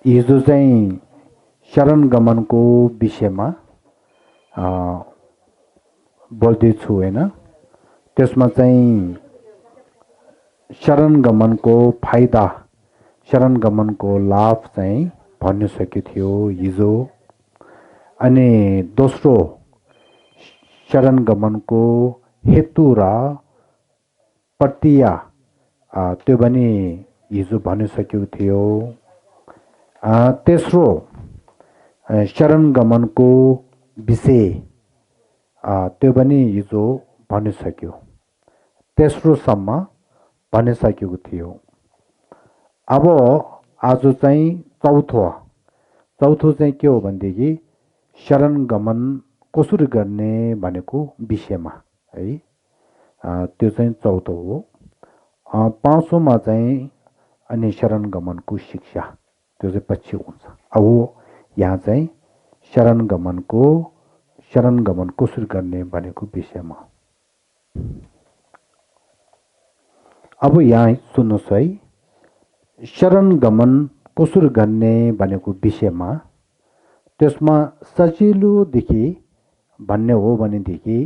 हिजो चाहिँ शरण गमनको विषयमा बोल्दैछु होइन। त्यसमा चाहिँ शरण गमनको फाइदा, शरण गमनको लाभ चाहिँ भन्नु सकेको थियो हिजो। अनि दोस्रो शरण गमनको हेतु र प्रक्रिया त्यो पनि हिजो भनिसकेको थियो। तेस्रो शरण गमनको विषय त्यो पनि हिजो भनिसक्यो, तेस्रोसम्म भनिसकेको थियो। अब आज चाहिँ चौथो चाहिँ के हो भनेदेखि शरण गमन कसरी गर्ने भनेको विषयमा है। त्यो चाहिँ चौथो हो। पाँचौँमा चाहिँ अनि शरण गमनको शिक्षा, त्यो चाहिँ पछि हुन्छ। अब यहाँ चाहिँ शरण गमन कसरी गर्ने भनेको विषयमा। अब यहाँ सुन्नुहोस् है, शरण गमन कसरी गर्ने भनेको विषयमा। त्यसमा सजिलोदेखि भन्ने हो भनेदेखि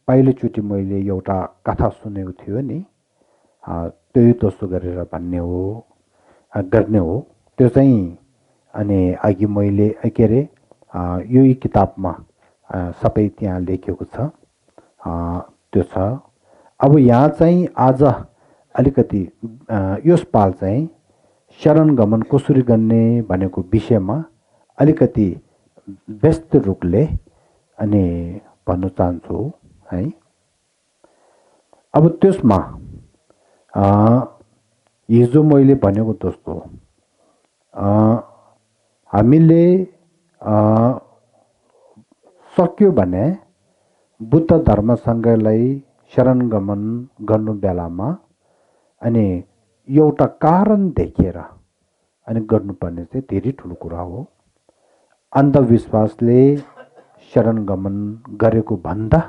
पहिलोचोटि मैले एउटा कथा सुनेको थियो नि, त्यही जस्तो गरेर भन्ने हो गर्ने हो। त्यो चाहिँ अनि अघि मैले के अरे यही किताबमा सबै त्यहाँ लेखेको छ, त्यो छ। अब यहाँ चाहिँ आज अलिकति यसपाल चाहिँ शरण गमन कसरी गर्ने भनेको विषयमा अलिकति व्यस्त रूपले अनि भन्न चाहन्छु है। अब त्यसमा हिजो मैले भनेको जस्तो हामीले सक्यो भने बुद्ध धर्मसँगलाई शरण गमन गर्नु बेलामा अनि एउटा कारण देखेर अनि गर्नुपर्ने चाहिँ धेरै ठुलो कुरा हो। अन्धविश्वासले शरण गमन गरेको भन्दा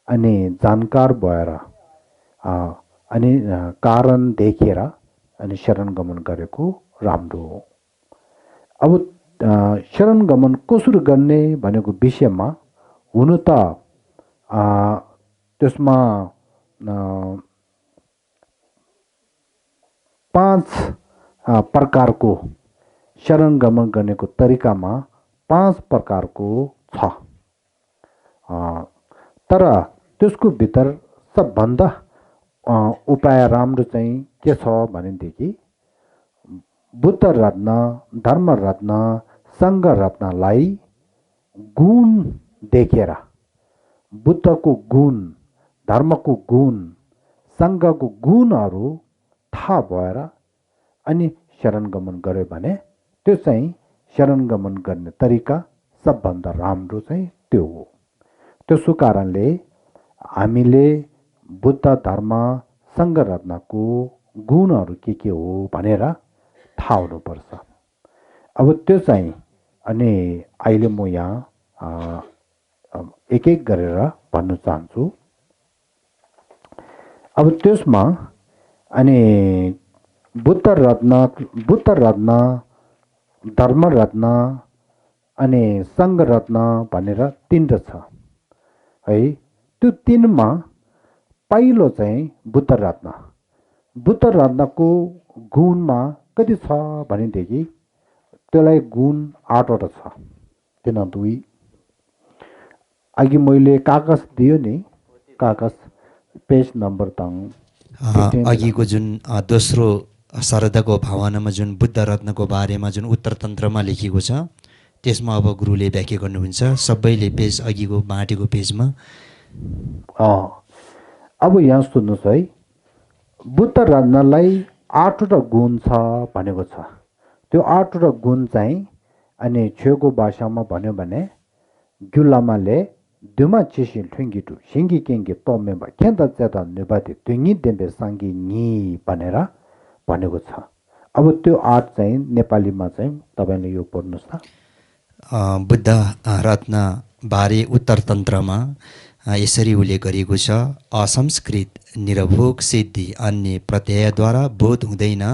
अनि जानकार भएर अनि कारण देखेर अनि शरण गमन गरेको राम्रो हो। अब शरण गमन कसरी गर्ने भनेको विषयमा हुनु त त्यसमा 5 प्रकारको शरण गमन गर्नेको तरिकामा 5 प्रकारको छ। तर त्यसको भित्र सबभन्दा उपाय राम्रो चाहिँ के छ भनेदेखि बुद्ध रत्न, धर्म रत्न, सङ्घ रत्नलाई गुण देखेर, बुद्धको गुण, धर्मको गुण, सङ्घको गुणहरू थाहा भएर अनि शरण गमन गर्यो भने त्यो चाहिँ शरण गमन गर्ने तरिका सबभन्दा राम्रो चाहिँ त्यो हो। त्यसो कारणले हामीले बुद्ध धर्म सङ्घ रत्नको गुणहरू के हो भनेर थाहा हुनुपर्छ। अब त्यो चाहिँ अनि अहिले म यहाँ एक एक गरेर भन्न चाहन्छु। अब त्यसमा अनि बुद्ध रत्न, धर्म रत्न अनि सङ्घ रत्न भनेर 3 छ है। त्यो 3मा पहिलो चाहिँ बुद्ध रत्नको गुणमा कति छ भनेदेखि त्यसलाई गुण 8वटा छ। 3 2 अघि मैले कागज दियो नि, कागज पेज नम्बर तङ अघिको जुन दोस्रो शरदको भावनामा जुन बुद्ध रत्नको बारेमा जुन उत्तर तन्त्रमा लेखिएको छ त्यसमा अब गुरुले व्याख्या गर्नुहुन्छ सबैले पेज अघिको बाँटेको पेजमा। अब यहाँ सुन्नुहोस् है, बुद्ध रत्नलाई 8वटा गुण छ भनेको छ। त्यो 8वटा गुण चाहिँ अनि छेउको भाषामा भन्यो भने ग्युलामाले दुमा चिसिन ठुङ्गिटु सिङ्गी केङ्गे तमेबा केन्दा च्यादा निबाति दुङ्गी देम्बे साङ्गी नि भनेर भनेको छ। अब त्यो 8 चाहिँ नेपालीमा चाहिँ तपाईँले यो पढ्नुहोस् त। बुद्ध रत्न बारे उत्तर तन्त्रमा यसरी उल्लेख गरिएको छ। असंस्कृत निरभोग सिद्धि अन्य प्रत्ययद्वारा बोध हुँदैन,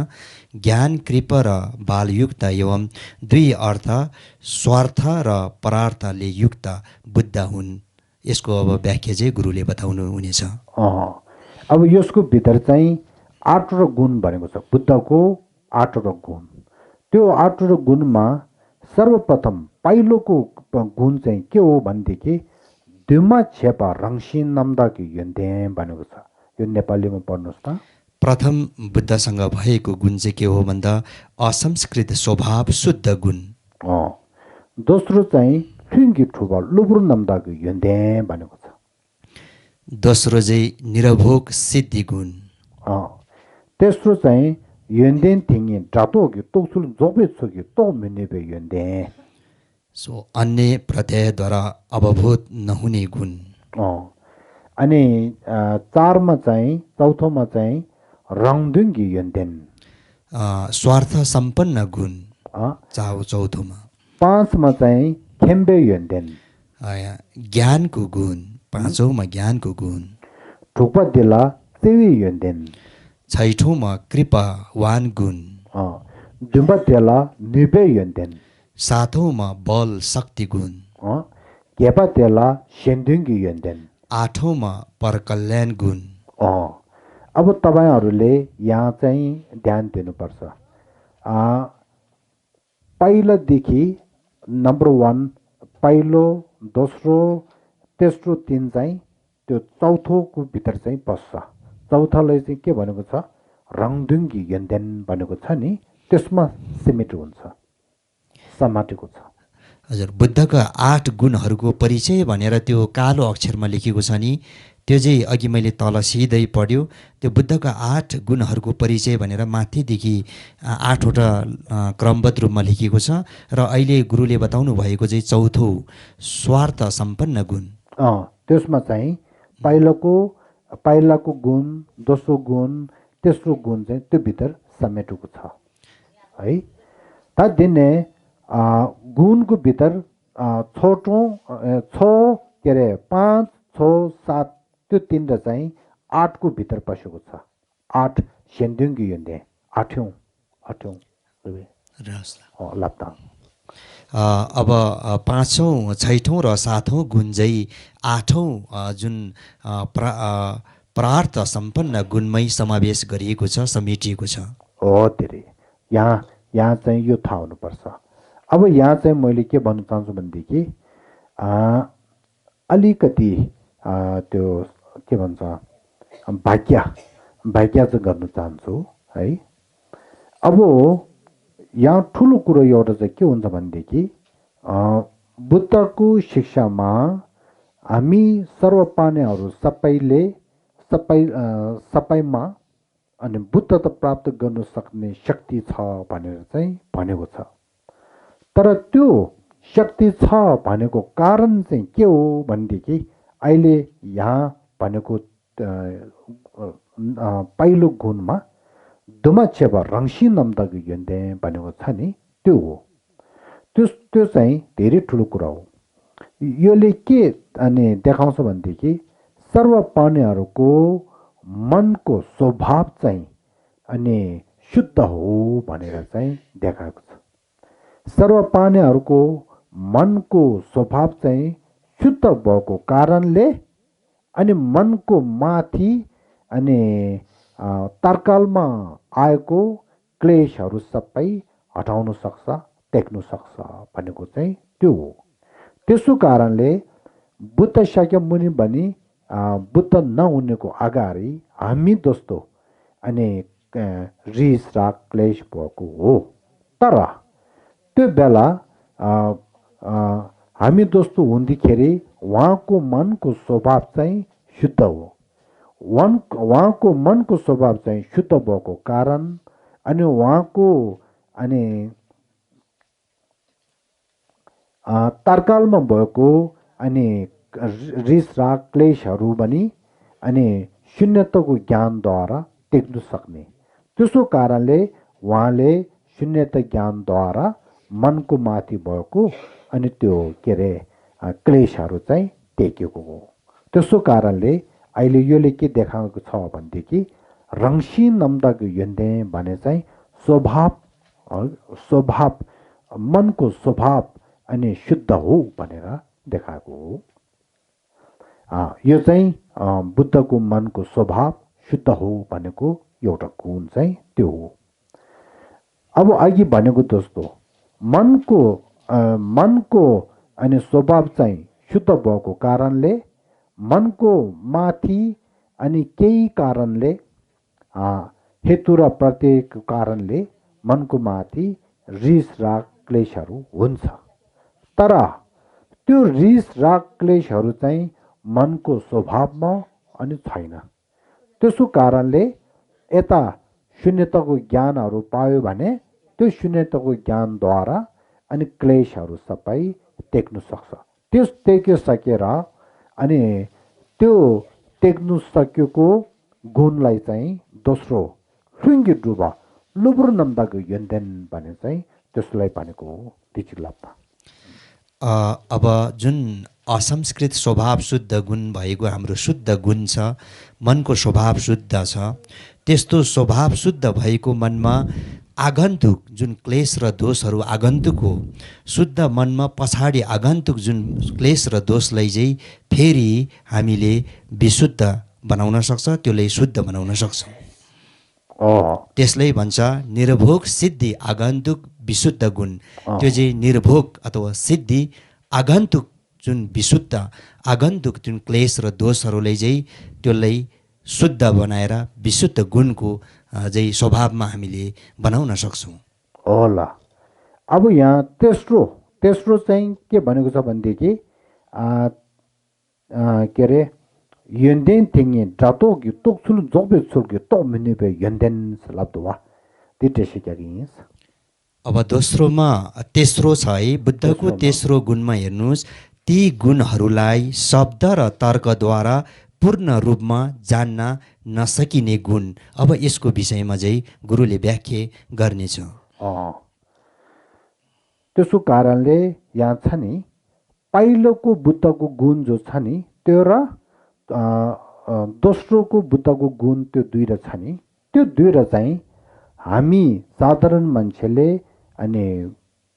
ज्ञान कृपा र बालयुक्त एवं दुई अर्थ स्वार्थ र परार्थले युक्त बुद्ध हुन्। यसको अब व्याख्या चाहिँ गुरुले बताउनु हुनेछ। अब यसको भित्र चाहिँ 8 गुण भनेको छ, बुद्धको 8 गुण। त्यो 8 गुणमा सर्वप्रथम पहिलोको गुण चाहिँ के हो भनेदेखि दुमा छेपा रङसिन नम्दाको यन्दे भनेको छ। यो नेपालीमा पढ्नुहोस् त। प्रथम बुद्धसँग भएको गुण चाहिँ के हो भन्दा असंस्कृत स्वभाव शुद्ध गुण। दोस्रो चाहिँ ठुङ्गी ठुबा लुब्रु नम्दाको यन्दे भनेको छ। दोस्रो चाहिँ निरभोग सिद्धि गुण। तेस्रो चाहिँ यन्देन थिङ्गे डाटोग्यो तोक्सुल जोबे छोग्यो तो मिनेबे यन्दे। सो अन्य प्रत्ययद्वारा अवबोध नहुने गुण। अनि 4मा चाहिँ चौथोमा चाहिँ रङदुङ्गी यन्देन, स्वार्थ सम्पन्न गुण चौथोमा। 5मा चाहिँ खेम्बे यन्देन, ज्ञानको गुण 5औँमा ज्ञानको गुण। ठुक्पा दिला सेवी यन्देन, 6औँमा कृपावान गुण। दुम्बा दिला निबे यन्देन, 7औँमा बल शक्ति गुण। केपा दिला सेन्दुङ्गी यन्देन, 8औँमा परकल्याण गुण। अब तपाईँहरूले यहाँ चाहिँ ध्यान दिनुपर्छ। पहिलोदेखि नम्बर 1 पहिलो, दोस्रो, तेस्रो 3 चाहिँ त्यो चौथोको भित्र चाहिँ बस्छ। चौथोलाई चाहिँ के भनेको छ, रङदुङ्गी यन्देन भनेको छ नि, त्यसमा सिमेट हुन्छ, समाटेको छ। हजुर, बुद्धका 8 गुणहरूको परिचय भनेर त्यो कालो अक्षरमा लेखेको छ नि, त्यो चाहिँ अघि मैले तल सिधै पढ्यो। त्यो बुद्धका 8 गुणहरूको परिचय भनेर माथिदेखि 8वटा क्रमबद्ध रूपमा लेखिएको छ। र अहिले गुरुले बताउनु भएको चाहिँ चौथो स्वार्थ सम्पन्न गुण। त्यसमा चाहिँ पहिलाको गुण, दोस्रो गुण, तेस्रो गुण चाहिँ त्यो भित्र समेटेको छ है। त दिने गुणको भित्र छोटो 5, 6, 7 त्यो 3 चाहिँ 8को भित्र पसेको छ। 8 सेन्दुङ्गी यन्दे, 8औँ लाप्ता। अब 5औँ, 6औँ र 7औँ गुण चाहिँ 8औँ जुन प्रार्थ सम्पन्न गुणमै समावेश गरिएको छ, समेटिएको छ। धेरै यहाँ चाहिँ यो थाहा हुनुपर्छ। अब यहाँ चाहिँ मैले के भन्न चाहन्छु भनेदेखि अलिकति त्यो के भन्छ व्याख्या चाहिँ गर्न चाहन्छु है। अब यहाँ ठुलो कुरो एउटा चाहिँ के हुन्छ भनेदेखि बुद्धको शिक्षामा हामी सर्वपानेहरू सबैमा अनि बुद्धता प्राप्त गर्न सक्ने शक्ति छ भनेर चाहिँ भनेको छ। तर त्यो शक्ति छ भनेको कारण चाहिँ के हो भनेदेखि अहिले यहाँ भनेको पहिलो गुणमा दुमाछेबा रङसी नम्दाको यन्दे भनेको छ नि, त्यो हो। त्यो चाहिँ धेरै ठुलो कुरा हो। यसले के अनि देखाउँछ भनेदेखि सर्वपानेहरूको मनको स्वभाव चाहिँ अनि शुद्ध हो भनेर चाहिँ देखाएको छ। सर्वपानेहरूको मनको स्वभाव चाहिँ शुद्ध भएको कारणले अनि मनको माथि अनि तर्कालमा आएको क्लेशहरू सबै हटाउन सक्छ, टेक्नु सक्छ भनेको चाहिँ त्यो हो। त्यसो कारणले बुद्ध शाक्यमुनि पनि बुद्ध नहुनेको अगाडि हामी जस्तो अनि रिस राग क्लेश भएको हो। तर त्यो बेला हामी जस्तो हुँदाखेरि उहाँको मनको स्वभाव चाहिँ शुद्ध हो। उहाँको मनको स्वभाव चाहिँ शुद्ध भएको कारण अनि उहाँको अनि तर्कालमा भएको अनि रिस राग क्लेशहरू पनि अनि शून्यताको ज्ञानद्वारा टेक्नु सक्ने। त्यसो कारणले उहाँले शून्यता ज्ञानद्वारा मनको माथि भएको अनि त्यो के अरे क्लेशहरू चाहिँ टेकेको हो। त्यसो कारणले अहिले योले के देखाएको छ भनेदेखि रङसी नम्दाको यन्दे भने चाहिँ स्वभाव स्वभाव मनको स्वभाव अनि शुद्ध हो भनेर देखाएको हो। यो चाहिँ बुद्धको मनको स्वभाव शुद्ध हो भनेको एउटा गुण चाहिँ त्यो हो। अब अघि भनेको जस्तो मनको अनि स्वभाव चाहिँ शुद्ध भएको कारणले मनको माथि अनि केही कारणले हेतु र प्रत्येक कारणले मनको माथि रिस राग क्लेशहरू हुन्छ। तर त्यो रिस राग क्लेशहरू चाहिँ मनको स्वभावमा अनि छैन। त्यसो कारणले यता शून्यताको ज्ञानहरू पायो भने त्यो शून्यताको ज्ञानद्वारा अनि क्लेशहरू सबै टेक्नु सक्छ। त्यस टेकिसकेर अनि त्यो टेक्नु सकेको गुणलाई चाहिँ दोस्रो ह्रुङ्गी डुब लुब्रु नम्दाको यन्देन भने चाहिँ त्यसलाई भनेको हो दिचिलाप्पा। अब जुन असंस्कृत स्वभाव शुद्ध गुण भएको हाम्रो शुद्ध गुण छ, मनको स्वभाव शुद्ध छ, त्यस्तो स्वभाव शुद्ध भएको मनमा आगन्तुक जुन क्लेश र दोषहरू आगन्तुक हो, शुद्ध मनमा पछाडि आगन्तुक जुन क्लेश र दोषलाई चाहिँ फेरि हामीले विशुद्ध बनाउन सक्छ, त्यसलाई शुद्ध बनाउन सक्छौँ। त्यसलाई भन्छ निर्भोग सिद्धि आगन्तुक विशुद्ध गुण। त्यो चाहिँ निर्भोग अथवा सिद्धि आगन्तुक जुन विशुद्ध आगन्तुक जुन क्लेश र दोषहरूलाई चाहिँ त्यसलाई शुद्ध बनाएर विशुद्ध गुणको चाहिँ स्वभावमा हामीले बनाउन सक्छौँ। होला। अब यहाँ तेस्रो चाहिँ के भनेको छ भनेदेखि के अरे यन्देन थिङ्गे डाटोगी तोक्सुलु जोबे छुर्गे तो मिनेबे यन्देन सलाब्दवा तिटे सिक्यागिस। अब तेस्रो छ है, बुद्धको तेस्रो गुणमा हेर्नुहोस्, ती गुणहरूलाई शब्द र तर्कद्वारा पूर्ण रूपमा जान्न नसकिने गुण। अब यसको विषयमा चाहिँ गुरुले व्याख्या गर्नेछ। त्यसो कारणले यहाँ छ नि पहिलोको बुद्धको गुण जो छ नि त्यो र दोस्रोको बुद्धको गुण त्यो दुईवटा छ नि, त्यो दुईवटा चाहिँ हामी साधारण मान्छेले अनि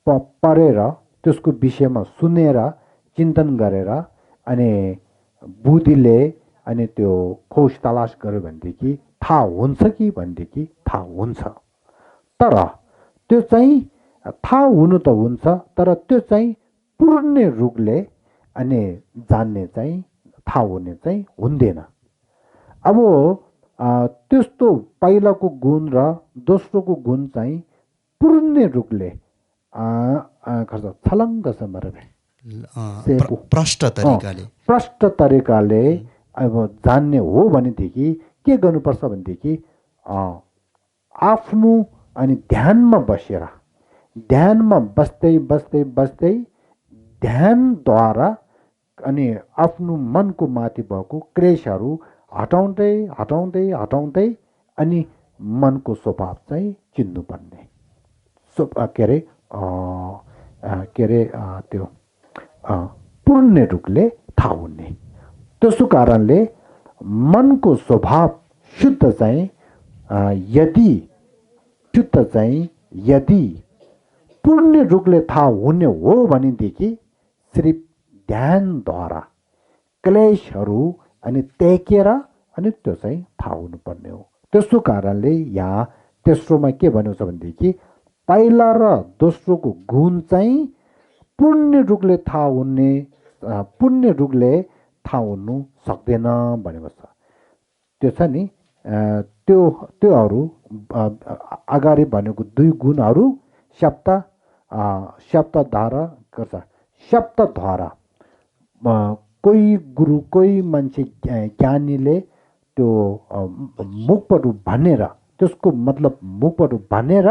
पढेर त्यसको विषयमा सुनेर चिन्तन गरेर अनि बुद्धिले अनि त्यो खोज तलास गर्यो भनेदेखि थाहा हुन्छ कि भनेदेखि थाहा हुन्छ। तर त्यो चाहिँ थाहा हुनु त हुन्छ, तर त्यो चाहिँ पूर्ण रूपले अनि जान्ने चाहिँ थाहा हुने चाहिँ हुँदैन। अब त्यस्तो पहिलाको गुण र दोस्रोको गुण चाहिँ पूर्ण रूपले छलङ्ग प्रष्ट तरिकाले अब जान्ने हो भनेदेखि के गर्नुपर्छ भनेदेखि आफ्नो अनि ध्यानमा बस्दै बस्दै बस्दै ध्यानद्वारा अनि आफ्नो मनको माथि भएको क्लेशहरू हटाउँदै हटाउँदै हटाउँदै अनि मनको स्वभाव चाहिँ चिन्नुपर्ने। त्यो पूर्ण रूपले थाहा हुने। त्यसो कारणले मनको स्वभाव शुद्ध चाहिँ यदि पूर्ण रूपले थाहा हुने हो भनेदेखि सिर्फ ध्यानद्वारा क्लेशहरू अनि त्यागेर अनि त्यो चाहिँ थाहा हुनुपर्ने हो। त्यसो कारणले यहाँ तेस्रोमा के भनेको छ भनेदेखि पहिला र दोस्रोको गुण चाहिँ पूर्ण रूपले थाहा हुनु सक्दैन भनेको छ। त्यो छ नि त्योहरू अगाडि भनेको दुई गुणहरू शब्दद्वारा गर्छ। शब्दद्वारा कोही गुरु कोही मान्छे ज्ञानीले त्यो मुखबाट भनेर त्यसको मतलब मुखबाट भनेर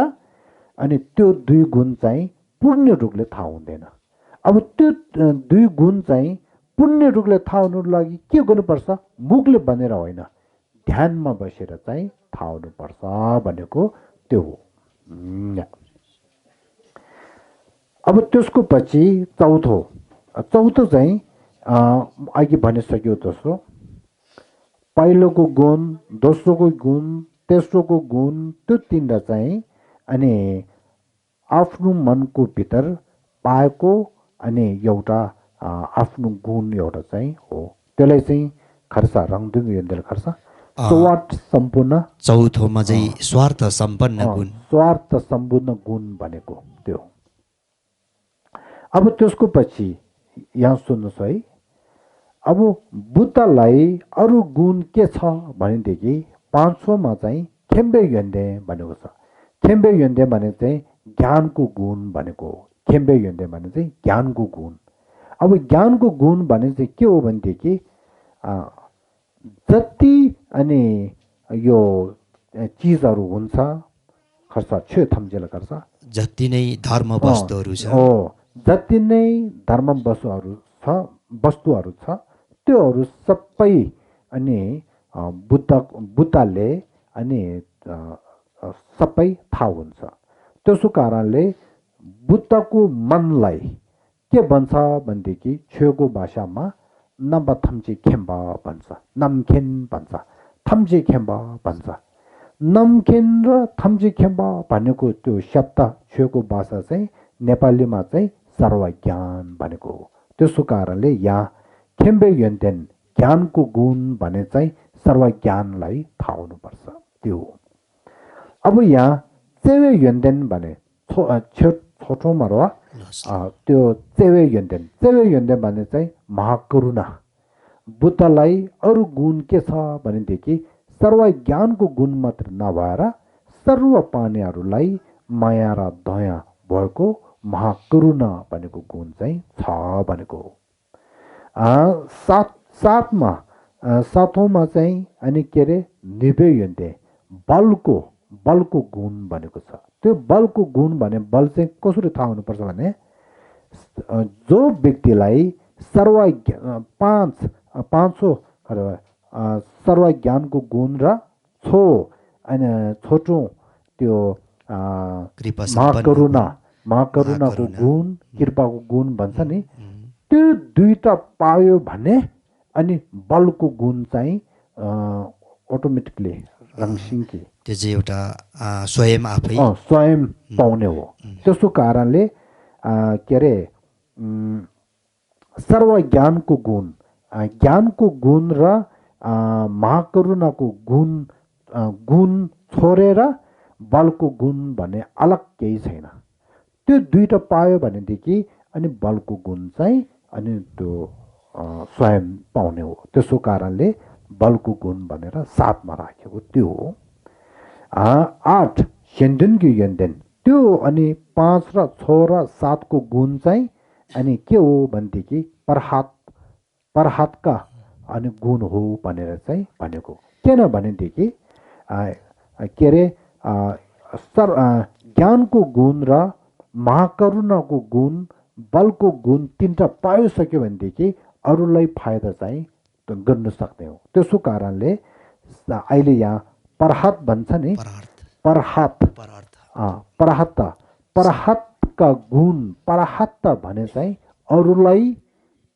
अनि त्यो दुई गुण चाहिँ पूर्ण रूपले थाहा हुँदैन। अब त्यो दुई गुण चाहिँ पूर्ण रूपले थाहा हुनुको लागि के गर्नुपर्छ? मुखले भनेर होइन, ध्यानमा बसेर चाहिँ थाहा हुनुपर्छ भनेको त्यो हो। अब त्यसको पछि चौथो चाहिँ अघि भनिसक्यो जस्तो पहिलोको गुण, दोस्रोको गुण, तेस्रोको गुण, त्यो तिनवटा चाहिँ अनि आफ्नो मनको भित्र पाएको अनि एउटा आफ्नो गुण एउटा चाहिँ हो। त्यसलाई चाहिँ खर्सा रङदुङ यन्देल खर्सा स्वार्थ सम्पूर्ण चौथोमा चाहिँ स्वार्थ सम्पन्न गुण, स्वार्थ सम्पूर्ण गुण भनेको त्यो। अब त्यसको पछि यहाँ सुन्नुहोस् है, अब बुद्धलाई अरू गुण के छ भनेदेखि 5औँमा चाहिँ खेम्बे यन्दे भनेको छ। खेम्बे यन्दे भने चाहिँ ज्ञानको गुण भनेको हो। खेम्बे यन्दे भने चाहिँ ज्ञानको गुण। अब ज्ञानको गुण भने चाहिँ के हो भनेदेखि जति अनि यो चिजहरू हुन्छ खर्च छे थम्जेल खर्च जति नै धर्म वस्तुहरू छ, जति नै धर्म वस्तुहरू छ त्योहरू सबै अनि बुद्धले अनि सबै थाहा हुन्छ। त्यसो कारणले बुद्धको मनलाई के भन्छ भनेदेखि छेउको भाषामा नम्बा थम्चे खेम्बा भन्छ, नमखेन भन्छ, थम्चे खेम्बा भन्छ। नमखेन र थम्चे खेम्बा भनेको त्यो शब्द छेउको भाषा चाहिँ नेपालीमा चाहिँ सर्वज्ञान भनेको हो। त्यसो कारणले यहाँ खेम्बे यन्तेन ज्ञानको गुण भने चाहिँ सर्वज्ञानलाई थाहा हुनुपर्छ त्यो हो। अब यहाँ चेवे यन्तेन भने छोटोमा र त्यो चेवे यन्तेन भने चाहिँ महाकरुणा। बुद्धलाई अरू गुण के छ भनेदेखि सर्वज्ञानको गुण मात्र नभएर सर्व प्राणीहरूलाई माया र दया भएको महाकरुणा भनेको गुण चाहिँ छ भनेको हो। सातौँमा चाहिँ अनि के अरे निभे यन्ते बलको गुण भनेको छ। त्यो बलको गुण भने बल चाहिँ कसरी थाहा हुनुपर्छ भने जो व्यक्तिलाई पाँचौँ सर्वज्ञानको गुण र छोटो त्यो महाकरुणाको गुण कृपाको गुण भन्छ नि, त्यो दुईटा पायो भने अनि बलको गुण चाहिँ अटोमेटिकली रङसिङकी त्यो चाहिँ एउटा स्वयं आफै स्वयं पाउने हो। त्यसो कारणले के अरे सर्वज्ञानको गुण, ज्ञानको गुण र महाकरुणाको गुण छोडेर बलको गुण भन्ने अलग केही छैन। त्यो दुईटा पायो भनेदेखि अनि बलको गुण चाहिँ अनि त्यो स्वयं पाउने हो। त्यसो कारणले बलको गुण भनेर 7मा राखेको त्यो हो। 8 सेन्देनको यन्देन त्यो अनि 5 र 6 र 7को गुण चाहिँ अनि के हो भनेदेखि परहातका अनि गुण हो भनेर चाहिँ भनेको। किन भनेदेखि के अरे ज्ञानको गुण र महाकरुणाको गुण बलको गुण तिनवटा पाइसक्यो भनेदेखि अरूलाई फाइदा चाहिँ गर्न सक्ने हो। त्यसो कारणले अहिले यहाँ परहात भन्छ नि, परहातका गुण, परहात भने चाहिँ अरूलाई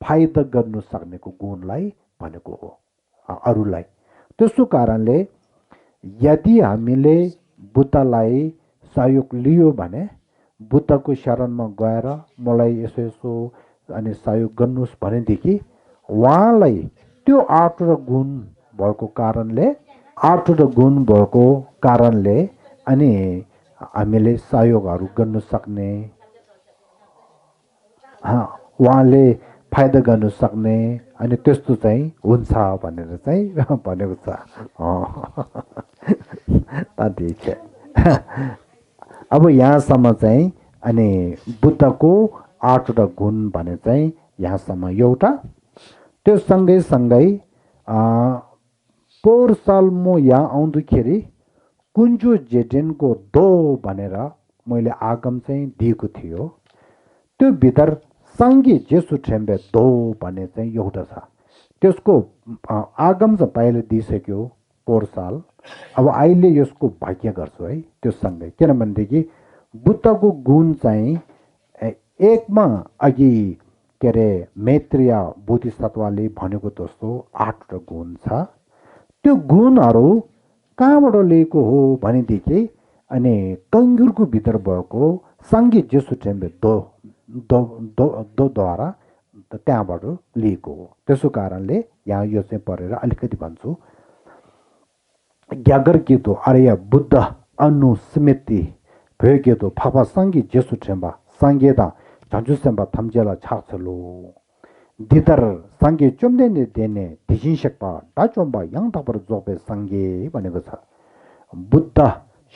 फाइदा गर्नु सक्नेको गुणलाई भनेको हो अरूलाई। त्यसो कारणले यदि हामीले बुद्धलाई सहयोग लियो भने बुद्धको शरणमा गएर मलाई यसो अनि सहयोग गर्नुहोस् भनेदेखि उहाँलाई त्यो 8वटा गुण भएको कारणले अनि हामीले सहयोगहरू गर्न सक्ने, उहाँले फाइदा गर्न सक्ने अनि त्यस्तो चाहिँ हुन्छ भनेर चाहिँ भनेको छ। अब यहाँसम्म चाहिँ अनि बुद्धको 8वटा गुण भने चाहिँ यहाँसम्म एउटा। त्यो सँगै पोहोर साल म यहाँ आउँदाखेरि कुन्जो जेडेनको दो भनेर मैले आगम चाहिँ दिएको थियो। त्यो भित्र सङ्गी जेसु ठेम्बे दो भन्ने चाहिँ एउटा छ। त्यसको आगम चाहिँ पहिले दिइसक्यो पोहोर साल। अब अहिले यसको भाग्य गर्छु है त्यो सँगै, किनभनेदेखि बुद्धको गुण चाहिँ एकमा अघि के अरे मैत्रेय बोधिसत्वले भनेको जस्तो 8वटा गुण छ। त्यो गुणहरू कहाँबाट लिएको हो भनेदेखि अनि कङ्गुरको भित्र भएको साङ्गे जेसु टेम्बे दोद्वारा त्यहाँबाट लिएको हो। त्यसो कारणले यहाँ यो चाहिँ पढेर अलिकति भन्छु। ग्यागर कितो आर्य बुद्ध अनुस्मृति भयो कितो फापा साङ्गे जेसु टेम्बा साङ्गेदा झन्झु सेम्बा थम्जेला छाक्छलो दिदर साङ्गे चुम्देने देने धिसिन शेक्पा डाचोम्बा याङ थपर जोपे साङ्गे भनेको छ। बुद्ध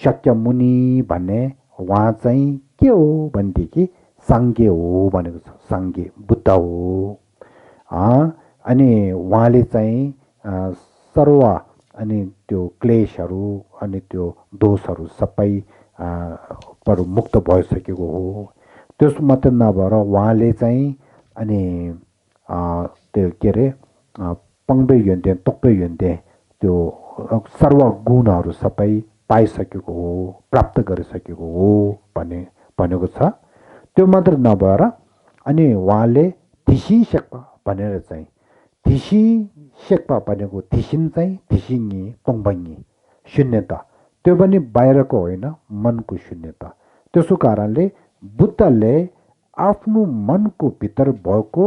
शाक्यमुनि भन्ने उहाँ चाहिँ के हो भनेदेखि साङ्गे हो भनेको छ। साङ्गे बुद्ध हो। अनि उहाँले चाहिँ सर्व अनि त्यो क्लेशहरू अनि त्यो दोषहरू सबै बाट मुक्त भइसकेको हो। त्यस मात्र नभएर उहाँले चाहिँ अनि त्यो के अरे पङ्बे युन्ते तोक्बे युन्ते त्यो सर्व गुणहरू सबै पाइसकेको हो, प्राप्त गरिसकेको हो भनेको छ। त्यो मात्र नभएर अनि उहाँले धिसी शेक्पा भनेर चाहिँ धिसी शेक्पा भनेको धिसिन चाहिँ धिसिङ्गी तोङ्बङ्गी शून्यता, त्यो पनि बाहिरको होइन मनको शून्यता। त्यसो कारणले बुद्धले आफ्नो मनको भित्र भएको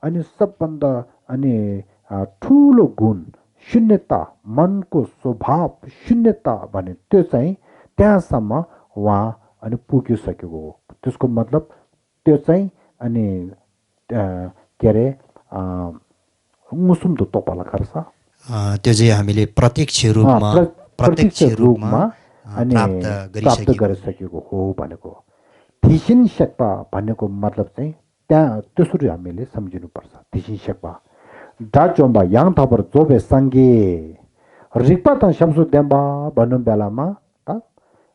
अनि सबभन्दा अनि ठुलो गुण शून्यता, मनको स्वभाव शून्यता भने त्यो चाहिँ त्यहाँसम्म उहाँ अनि पुगिसकेको हो। त्यसको मतलब त्यो चाहिँ अनि के अरे मुसुम तोपाला गर्छ त्यो चाहिँ हामीले प्रत्यक्ष रूपमा अनि प्राप्त गरिसकेको हो भनेको। धिसिन शेक्पा भनेको मतलब चाहिँ त्यहाँ त्यसरी हामीले सम्झिनुपर्छ। धिसिन शेक्पा डाचोम्बा याङ थपर जोबे साङ्गे रिक्पा त शम्सु देम्बा भन्नु बेलामा त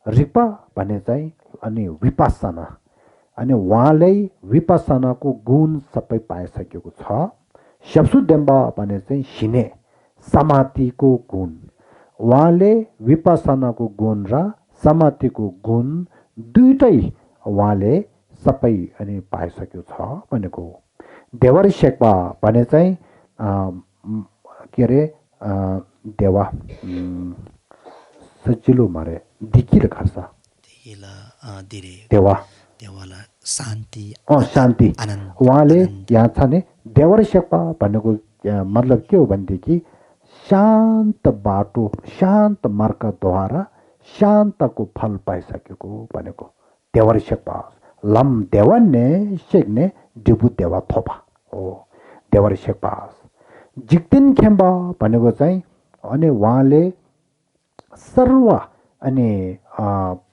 रिक्पा भने चाहिँ अनि विपස්සना, अनि उहाँले विपස්සनाको गुण सबै पाइसकेको छ। शम्सु देम्बा भने चाहिँ सिने समाधिको गुण, उहाँले विपස්සनाको गुण र समाधिको गुण दुइटै उहाँले सबै अनि पाइसकेको छ भनेको। देवर शेक्पा भने चाहिँ के अरे देवा सजिलो मारे दिकिर खर्छ देवा शान्ति शान्ति उहाँले यहाँ छ नि। देवर शेक्पा भनेको मतलब के हो भनेदेखि शान्त बाटो, शान्त मार्गद्वारा शान्तको फल पाइसकेको भनेको देवर शेक्पा। लम देवान्ने सेक्ने डिबु देवा थोपा हो देवर शेक्पा। जिक्तिन खेम्बा भनेको चाहिँ अनि उहाँले सर्व अनि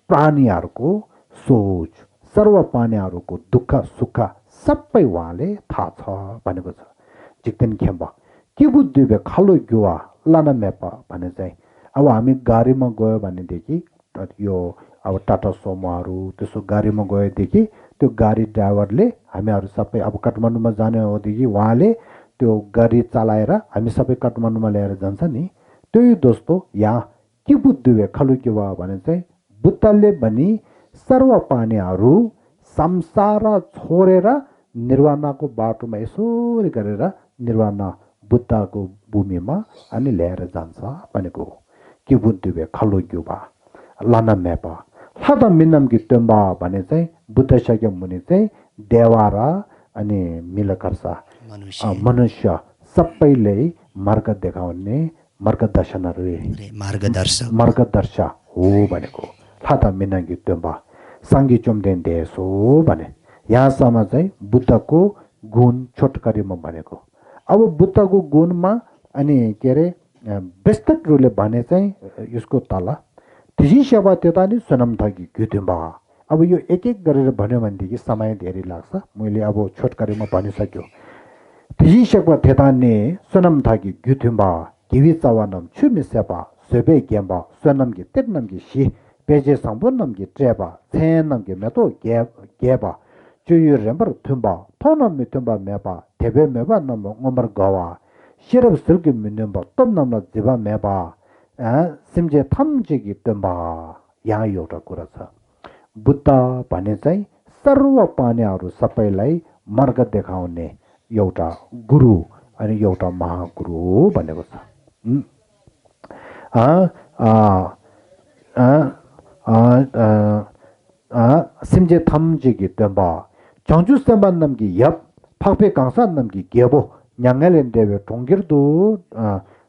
प्राणीहरूको सोच, सर्व प्राणीहरूको दुःख सुख सबै उहाँले थाहा छ भनेको छ। जिक्तिन खेम्बा के बुद्धिबे खालो गुवा लाना मेपा भने चाहिँ अब हामी गाडीमा गयो भनेदेखि यो अब टाटा सोमोहरू त्यसो गाडीमा गएदेखि त्यो गाडी ड्राइभरले हामीहरू सबै अब काठमाडौँमा जाने होदेखि उहाँले त्यो गाडी चलाएर हामी सबै काठमाडौँमा ल्याएर जान्छ नि। त्यही दोस्तो यहाँ के बुद्धिबे खालो गुवा भने चाहिँ बुद्धले पनि सर्व प्राणीहरू संसार छोडेर निर्वाणको बाटोमा यसरी गरेर निर्वाण बुद्धको भूमिमा अनि ल्याएर जान्छ भनेको हो। के बुद्धिबे खालो गुवा लाना मेपा लादा मिनम गिट्टम्बा भने चाहिँ बुद्ध सक्य मुनि चाहिँ देवा र अनि मिलकर्सा मनुष्य सबैले मार्ग देखाउने मार्गदर्शक हो भनेको। लादा मिनम गिट्टम्बा साङ्गी चुम्देन देश हो भने यहाँसम्म चाहिँ बुद्धको गुण छोटकरीमा भनेको। अब बुद्धको गुणमा अनि के अरे विस्तृत रूपले भने चाहिँ यसको तल तिसी सेवा त्यता नि सुनम थगी घुथुम्बा। अब यो एक एक गरेर भन्यो भनेदेखि समय धेरै लाग्छ, मैले अब छोटकरीमा भनिसक्यो। तिसी सेवा त्यता नि सुनम थगी घुथुम्बा घिवी चवानम छुमि सेपा सेबे गेम्बा सुनम गे तेनम गे सी पेजे सम्बन्धम गे ट्रेबा छेनम गे मेतो गेबा चुयु रेम्बर थुम्बा थोनम मिथुम्बा मेबा थेबे मेबा नम ngomar gawa shirab silgi minimba tom namla jiba meba simje thamjigi tumba। यहाँ एउटा कुरा छ, बुद्ध भने चाहिँ सर्व प्राणीहरू सबैलाई मार्ग देखाउने एउटा गुरु अनि एउटा महागुरु हो भनेको छ। 심제 탐지기 때문에 정주 선반 남기 옆 팍배 강산 남기 개보 냥엘인데왜 동기도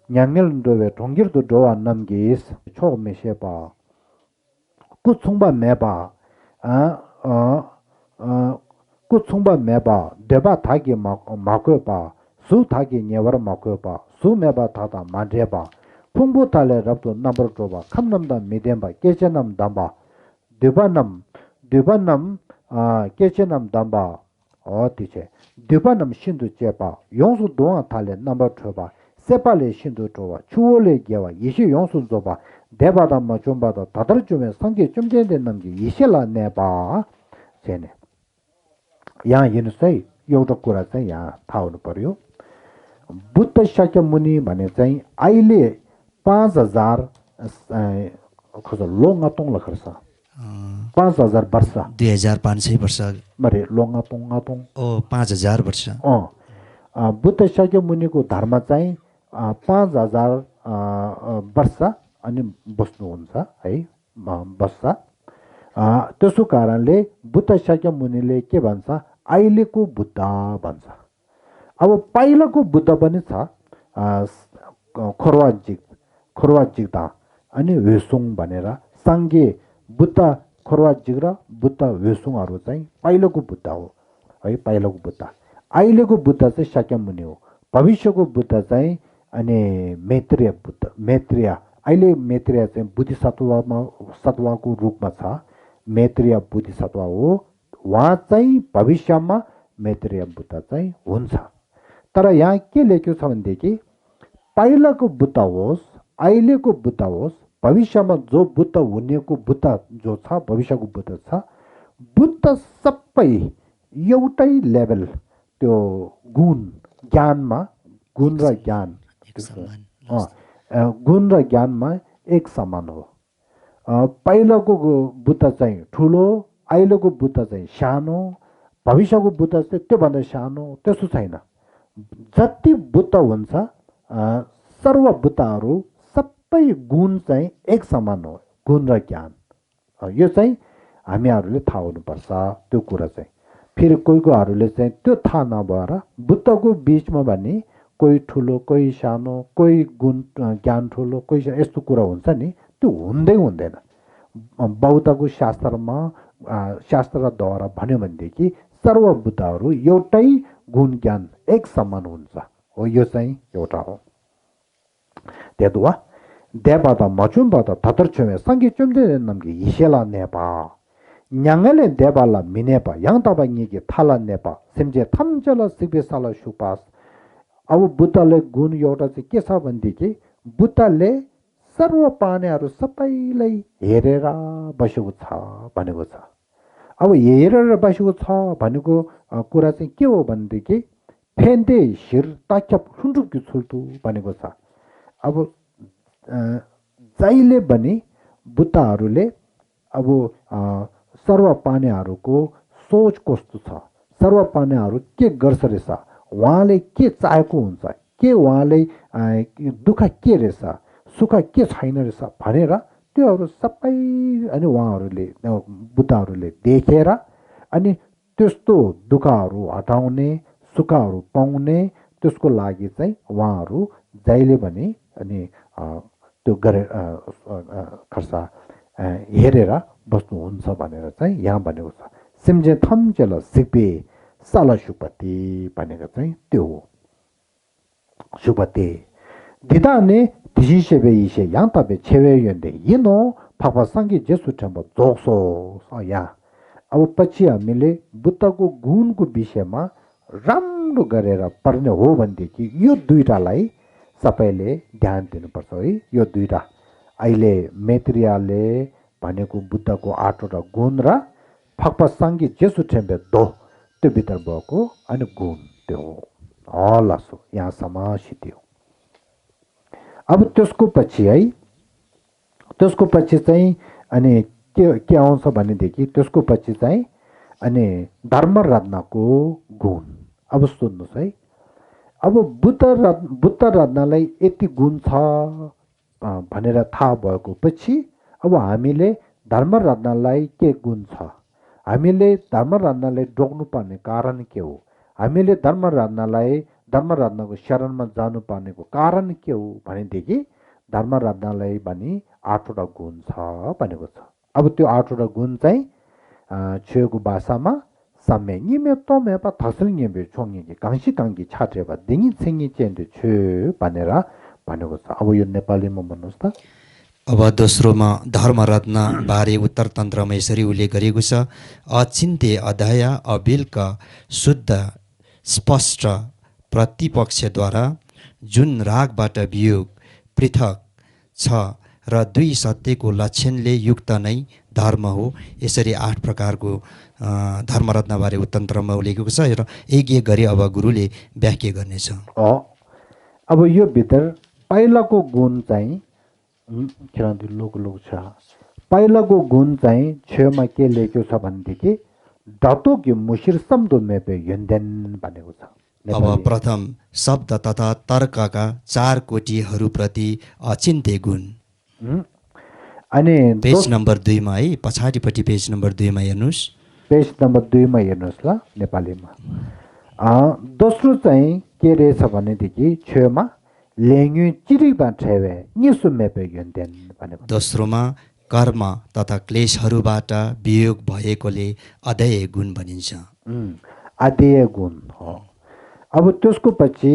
냥엘인데왜 동기도 좋아 남기 처음에 셔봐 꽃송반 매봐 꽃송반 매봐 대바 다기 막고 봐 수 다기 녀버 막고 봐수 매봐 다다 만제봐 풍부 달래 랍도 넘버 줘봐 캄남다 미덴바 깨제남 담바 드바남 깨제남 담바 어디제 드바남 신도 제바 용수 동안 달래 넘버 줘봐 세발레 신도 줘봐 추월레 개와 이시 용수 줘봐 대바다 좀 받아 다들 주면 상계 좀 되는 남기 이실라 내봐 쟤네 야 얘는 요덕고라서 야 타오는 버려 बुद्ध शाक्यमुनि भने चाहिँ अहिले 5000 खजर लोंगा तोङ लखर्छ 5000 वर्ष 2500 वर्ष मरे लोंगा तोङ ओ 5000 वर्ष बुद्ध शाक्यमुनिको धर्म चाहिँ 5000 वर्ष अनि बस्नुहुन्छ है बस्छ त्यसो कारणले बुद्ध शाक्यमुनिले के भन्छ अहिलेको बुद्ध भन्छ अब पहिलाको बुद्ध पनि छ खोरवाजिक दा अनि वेसुङ भनेर सांगे बुद्ध खोरवाजिक र बुद्ध वेसुङहरू चाहिँ पहिलाको बुद्ध हो है पहिलाको बुद्ध अहिलेको बुद्ध चाहिँ शाक्यमुनि हो भविष्यको बुद्ध चाहिँ अनि मैत्रेय अहिले मैत्रेय चाहिँ सत्वको रूपमा छ मैत्रेय बुद्धिसत्व हो उहाँ चाहिँ भविष्यमा मैत्रेय बुद्ध चाहिँ हुन्छ तर यहाँ के लेख्यो छ भनेदेखि पहिलाको बुद्ध होस् अहिलेको बुद्ध होस् भविष्यमा जो बुद्ध हुनेको बुद्ध जो छ भविष्यको बुद्ध छ बुद्ध सबै एउटै लेभल त्यो गुण ज्ञानमा गुण र ज्ञान गुण र ज्ञानमा एक समान हो पहिलाको बुद्ध चाहिँ ठुलो अहिलेको बुद्ध चाहिँ सानो भविष्यको बुद्ध चाहिँ त्योभन्दा सानो त्यसो छैन जति बुद्ध हुन्छ सर्व बुद्धहरू सबै गुण चाहिँ एक समान हो गुण र ज्ञान यो चाहिँ हामीहरूले थाहा हुनुपर्छ त्यो कुरा चाहिँ फेरि कोहीकोहरूले चाहिँ त्यो थाहा नभएर बुद्धको बिचमा भने कोही ठुलो कोही सानो कोही गुण ज्ञान ठुलो कोही यस्तो कुरा हुन्छ नि त्यो हुँदैन बौद्धको शास्त्रद्वारा भन्यो भनेदेखि सर्व बुद्धहरू एउटै गुण ज्ञान एक समान हुन्छ हो यो चाहिँ एउटा हो त्यदुवा देबादा मचुमबादा ततरचुमे संगे चुम्दे नम्गे इसेला नेपा न्याङले देबाला मिनेपा yang तबा निगे थाला नेपा सिमजे थमजला सिबेसाला सुपास अब बुद्धले गुण एउटा चाहिँ के छ भनेदेखि बुद्धले सर्व प्राणीहरू सबैलाई हेरेर बसेको छ भनेको छ अब हेरेर बसेको छ भनेको कुरा चाहिँ के हो भनेदेखि फेन्ते शिर ताक्या सुन्डुकी छुल्तु भनेको छ अब जहिले पनि बुद्धहरूले अब सर्व प्राणीहरूको सोच कस्तो छ सर्व प्राणीहरू के गर्छ रहेछ उहाँले के चाहेको हुन्छ के उहाँले दुःख के रहेछ सुख के छैन रहेछ भनेर त्योहरू सबै अनि उहाँहरूले बुद्धहरूले देखेर अनि त्यस्तो दुःखहरू हटाउने सुखहरू पाउने त्यसको लागि चाहिँ उहाँहरू जहिले पनि अनि त्यो गरे खर्च हेरेर बस्नुहुन्छ भनेर चाहिँ यहाँ भनेको छ सिम्जे थम्चेल सिपे साला सुपति भनेको चाहिँ त्यो हो सुपति दिदाने दिसिसेबे इसे yang tabe chewe yende yino papa sangi jesu chamba जोक्सो यहाँ अब पछि हामीले बुद्धको गुणको विषयमा राम्रो गरेर पढ्ने हो भनेदेखि यो दुईटालाई सबैले ध्यान दिनुपर्छ है यो दुईटा अहिले मैत्रेयले भनेको बुद्धको 8वटा गुण र फक्पसाङ्गी जेसु ठेम्बे दो त्यो भित्र भएको अनि गुण त्यो हलासो यहाँ समासित हो अब त्यसको पछि चाहिँ अनि के आउँछ भनेदेखि त्यसको पछि चाहिँ अनि धर्म रत्नको गुण अब सुन्नुहोस् है अब बुद्ध रत्नलाई यति गुण छ भनेर थाहा भएको पछि अब हामीले धर्मरत्नलाई के गुण छ, हामीले धर्मरत्नलाई डोक्नुपर्ने कारण के हो, हामीले धर्मरत्नको शरणमा जानुपर्नेको कारण के हो भनेदेखि धर्मरत्नलाई पनि 8वटा गुण छ भनेको छ। अब त्यो 8वटा गुण चाहिँ छेउको भाषामा सम्मे निमे तोमे पा थसल निमे छोङ्गे काङ्सी काङ्गी छाट्रेबा दिङी छिङी चेन्डे छे भनेर भनेको छ। अब यो नेपालीमा भन्नुहोस् त। अब दोस्रोमा धर्मरत्न बारे उत्तर तन्त्रमा यसरी उल्लेख गरिएको छ, अचिन्त्य अधय अबिल्क शुद्ध स्पष्ट प्रतिपक्षद्वारा जुन रागबाट वियोग पृथक छ र दुई सत्यको लक्षणले युक्त नै धर्म हो। यसरी 8 प्रकारको धर्मरत्नबारे उत्तन्त्रमा उल्लेखेको छ र एक एक गरी अब गुरुले व्याख्या गर्नेछ। अब यो भित्र पहिलाको गुण चाहिँ पहिलाको गुण चाहिँ छेउमा के लेख्यो छ भनेदेखि धतुकी मुशिर सम्दो मेपे यन्देन भनेको छ। अब प्रथम शब्द तथा तर्कका 4 कोटिहरूप्रति अचिन्त्य गुण। अनि पेज नम्बर 2 मा है, पछाडिपट्टि पेज नम्बर 2 मा हेर्नुहोस्। पेज नम्बर 2 मा हेर्नुहोस् ल नेपालीमा। दोस्रो चाहिँ के रहेछ भनेदेखि छेउमा लेङ्गु चिरिबा ठेवे निसु मेपे यन्देन भनेको। दोस्रोमा कर्म तथा क्लेशहरूबाट वियोग भएकोले अधेय गुण भनिन्छ। अधेय गुण हो। अब त्यसको पछि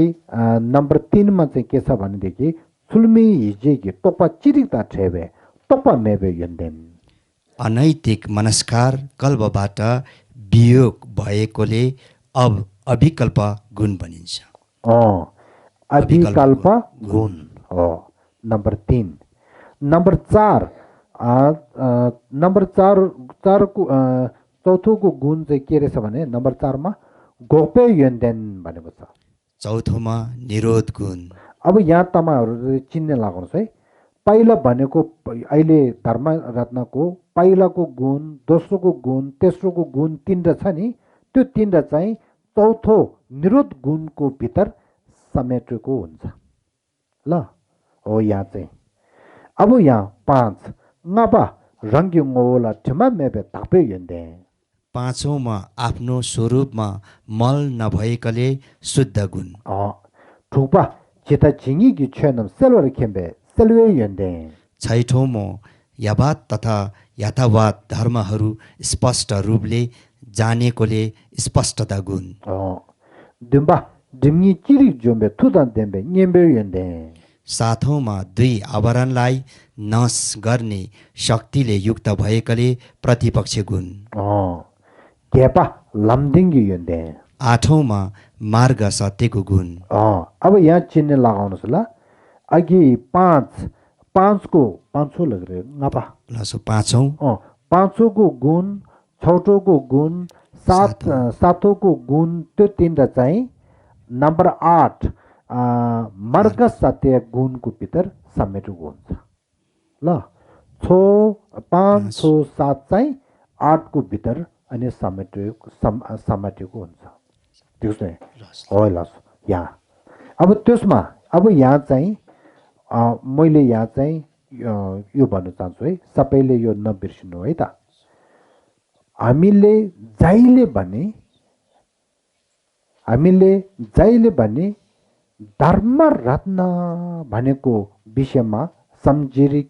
नम्बर 3 मा चाहिँ के छ भनेदेखि सुल्मी हिजेकी तोपा चिरिता ठेवे तोपा मेबे यन्देन। अनैतिक मनस्कार कल्पबाट वियोग भएकोले अब अभिकल्प गुण भनिन्छ। अभिकल्प गुण हो नम्बर 3। नम्बर 4 को चौथोको गुण चाहिँ के रहेछ भने नम्बर 4 मा गोपे यन्देन भनेको छ। चौथोमा निरोध गुण। अब यहाँ तपाईँहरू चिन्ने लाग्नुहोस् है। पहिला भनेको अहिले धर्मरत्नको पहिलाको गुण, दोस्रोको गुण, तेस्रोको गुण 3 छ नि, त्यो 3 चाहिँ चौथो निरोध गुणको भित्र समेटेको हुन्छ ल। हो यहाँ चाहिँ अब यहाँ 5 ngapa rangi ngola tima mebe tape yende। 5औंमा आफ्नो स्वरूपमा मल नभएकाले शुद्ध गुण। ठुपा चिता चिङी कि छेनम सेलवर खेम्बे सेलवे यende। 6औं यथावाद तथा यथावाद धर्महरू स्पष्ट रूपले जानेकोले स्पष्टता गुण। दिम्बा दिम्गी चिरी जोम्बे थुदान देम्बे न्यम्बे यende। 7औंमा 2 आवरणलाई नाश गर्ने शक्तिले युक्त भएकाले प्रतिपक्ष गुण। केपा लमदिङ्गी यन्दे। 8औंमा मार्ग सत्यको गुण। अब यहाँ चिन्ह लगाउनुहोस् ल। अघि 5 लगेर ngapa लसो 5औं 5को गुण, 6को गुण, 7को गुण, त्यो 3 चाहिँ नम्बर 8 मार्ग सत्य गुणको भित्र समेटेको हुन्छ ल। 5, 6, 7 चाहिँ 8को भित्र अनि समेटेको हुन्छ। त्यो चाहिँ हो ल यहाँ। अब त्यसमा अब यहाँ चाहिँ मैले यहाँ चाहिँ यो भन्न चाहन्छु है, सबैले यो नबिर्सिनु है त। हामीले जहिले भने धर्मरत्न भनेको विषयमा सम्झिरी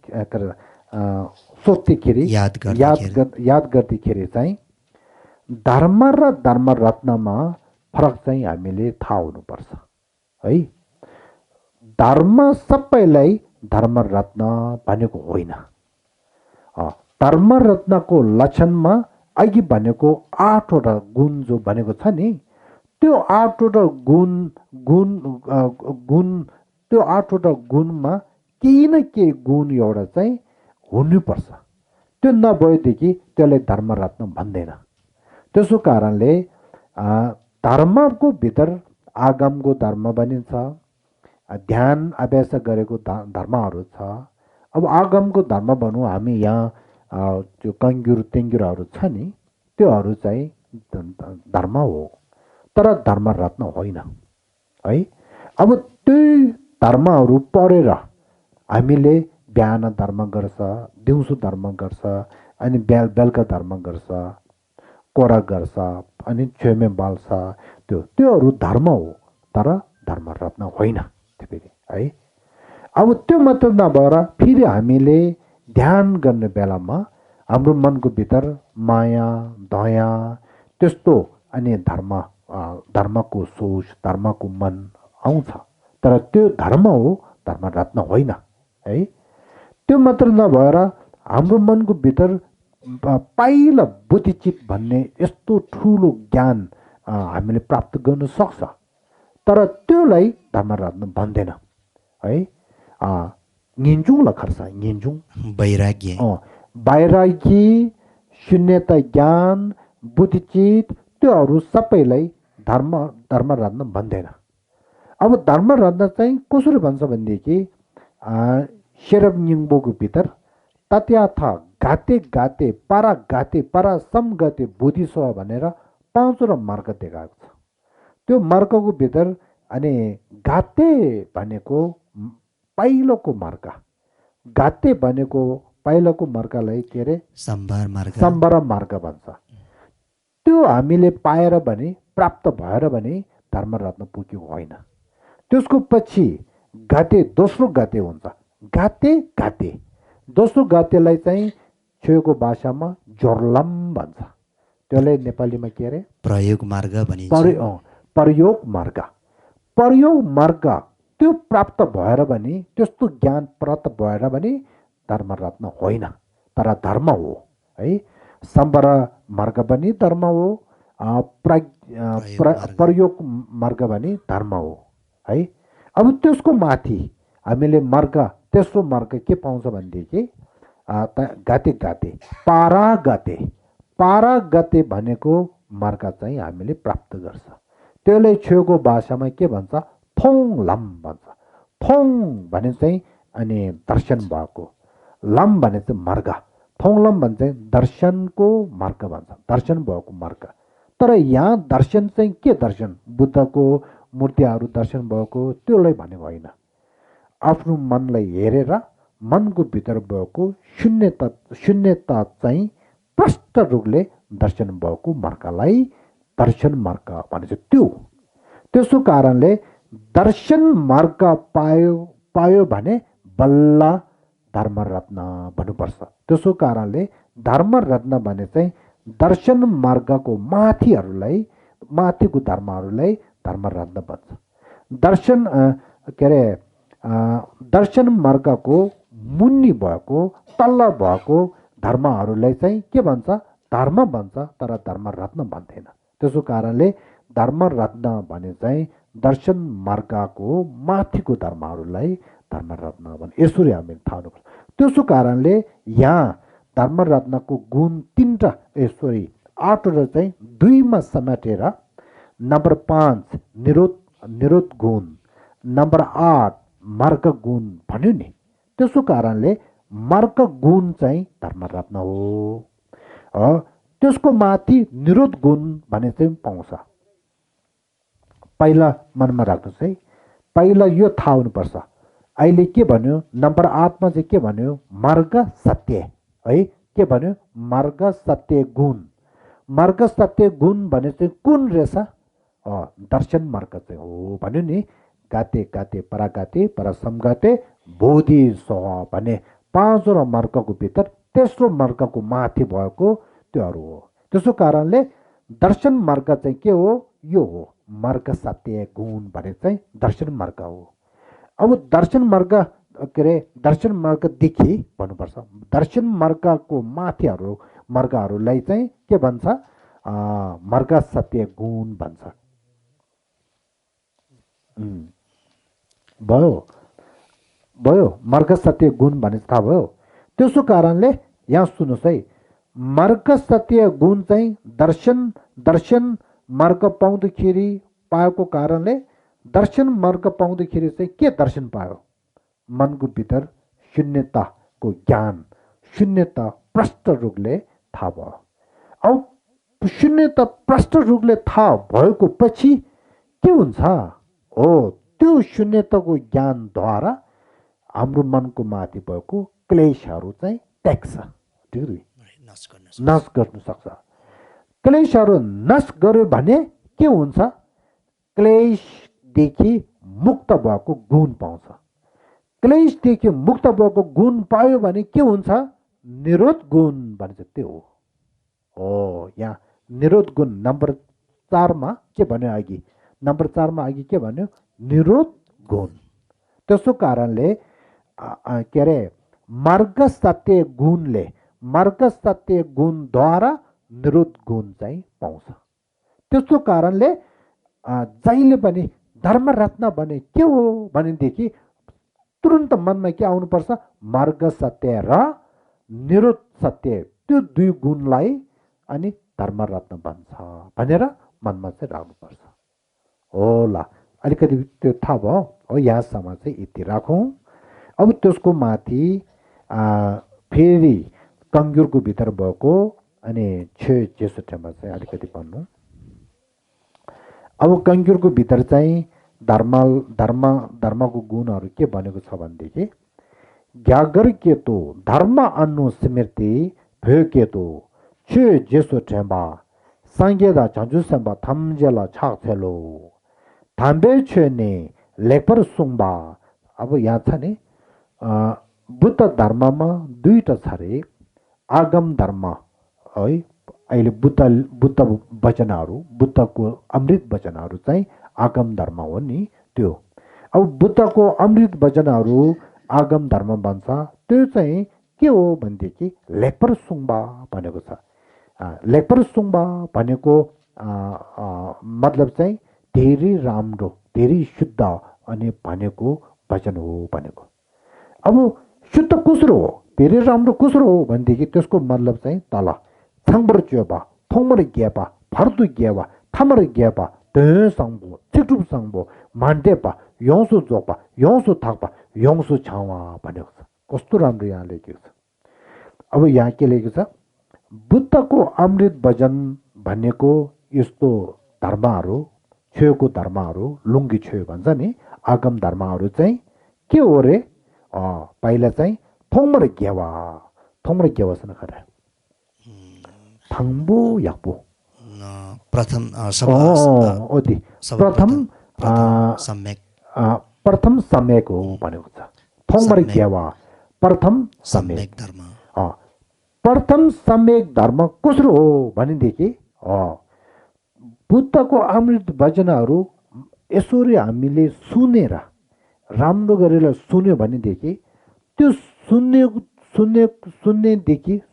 सोच्दाखेरि याद गर्दाखेरि चाहिँ धर्म र धर्मरत्नमा फरक चाहिँ हामीले थाहा हुनुपर्छ है। धर्म सबैलाई धर्मरत्न भनेको होइन। धर्मरत्नको लक्षणमा अघि भनेको 8वटा गुण जो भनेको छ नि, त्यो 8वटा त्यो 8वटा गुणमा केही न केही गुण एउटा चाहिँ हुनुपर्छ। त्यो नभएदेखि त्यसलाई धर्मरत्न भन्दैन। त्यसो कारणले धर्मको भित्र आगमको धर्म भनिन्छ, ध्यान अभ्यास गरेको धर्महरू छ। अब आगमको धर्म भनौँ हामी यहाँ त्यो कङ्ग्युर तेङ्ग्युरहरू छ नि, त्योहरू चाहिँ धर्म हो, तर धर्मरत्न होइन है। अब त्यही धर्महरू पढेर हामीले बिहान धर्म गर्छ, दिउँसो धर्म गर्छ, अनि बेलुका धर्म गर्छ, कोरा गर्छ, अनि छेमे बाल्छ, त्योहरू धर्म हो, तर धर्म रत्न होइन त्यो फेरि है। अब त्यो मात्र नभएर फेरि हामीले ध्यान गर्ने बेलामा हाम्रो मनको भित्र माया दया त्यस्तो अनि धर्मको सोच, धर्मको मन आउँछ, तर त्यो धर्म हो, धर्म रत्न होइन है। त्यो मात्र नभएर हाम्रो मनको भित्र पहिला बुद्धिचित भन्ने यस्तो ठुलो ज्ञान हामीले प्राप्त गर्न सक्छ, तर त्योलाई धर्म रत्न भन्दैन है। ङिन्जुङलाई खर्छ, ङिन्जुङ वैराग्य, वैरागी, शून्यता ज्ञान, बुद्धिचित, त्योहरू सबैलाई धर्म रत्न भन्दैन। अब धर्म रत्न चाहिँ कसरी भन्छ भनेदेखि शेरब निङबोको भित्र तत्याथा गाते गाते पारा समगते बुद्धिस्व भनेर 5वटा मार्ग देखाएको छ। त्यो मार्गको भित्र अनि गाते भनेको पहिलोको मार्ग, गाते भनेको पहिलोको मार्गलाई के अरे सम्भार मार्ग भन्छ। त्यो हामीले पाएर भने, प्राप्त भएर भने धर्म रत्न पुग्यो होइन। त्यसको पछि गाते, दोस्रो गाते हुन्छ, गाते दोस्रो गातेलाई चाहिँ छेउको भाषामा जोर्लम भन्छ, त्यसलाई नेपालीमा के अरे प्रयोग मार्ग भनिन्छ। प्रयोग मार्ग त्यो प्राप्त भएर भने, त्यस्तो ज्ञान प्राप्त भएर भने धर्म रत्न होइन, तर धर्म हो है। सम्बर मार्ग पनि धर्म हो, प्रयोग मार्ग पनि धर्म हो है। अब त्यसको माथि हामीले मार्ग, तेस्रो मार्ग के पाउँछ भनेदेखि गाते पारागते भनेको मार्ग चाहिँ हामीले प्राप्त गर्छ। त्यसले छेउको भाषामा के भन्छ, थोङ भन्छ। थोङ भने चाहिँ अनि दर्शन भएको, लम भने चाहिँ मार्ग, थोङलम भने चाहिँ दर्शनको मार्ग भन्छ, दर्शन भएको मार्ग। तर यहाँ दर्शन चाहिँ के दर्शन, बुद्धको मूर्तिहरू दर्शन भएको त्यसलाई भनेको होइन। आफ्नो मनलाई हेरेर मनको भित्र भएको शून्यता चाहिँ प्रष्ट रूपले दर्शन भएको मार्गलाई दर्शन मार्ग भनिन्छ। त्यसो कारणले दर्शन मार्ग पायो भने बल्ल धर्म रत्न भन्नुपर्छ। त्यसो कारणले धर्म रत्न भने चाहिँ दर्शन मार्गको माथिको धर्महरूलाई धर्म रत्न भन्छ। दर्शन मार्गको मुनि भएको, तल्ल भएको धर्महरूलाई चाहिँ के भन्छ, धर्म भन्छ, तर धर्म रत्न भन्दैन। त्यसो कारणले धर्म रत्न भने चाहिँ दर्शन मार्गको माथिको धर्महरूलाई धर्म रत्न भने, यसरी हामीले थाहा हुनुपर्छ। त्यसो कारणले यहाँ धर्म रत्नको गुण 8वटा चाहिँ 2मा समेटेर नम्बर 5 निरोध गुण, नम्बर 8 मार्ग गुण भन्यो नि। त्यसो कारणले मार्ग गुण चाहिँ धर्म रत्न हो। त्यसको माथि निरोध गुण भने चाहिँ पाउँछ। पहिला मनमा राख्नुहोस् है, पहिला यो थाहा हुनुपर्छ। अहिले के भन्यो, नम्बर 8मा चाहिँ के भन्यो, मार्ग सत्य है। के भन्यो, मार्ग सत्य गुण। मार्ग सत्य गुण भने चाहिँ कुन रहेछ, दर्शन मार्ग चाहिँ हो भन्यो नि। गाते परागाते परसमगाते बोधि सह भने 5वटा मार्गको भित्र तेस्रो मार्गको माथि भएको त्योहरू हो। त्यसो कारणले दर्शन मार्ग चाहिँ के हो, यो हो मार्ग सत्य गुण भने चाहिँ दर्शन मार्ग हो। अब दर्शन मार्ग दर्शन मार्गदेखि भन्नुपर्छ, दर्शन मार्गको मार्गहरूलाई चाहिँ के भन्छ, मार्ग सत्य गुण भन्छ। भयो मार्ग सत्य गुण भने थाहा भयो। त्यसो कारणले यहाँ सुन्नुहोस् है, मार्ग सत्य गुण चाहिँ दर्शन मार्ग पाउँदाखेरि पाएको कारणले, दर्शन मार्ग पाउँदाखेरि चाहिँ के दर्शन पायो, मनको भित्र शून्यताको ज्ञान, शून्यता प्रष्ट रूपले थाहा भयो। अब शून्यता प्रष्ट रूपले थाहा भएको पछि के हुन्छ, त्यो शून्यताको ज्ञानद्वारा हाम्रो मनको माथि भएको क्लेशहरू चाहिँ त्याग्छ। नाश गर्न सक्छ। क्लेशहरू नाश गर्यो भने के हुन्छ? क्लेशदेखि मुक्त भएको गुण पाउँछ। क्लेशदेखि मुक्त भएको गुण पायो भने के हुन्छ? निरोध गुण भन्छ। त्यो हो यहाँ निरोध गुण नम्बर 4मा के भन्यो अघि? नम्बर 4मा अघि के भन्यो? निरोध गुण। त्यसो कारणले के अरे मार्ग सत्य गुणद्वारा निरोध गुण चाहिँ पाउँछ। त्यसो कारणले जहिले पनि धर्मरत्न भने के हो भनेदेखि तुरन्त मनमा के आउनुपर्छ? मार्ग सत्य र निरोध सत्य, त्यो दुई गुणलाई अनि धर्मरत्न बन्छ भनेर मनमा चाहिँ राख्नुपर्छ। होला, अलिकति त्यो थाहा भयो हो। यहाँसम्म चाहिँ यति राखौँ। अब त्यसको माथि फेरि कङ्ग्युरको भित्र भएको अनि जेसोठेमा चाहिँ अलिकति भन्नु। अब कङ्ग्युरको भित्र चाहिँ धर्मको गुणहरू के भनेको छ भनेदेखि ग्यागर केतो धर्म अन्नु स्मृति भयो केतो छे जेसो ठेम्बा सांगेदा झन्जुसेम्बा थम्जेला छाक छेलो थाम्बे छे ने लेपर सुङबा। अब यहाँ छ नि बुद्ध धर्ममा दुईटा छ रे। आगम धर्म है, अहिले बुद्ध वचनहरू, बुद्धको अमृत वचनहरू चाहिँ आगम धर्म हो नि त्यो। अब बुद्धको अमृत वचनहरू आगम धर्म बन्छ। त्यो चाहिँ के हो भनेदेखि लेपर सुङबा भनेको छ। लेपर सुङबा भनेको मतलब चाहिँ धेरै राम्रो, धेरै शुद्ध अनि भनेको वचन हो भनेको। अब शुद्ध कसरो हो, धेरै राम्रो कसरो हो भनेदेखि त्यसको मतलब चाहिँ तल छाङबर च्योबा थोङबर ग्यापा फर्दु ग्याबा थामर ग्यापा दे सङ्बो चिटुप सङ्बो मान्डेपा यौसो जोपा यौसो थाक्पा यौसो छावा भनेको छ। कस्तो राम्रो यहाँ लेखेको छ। अब यहाँ के लेखेको छ? बुद्धको अमृत वचन भनेको यस्तो धर्महरू, छेउको धर्महरू, लुङ्गी छेउ भन्छ नि, आगम धर्महरू चाहिँ के हो रे? पहिला चाहिँ थोङबर ग्यावासँग खरा थाङ्बो याक्बो प्रथम प्रथम सम्यक हो भनेको छ। थोङबर ग्यावा प्रथम सम्यक धर्म। प्रथम सम्यक धर्म कसरो हो भनेदेखि बुद्धको अमृत वचनहरू यसरी हामीले सुनेर राम्रो गरेर सुन्यो भनेदेखि त्यो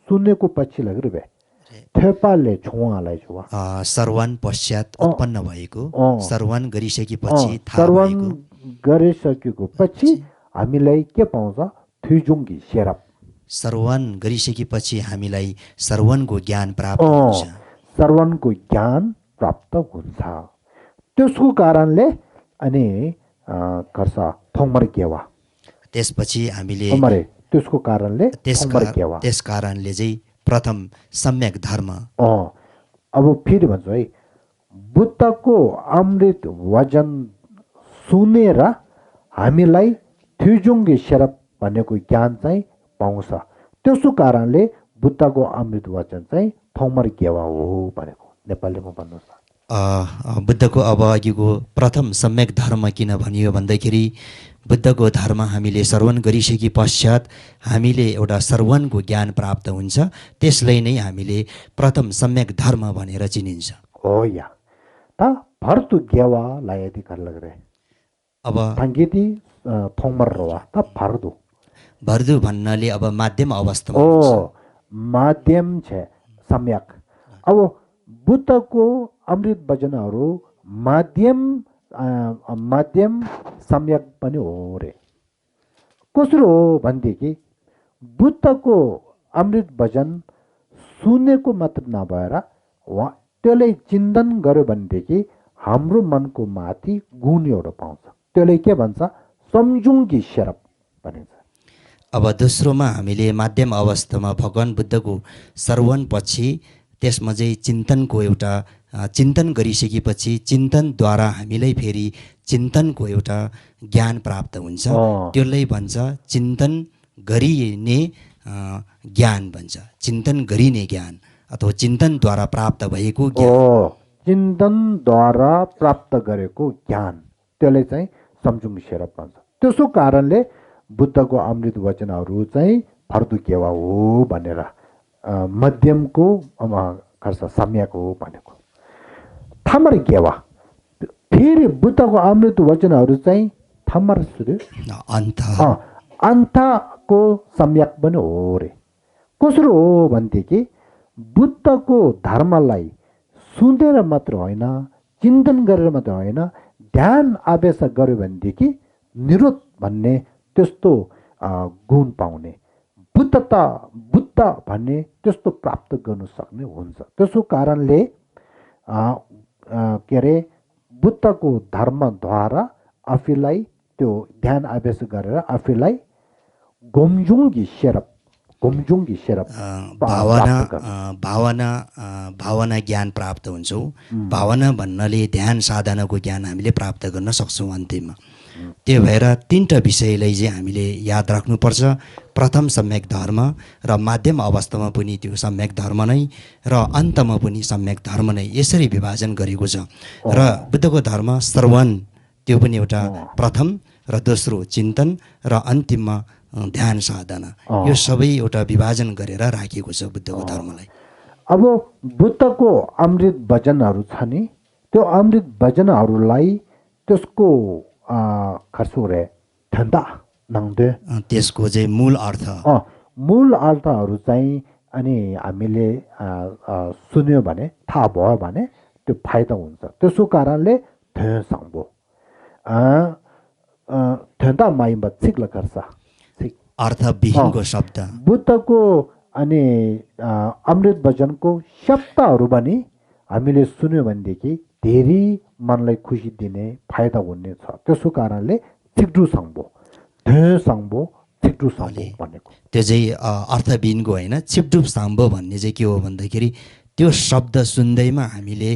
सुन्नेको पछि लगेर भए थेपाले छुवालाई छुवा सर्वान पश्चात उत्पन्न भएको, सर्वान गरिसकेपछि सर्वान गरिसकेको पछि हामीलाई के पाउँछ? थुजुङ्गी सेरप। सर्वान गरिसकेपछि हामीलाई सर्वनको ज्ञान प्राप्त हुन्छ। सर्वनको ज्ञान प्राप्त हुन्छ। त्यसको कारणले अनि गर्छ थोङमर गेवा। त्यसपछि हामीले त्यसको कारणले त्यस कारणले चाहिँ प्रथम सम्यक धर्म। अब फेरि भन्छु है, बुद्धको अमृत वचन सुनेर हामीलाई थुजुङ्गी सेरप भनेको ज्ञान चाहिँ पाउँछ। त्यसो कारणले बुद्धको अमृत वचन चाहिँ थोङमर गेवा हो भनेको। नेपालीमा भन्नुहोस्। बुद्धको अब अघिको प्रथम सम्यक धर्म किन भनियो भन्दाखेरि बुद्धको धर्म हामीले श्रवण गरिसके पश्चात हामीले एउटा श्रवणको ज्ञान प्राप्त हुन्छ। त्यसलाई नै हामीले प्रथम सम्यक धर्म भनेर चिनिन्छ। हो या त भर्तु गेवा लायति कर लग रहे। अब थङ्गेती थोङमर रोवा त भर्दु भर्दु भन्नाले अब माध्यम अवस्थामा माध्यम छ सम्यक। अब बुद्धको अमृत वचनहरू माध्यम सम्यक पनि हो रे। कसरो हो भनेदेखि बुद्धको अमृत वचन सुनेको मात्र नभएर त्यसलाई चिन्तन गर्यो भनेदेखि हाम्रो मनको माथि गुण एउटा पाउँछ। त्यसलाई के भन्छ? सम्झुङ्गी सेरप भनिन्छ। अब दोस्रोमा हामीले माध्यम अवस्थामा भगवान् बुद्धको श्रवण पछि त्यसमा चाहिँ चिन्तनको एउटा चिन्तन गरिसकेपछि चिन्तनद्वारा हामीलाई फेरि चिन्तनको एउटा ज्ञान प्राप्त हुन्छ। त्यसलाई भन्छ चिन्तन गरिने ज्ञान भन्छ, चिन्तन गरिने ज्ञान अथवा चिन्तनद्वारा प्राप्त भएको ज्ञान। चिन्तनद्वारा प्राप्त गरेको ज्ञान, त्यसले चाहिँ सम्झुङ सेरप भन्छ। त्यसो कारणले बुद्धको अमृत वचनहरू चाहिँ फर्दु केवा हो भनेर मध्यमको खर्च सम्यक हो भनेको। थमर केवा फेरि बुद्धको अमृत वचनहरू चाहिँ थमर अन्तको सम्यक पनि हो रे। कसरी हो भनेदेखि बुद्धको धर्मलाई सुनेर मात्र होइन, चिन्तन गरेर मात्र होइन, ध्यान आवेश गर्यो भनेदेखि निरोध भन्ने त्यस्तो गुण पाउने, बुद्ध भन्ने त्यस्तो प्राप्त गर्नु सक्ने हुन्छ। त्यसो कारणले के अरे बुद्धको धर्मद्वारा आफूलाई त्यो ध्यान आवेश गरेर आफूलाई गोमजुङ्गी सेरप भावना ज्ञान प्राप्त हुन्छौँ। भावना भन्नाले ध्यान साधनाको ज्ञान हामीले प्राप्त गर्न सक्छौँ अन्तिममा। त्यो भएर तिनवटा विषयलाई चाहिँ हामीले याद राख्नुपर्छ। प्रथम सम्यक धर्म र माध्यम अवस्थामा पनि त्यो सम्यक धर्म नै र अन्तमा पनि सम्यक धर्म नै, यसरी विभाजन गरेको छ। र बुद्धको धर्म श्रवण त्यो पनि एउटा प्रथम, र दोस्रो चिन्तन, र अन्तिममा ध्यान साधना, यो सबै एउटा विभाजन गरेर राखिएको छ बुद्धको धर्मलाई। अब बुद्धको अमृत वचनहरू छ नि, त्यो अमृत वचनहरूलाई त्यसको खर्सो रे ठन्डा नङदे, त्यसको चाहिँ मूल अर्थहरू चाहिँ अनि हामीले सुन्यो भने, थाहा भयो भने त्यो फाइदा हुन्छ। त्यसो कारणले थ्याङ्बो ठन्डा माइमा छिक्ल खर्छ अर्थविहीनको शब्द बुद्धको अनि अमृत वचनको शब्दहरू पनि हामीले सुन्यो भनेदेखि धेरै मनलाई खुसी दिने, फाइदा हुने छ। त्यसो कारणले छिक्डु सङ्बो भनेको त्यो चाहिँ अर्थविहीनको होइन, छिप्डुप साम्बो भन्ने चाहिँ के हो भन्दाखेरि त्यो शब्द सुन्दैमा हामीले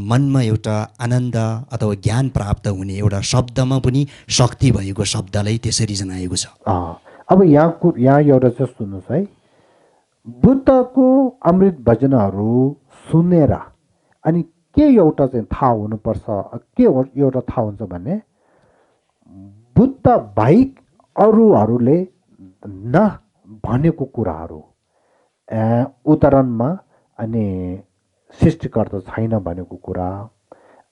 मनमा एउटा आनन्द अथवा ज्ञान प्राप्त हुने, एउटा शब्दमा पनि शक्ति भएको शब्दलाई त्यसरी जनाएको छ। अब यहाँ एउटा चाहिँ सुन्नुहोस् है, बुद्धको अमृत वचनहरू सुनेर अनि के एउटा चाहिँ थाहा हुनुपर्छ। के एउटा थाहा हुन्छ भने बुद्ध बाहेक अरूहरूले न भनेको कुराहरू उदाहरणमा अनि सृष्टिकर्ता छैन भनेको कुरा,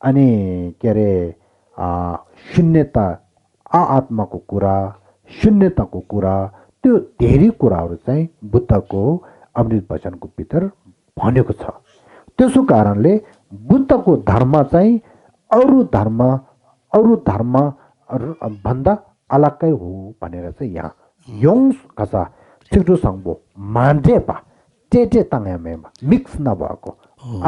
अनि के अरे शून्यता, आत्माको कुरा, शून्यताको कुरा, त्यो धेरै कुराहरू चाहिँ बुद्धको अमृत वचनको भित्र भनेको छ। त्यसो कारणले बुद्धको धर्म चाहिँ अरू धर्म भन्दा अलग्गै हो भनेर चाहिँ यहाँ योङ्स कसा छिटो सङ्बो मान्डेपा टेटे ताङामेमा मिक्स नभएको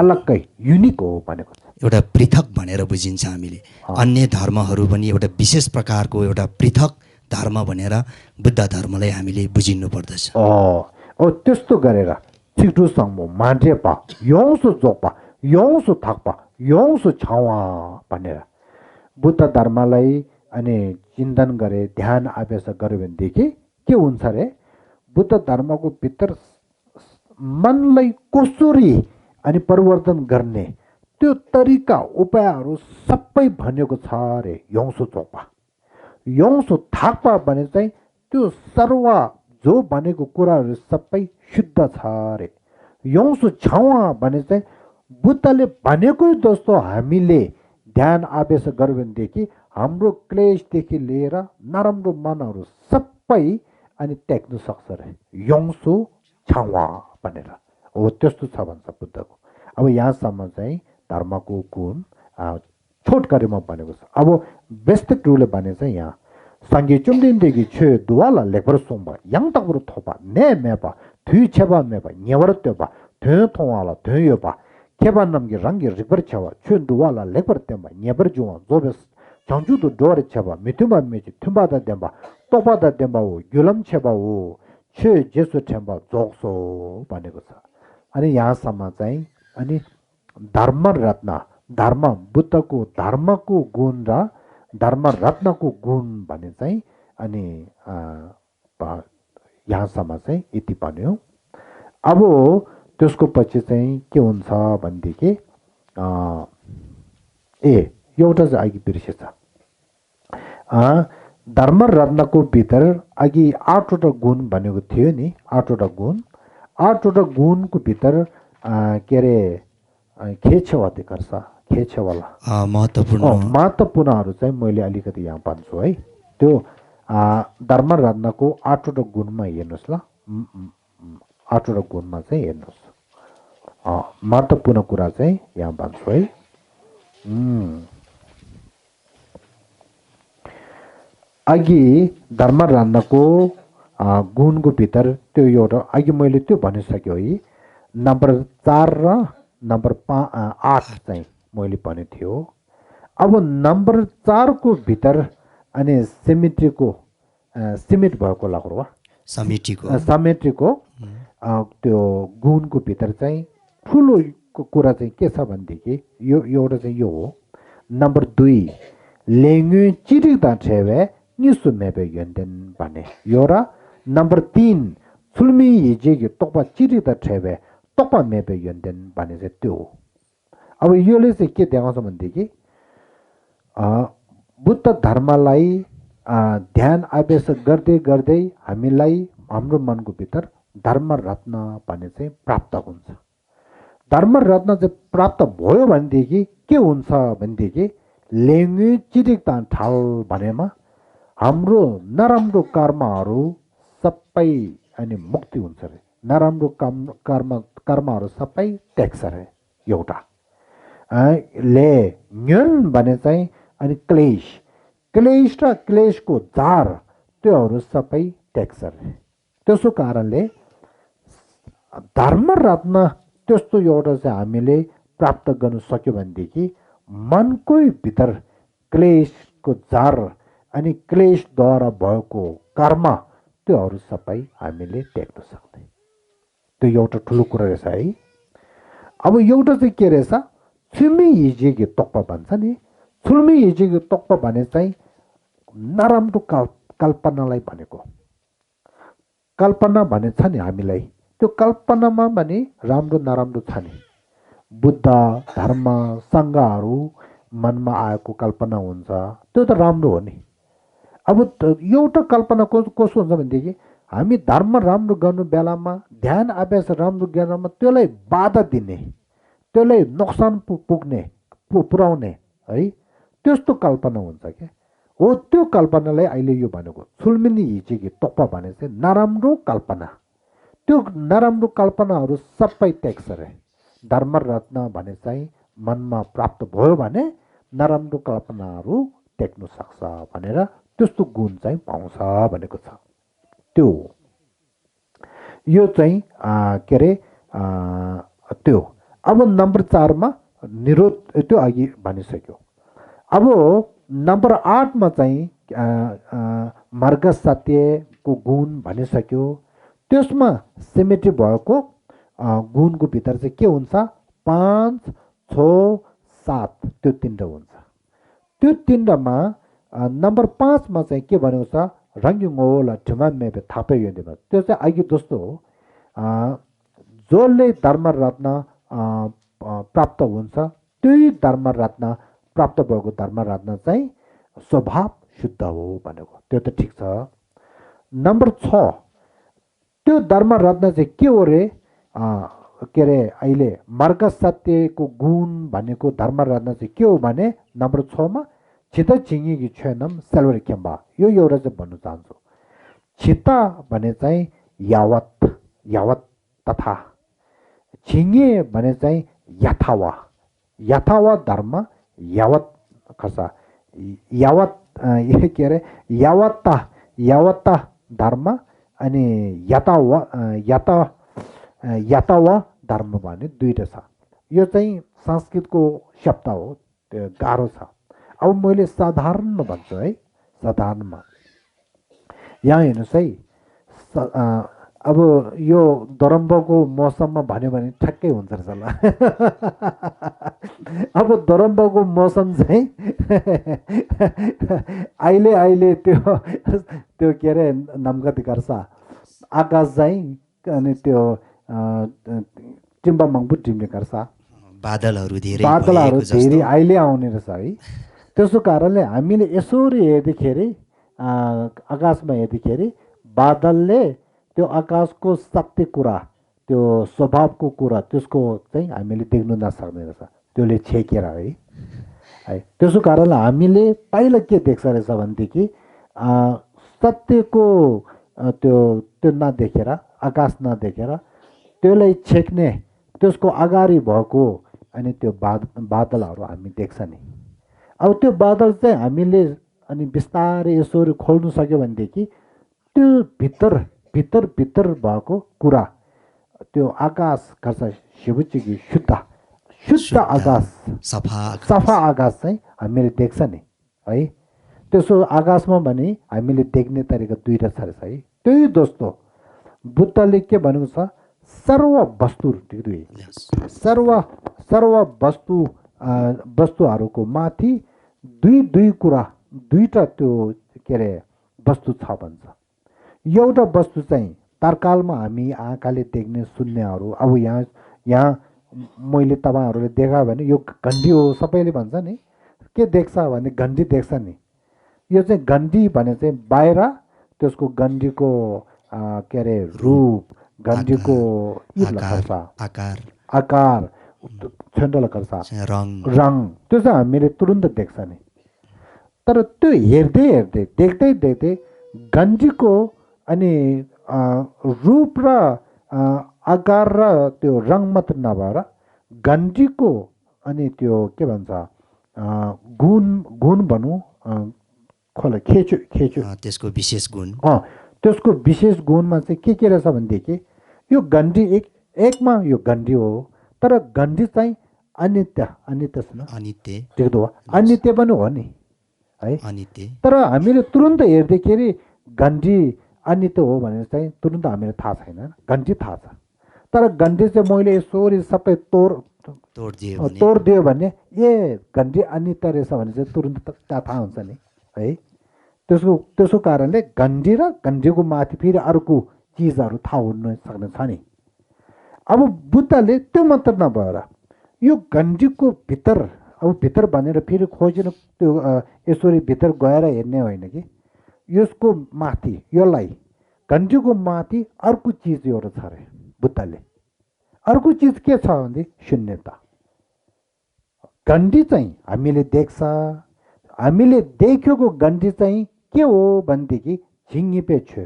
अलग्गै युनिक हो भनेको छ। एउटा पृथक भनेर बुझिन्छ हामीले। अन्य धर्महरू पनि एउटा विशेष प्रकारको एउटा पृथक धर्म भनेर बुद्ध धर्मलाई हामीले बुझिनु पर्दछ। त्यस्तो गरेर छिटो सङ्बो मान्डेपा योङ्सो जोपा योङ्सो थाक्पा योङ्सो छावा भनेर बुद्ध धर्मलाई अनि चिन्तन गरे, ध्यान आवेश गर्यो भनेदेखि के हुन्छ रे, बुद्ध धर्मको भित्र मनलाई कसरी अनि परिवर्तन गर्ने त्यो तरिका उपायहरू सबै भनेको छ रे। योङ्सो चोपा योङ्सो थाक्पा भने चाहिँ त्यो सर्व जो भनेको कुराहरू सबै शुद्ध छ रे। योङ्सो छावा भने चाहिँ बुद्धले भनेकै जस्तो हामीले ध्यान आवेश गर्यो भनेदेखि हाम्रो क्लेशदेखि लिएर नराम्रो मनहरू सबै अनि त्याग्नु सक्छ रे। योङ्सो छावा भनेर हो, त्यस्तो छ भन्छ बुद्धको। अब यहाँसम्म चाहिँ धर्मको गुण छोटकरीमा भनेको छ। अब व्यस्तिक रूपले भने चाहिँ यहाँ सँगै चुम्दिनदेखि छे दुवाला लेखबर सोम्बा yang takbro thoba ne meba thui cheba meba nyawar teba thö thongala thö yoba keba namgi rangi rikbar chawa chön duwala lekbar temba nyabar juwa zobes changju do dore cheba mituma meji tumba da demba toba da demba wo gyulam cheba wo che jesu temba zogso भनेको छ। अनि यहाँसम्म चाहिँ अनि धर्म रत्न धर्म बुद्धको धर्मको गुण र धर्म रत्नको गुण भने चाहिँ अनि यहाँसम्म चाहिँ यति भन्यो। अब त्यसको पछि चाहिँ के हुन्छ भनेदेखि एउटा चाहिँ अघि बिर्सेछ। धर्मरत्नको भित्र अघि 8वटा गुण भनेको थियो नि, 8वटा गुण। 8वटा गुणको भित्र के अरे खेछेवाधिकार छ, खेछेवाला महत्त्वपूर्णहरू चाहिँ मैले अलिकति यहाँ भन्छु है। त्यो धर्मरत्नको 8वटा गुणमा हेर्नुहोस् ल, 8वटा गुणमा चाहिँ हेर्नुहोस्, महत्त्वपूर्ण कुरा चाहिँ यहाँ भन्छु है। अघि धर्मरत्नको गुणको भित्र त्यो एउटा अघि मैले त्यो भनिसक्यो है। नम्बर 4 र नम्बर 8 चाहिँ मैले भनेको थियो। अब नम्बर 4 को भित्र अनि सिमेट भएको लाग्यो, समेट्रीको त्यो गुणको भित्र चाहिँ ठुलो कुरा चाहिँ के छ भनेदेखि यो एउटा चाहिँ यो हो। नम्बर 2 लेङ्गु चिरिक्दा ठेवे निसु मेबे यन्देन भने यो र नम्बर 3 सुल्मी हिजेगी तोक्पा चिरिक्दा ठेवे तोक्पा मेबे यन्देन भने चाहिँ त्यो हो। अब योले चाहिँ के देखाउँछ भनेदेखि बुद्ध धर्मलाई ध्यान अभ्यास गर्दै गर्दै हामीलाई हाम्रो मनको भित्र धर्मरत्न भन्ने चाहिँ प्राप्त हुन्छ। धर्मरत्न चाहिँ प्राप्त भयो भनेदेखि के हुन्छ भनेदेखि लेङ्गु चिरिक्ता ठाल भनेमा हाम्रो नराम्रो कर्महरू सबै अनि मुक्ति हुन्छ रे। नराम्रो कर्महरू सबै ट्याक्छ रे एउटा। ले न्युन भने चाहिँ अनि क्लेश र क्लेशको जार त्योहरू सबै ट्याक्छ रे। त्यसो कारणले धर्मरत्न त्यस्तो एउटा चाहिँ हामीले प्राप्त गर्न सक्यो भनेदेखि मनकै भित्र क्लेशको जार अनि क्लेशद्वारा भएको कर्म त्योहरू सबै हामीले ट्याक्न सक्दै। त्यो एउटा ठुलो कुरा रहेछ है। अब एउटा चाहिँ के रहेछ, छुल्मी हिजेगी तोक्पा भन्छ नि। छुल्मी हिजेगी तोक्पा भने चाहिँ नराम्रो कल्पनालाई भनेको। कल्पना भने छ नि हामीलाई, त्यो कल्पनामा भने राम्रो नराम्रो छ नि। बुद्ध धर्म सङ्घहरू मनमा आएको कल्पना हुन्छ, त्यो त राम्रो हो नि। अब एउटा कल्पना कसो हुन्छ भनेदेखि हामी धर्म राम्रो गर्नु बेलामा ध्यान अभ्यास राम्रो गर्नमा त्यसलाई बाधा दिने, त्यसलाई नोक्सान पुर्याउने है, त्यस्तो कल्पना हुन्छ क्या। हो त्यो कल्पनालाई अहिले यो भनेको छुल्मिनी हिजेगी तोक्पा भने चाहिँ नराम्रो कल्पना। त्यो नराम्रो कल्पनाहरू सबै ट्याक्छ रे। धर्मरत्न भने चाहिँ मनमा प्राप्त भयो भने नराम्रो कल्पनाहरू ट्याक्नु सक्छ भनेर त्यस्तो गुण चाहिँ पाउँछ भनेको छ। त्यो यो चाहिँ के अरे त्यो। अब नम्बर 4मा निरोध त्यो अघि भनिसक्यो। अब नम्बर 8मा चाहिँ मार्ग सत्यको गुण भनिसक्यो। त्यसमा सिमेट्री भएको गुणको भित्र चाहिँ के हुन्छ, 5, 6, 7 त्यो 3 हुन्छ। त्यो 3मा नम्बर 5मा चाहिँ के भनेको छ, रङ्गिङ ठुमा मेबे थापे योदेमा। त्यो चाहिँ अघि जस्तो हो, जसले धर्मरत्न प्राप्त हुन्छ त्यही धर्मरत्न प्राप्त भएको धर्मरत्न चाहिँ स्वभाव शुद्ध हो भनेको। त्यो त ठिक छ। नम्बर 6 त्यो धर्मरत्न चाहिँ के हो रे, के अरे अहिले मार्ग सत्यको गुण भनेको धर्मरत्न चाहिँ के हो भने नम्बर 6मा छिता छिङ्गी छेनम सेल्वर खेम्बा यो एउटा चाहिँ भन्नु चाहन्छु। छिता भने चाहिँ यावत तथा, छिङ्गे भने चाहिँ यथावा धर्म यावत खसा यावत के अरे यावत्ता धर्म अनि यथावा धर्म भने 2टा छ। यो चाहिँ संस्कृतको शब्द हो, त्यो गाह्रो छ। अब मैले साधारणमा भन्छु है, साधारणमा यहाँ हेर्नुहोस् है। अब यो दरम्बको मौसममा भन्यो भने ठ्याक्कै हुन्छ रहेछ ल। अब दरम्बको मौसम चाहिँ अहिले त्यो के अरे नमगत गर्छ। आकाश चाहिँ अनि त्यो टिम्बामङ्बु टिम्ने गर्छ बादलहरू धेरै बादलहरू भएको जस्तो। धेरै अहिले आउने रहेछ है। त्यसो कारणले हामीले यसरी हेर्दाखेरि आकाशमा हेर्दाखेरि बादलले त्यो आकाशको सत्य कुरा त्यो स्वभावको कुरा त्यसको चाहिँ हामीले देख्नु नसक्ने रहेछ, त्यसले छेकेर है। त्यसो कारणले हामीले पहिला के देख्छ रहेछ भनेदेखि सत्यको त्यो त्यो नदेखेर आकाश नदेखेर त्यसलाई छेक्ने त्यसको अगाडि भएको अनि त्यो बादलहरू हामी देख्छ नि। अब त्यो बादल चाहिँ हामीले अनि बिस्तारै यसरी खोल्नु सक्यो भनेदेखि त्यो भित्र भित्र भित्र भएको कुरा त्यो आकाश गर्छ शिवजीकी शुद्ध आकाश सफा आकाश चाहिँ हामीले देख्छ नि है। त्यसो आकाशमा भने हामीले देख्ने तरिका दुईवटा छ रहेछ है। त्यही दोस्तो बुद्धले के भनेको छ, सर्व वस्तु सर्व वस्तुहरूको माथि दुई कुरा दुईटा त्यो के अरे वस्तु छ भन्छ। एउटा वस्तु चाहिँ तत्कालमा हामी आँखाले देख्ने सुन्नेहरू, अब यहाँ मैले तपाईँहरूले देखा भने यो घन्टी हो सबैले भन्छ नि, के देख्छ भने घन्टी देख्छ नि। यो चाहिँ घन्टी भने चाहिँ बाहिर त्यसको घन्टीको के अरे रूप घन्टीको आकार छेन्डल गर्छ रङ त्यो चाहिँ हामीले तुरुन्त देख्छ नि। तर त्यो हेर्दै हेर्दै देख्दै देख्दै घन्टीको अनि रूप र आकार र त्यो रङ मात्र नभएर घन्टीको अनि त्यो के भन्छ गुण भनौँ खोला खेचो त्यसको विशेष गुण त्यसको विशेष गुणमा चाहिँ के रहेछ भनेदेखि यो घन्टी एकमा यो घन्टी हो, तर घन्टी चाहिँ अनित्य देख्दो अनित्य पनि हो नि है। तर हामीले तुरुन्त हेर्दाखेरि घन्टी अनित्य हो भनेर चाहिँ तुरुन्त हामीलाई थाहा छैन, घन्टी थाहा छ। तर घन्टी चाहिँ मैले यसरी सबै तोडिदियो भने ए घन्टी अनित्य रहेछ भने चाहिँ तुरुन्त थाहा हुन्छ नि है। त्यसको कारणले घन्टी र घन्टीको माथि फेरि अर्को चिजहरू थाहा हुन सक्ने छ नि। अब बुद्धले त्यो मात्र नभएर यो घन्टीको भित्र अब भित्र भनेर फेरि खोजेर त्यो यसरी भित्र गएर हेर्ने होइन कि यसको माथि यसलाई घन्टीको माथि अर्को चिज एउटा छ अरे बुद्धले। अर्को चिज के छ भने शून्यता। घन्टी चाहिँ हामीले देख्छ, हामीले देखेको घन्टी चाहिँ के हो भनेदेखि झिङ्गिपे छु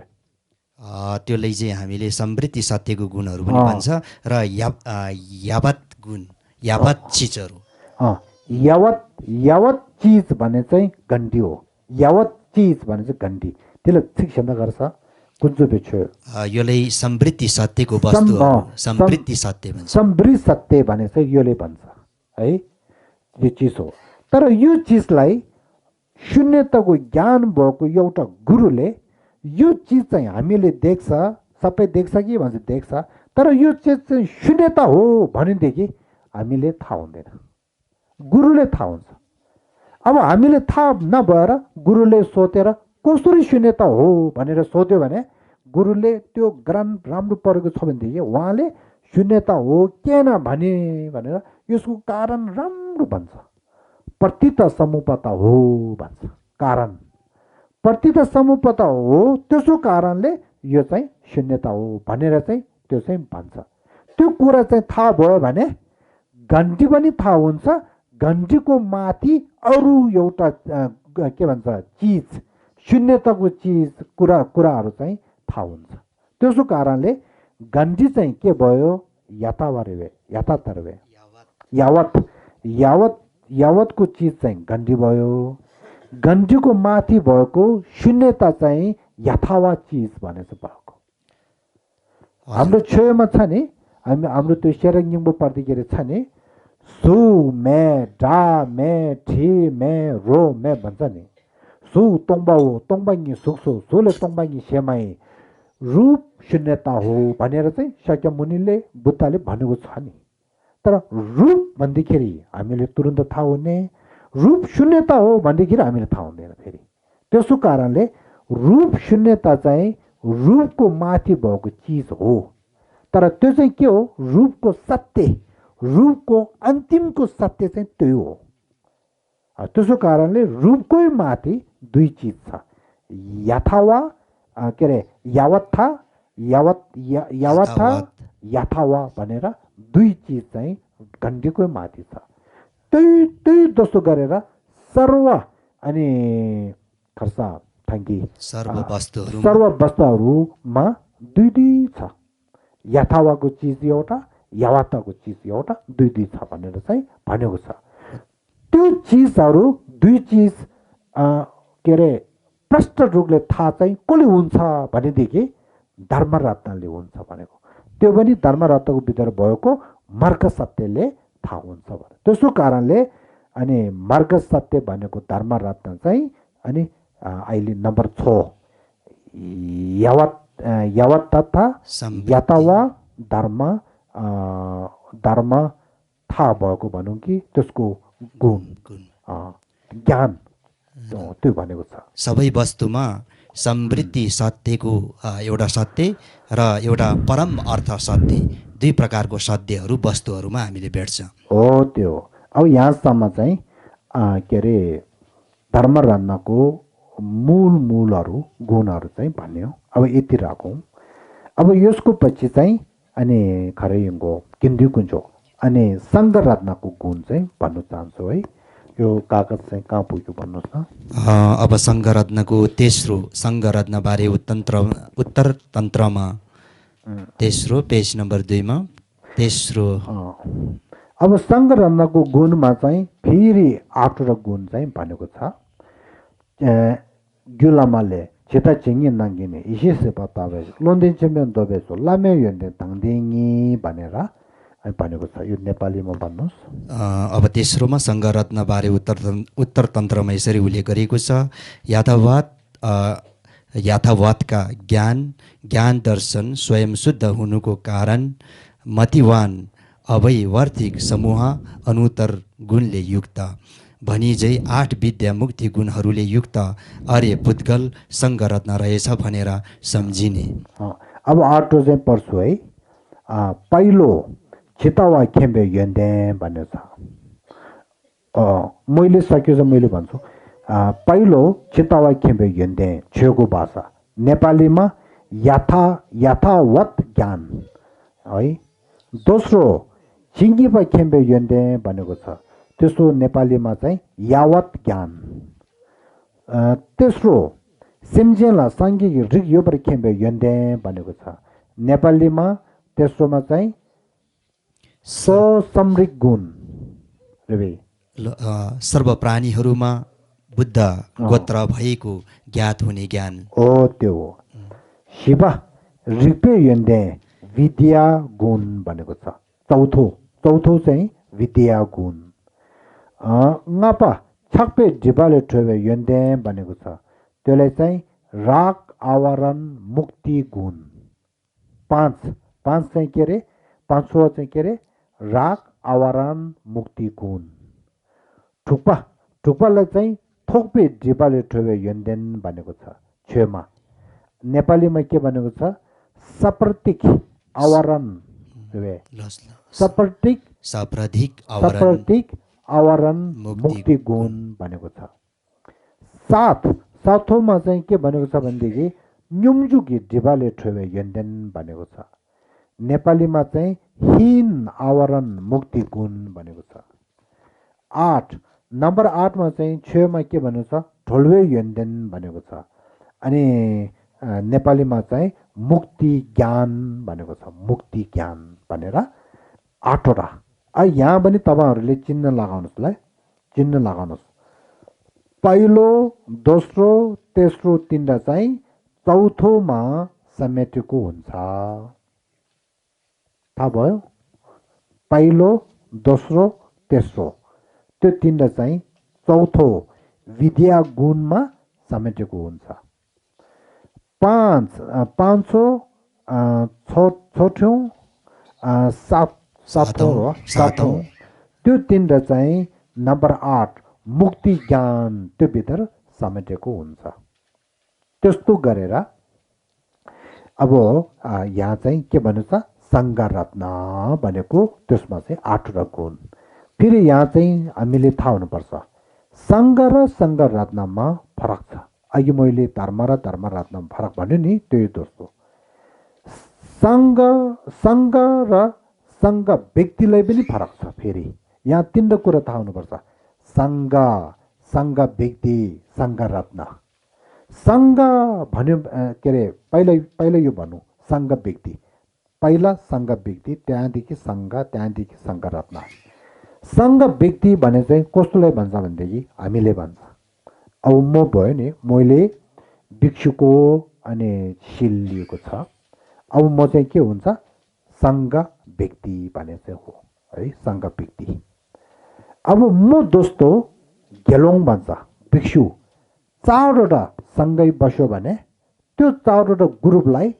त्यसलाई चाहिँ हामीले समृद्धि सत्यको गुणहरू पनि भन्छ र यावत चिजहरू यावत चिज भने चाहिँ घन्टी हो। यावत चिज भने चाहिँ घन्टी, त्यसलाई ठिक क्षमता गर्छ कुन छु यसलाई समृद्धि सत्यको वस्तु समृद्धि सत्य भन्छ। समृद्धि सत्य भने चाहिँ यसले भन्छ है, यो चिज हो। तर यो चिजलाई शून्यताको ज्ञान भएको एउटा गुरुले यो चिज चाहिँ हामीले देख्छ, सबै देख्छ कि भन्छ देख्छ, तर यो चिज चाहिँ शून्यता हो भनेदेखि हामीले थाहा हुँदैन, गुरुले थाहा हुन्छ। अब हामीले थाहा नभएर गुरुले सोधेर कसरी शून्यता हो भनेर सोध्यो भने गुरुले त्यो ज्ञान राम्रो परेको छ भनेदेखि उहाँले शून्यता हो किन भने भनेर यसको कारण राम्रो भन्छ। प्रतीत समुपता हो भन्छ, कारण प्रतीत समुपता हो, त्यसो कारणले यो चाहिँ शून्यता हो भनेर चाहिँ त्यो चाहिँ भन्छ। त्यो कुरा चाहिँ थाहा भयो भने घन्टी पनि थाहा हुन्छ, घन्टीको माथि अरू एउटा के भन्छ चिज शून्यताको चिज कुराहरू चाहिँ थाहा हुन्छ। त्यसो कारणले घन्टी चाहिँ के भयो यावतको चिज चाहिँ घन्टी भयो। घन्टीको माथि भएको शून्यता चाहिँ यथावत चिज भनेर भएको। हाम्रो छेउमा छ नि हाम्रो त्यो सेरङजिङबो पर्दिकेर छ नि सु मे डा मे ठी मे रो मे भन्छ नि। सु तोङबा हो तोङबाङ्गी सुक्सो सुले तोङबाङ्गी सेमाई रूप शून्यता हो भनेर चाहिँ शाक्यमुनिले बुद्धले भनेको छ नि। तर रूप भन्दाखेरि हामीले तुरुन्त थाहा हुने, रूप शून्यता हो भन्दाखेरि हामीले थाहा हुँदैन फेरि। त्यसो कारणले रूप शून्यता चाहिँ रूपको माथि भएको चिज हो। तर त्यो चाहिँ के हो? रूपको सत्य, रूपको अन्तिमको सत्य चाहिँ त्यो हो। त्यसो कारणले रूपकै माथि दुई चिज छ, यथावा के अरे यावत्था, यावत्था यथावा भनेर दुई चिज चाहिँ घन्टीकै माथि छ। त्यही जस्तो गरेर सर्व अनि खर्सा थङ्की सर्व वस्तुहरूमा दुई दुई छ। यथावाको चिज एउटा, यावत्ताको चिज एउटा, दुई दुई छ भनेर चाहिँ भनेको छ। त्यो चिजहरू दुई चिज के अरे प्रष्ट रूपले थाहा चाहिँ कसले हुन्छ भनेदेखि धर्मरत्नले हुन्छ भनेको। त्यो पनि धर्मरत्नको भित्र भएको मार्ग सत्यले थाहा हुन्छ भने। त्यसो कारणले अनि मार्ग सत्य भनेको धर्मरत्न चाहिँ अनि अहिले नम्बर 6 यावत तथा यथावा धर्म थाहा भएको भनौँ कि त्यसको गुण ज्ञान त्यो भनेको छ। सबै वस्तुमा समृद्धि सत्यको एउटा सत्य र एउटा परम अर्थ सत्य, दुई प्रकारको सत्यहरू वस्तुहरूमा हामीले भेट्छ। हो त्यो। अब यहाँसम्म चाहिँ के अरे धर्मरत्नको मूलहरू गुणहरू चाहिँ भन्यो। अब यति राखौँ। अब यसको पछि चाहिँ अनि खरैको किन्दिकुन्जो अनि सङ्घरत्नको गुण चाहिँ भन्नु चाहन्छु है। यो कागज चाहिँ कहाँ पुग्यो भन्नुहोस् न। अब सङ्घरत्नको तेस्रो सङ्घरत्नबारे उत्तर तन्त्रमा तेस्रो पेज नम्बर 2 मा तेस्रो। अब सङ्घरत्नको गुणमा चाहिँ फेरि 8 गुण चाहिँ भनेको छ। ग्युलामाले छिता छिङ्गी नाङ्गिने इसिसे पतावे लोन्दिन चेम्बियन दोबेसो लामे योन्ने ताङदिङी भनेर भनेको छ। यो नेपालीमा भन्नुहोस्। अब तेस्रोमा सङ्घरत्नबारे उत्तर तन्त्रमा यसरी उल्लेख गरिएको छ। यथावतका ज्ञान दर्शन स्वयं शुद्ध हुनुको कारण मतिवान अवैवर्तिक समूह अनुत्तर गुणले युक्त भनिझै 8 विद्या मुक्ति गुणहरूले युक्त आर्य पुद्गल सङ्घरत्न रहेछ भनेर सम्झिने। अब 8 चाहिँ पढ्छु है। पहिलो छितावा खेम्बे यन्दे भन्ने छ। मैले सक्यो चाहिँ मैले भन्छु। पहिलो छितावा खेम्बे यन्दे छेउको भाषा नेपालीमा यथावत ज्ञान है। दोस्रो छिङ्गीपा खेम्बे यन्दे भनेको छ। त्यसो नेपालीमा चाहिँ यावत ज्ञान। तेस्रो सिम्जेला साङ्गिक रिग यो पर खेम्बे यन्दे भनेको छ। नेपालीमा तेस्रोमा चाहिँ समृद्ध गुण सर्व प्राणीहरूमा बुद्ध गोत्र भएको ज्ञात हुने ज्ञान हो त्यो हो। शिवा रिपे यन्दे विद्या गुण भनेको छ। चौथो चाहिँ विद्या गुण। ngapa छक्पे जिबाले ठोबे यन्दे भनेको छ। त्यसलाई चाहिँ राग आवरण मुक्ति गुण। पाँच चाहिँ के अरे पाँचौँ चाहिँ के अरे राग आवरण मुक्ति गुण। ठुक्पालाई चाहिँ थोक्पे जिबाले ठोबे यन्देन भनेको छ। छेउमा नेपालीमा के भनेको छ? सप्रतिक आवरण सप्रतिक आवरण मुक्ति गुण भनेको छ। साथौँमा चाहिँ के भनेको छ भनेदेखि न्युम्जुकी ढिबाले ठोबे यन्देन भनेको छ। नेपालीमा चाहिँ हीन आवरण मुक्ति गुण भनेको छ। 8 नम्बर 8मा चाहिँ छेउमा के भनेको छ? ढोल्वे यन्देन भनेको छ। अनि नेपालीमा चाहिँ मुक्ति ज्ञान भनेको छ। मुक्ति ज्ञान भनेर 8वटा। यहाँ पनि तपाईँहरूले चिन्ह लगाउनुहोस्। पहिलो, दोस्रो, तेस्रो, 3 चाहिँ चौथोमा समेटेको हुन्छ। थाहा भयो? पहिलो, दोस्रो, तेस्रो त्यो 3 चाहिँ चौथो विद्या गुणमा समेटेको हुन्छ। पाँचौँ, छठौँ, सातौँ त्यो 3 चाहिँ नम्बर 8 मुक्ति ज्ञान त्यो भित्र समेटेको हुन्छ। त्यस्तो गरेर अब यहाँ चाहिँ के भन्नु छ सङ्गरत्न भनेको त्यसमा चाहिँ 8वटा गुण। फेरि यहाँ चाहिँ हामीले थाहा हुनुपर्छ सङ्ग र सङ्गरत्नमा फरक छ। अघि मैले धर्म र धर्मरत्नमा फरक भन्यो नि, त्यही दोस्तो। सङ्ग र सङ्ग व्यक्तिलाई पनि फरक छ। फेरि यहाँ 3 कुरा थाहा हुनुपर्छ सङ्ग, सङ्ग व्यक्ति, सङ्गरत्न। सङ्ग भन्यो के अरे पहिला यो भनौँ सङ्ग व्यक्ति, पहिला सङ्ग व्यक्ति, त्यहाँदेखि सङ्ग, त्यहाँदेखि सङ्गरत्न। सङ्ग व्यक्ति भने चाहिँ कस्तोलाई भन्छ भनेदेखि हामीले भन्छ अब म भयो नि, मैले भिक्षुको अनि सिल लिएको छ, अब म चाहिँ के हुन्छ सङ्ग व्यक्ति भने चाहिँ हो है, सङ्ग व्यक्ति। अब म दोस्तो गेलोङ भन्छ भिक्षु 4वटा सँगै बस्यो भने त्यो 4वटा ग्रुपलाई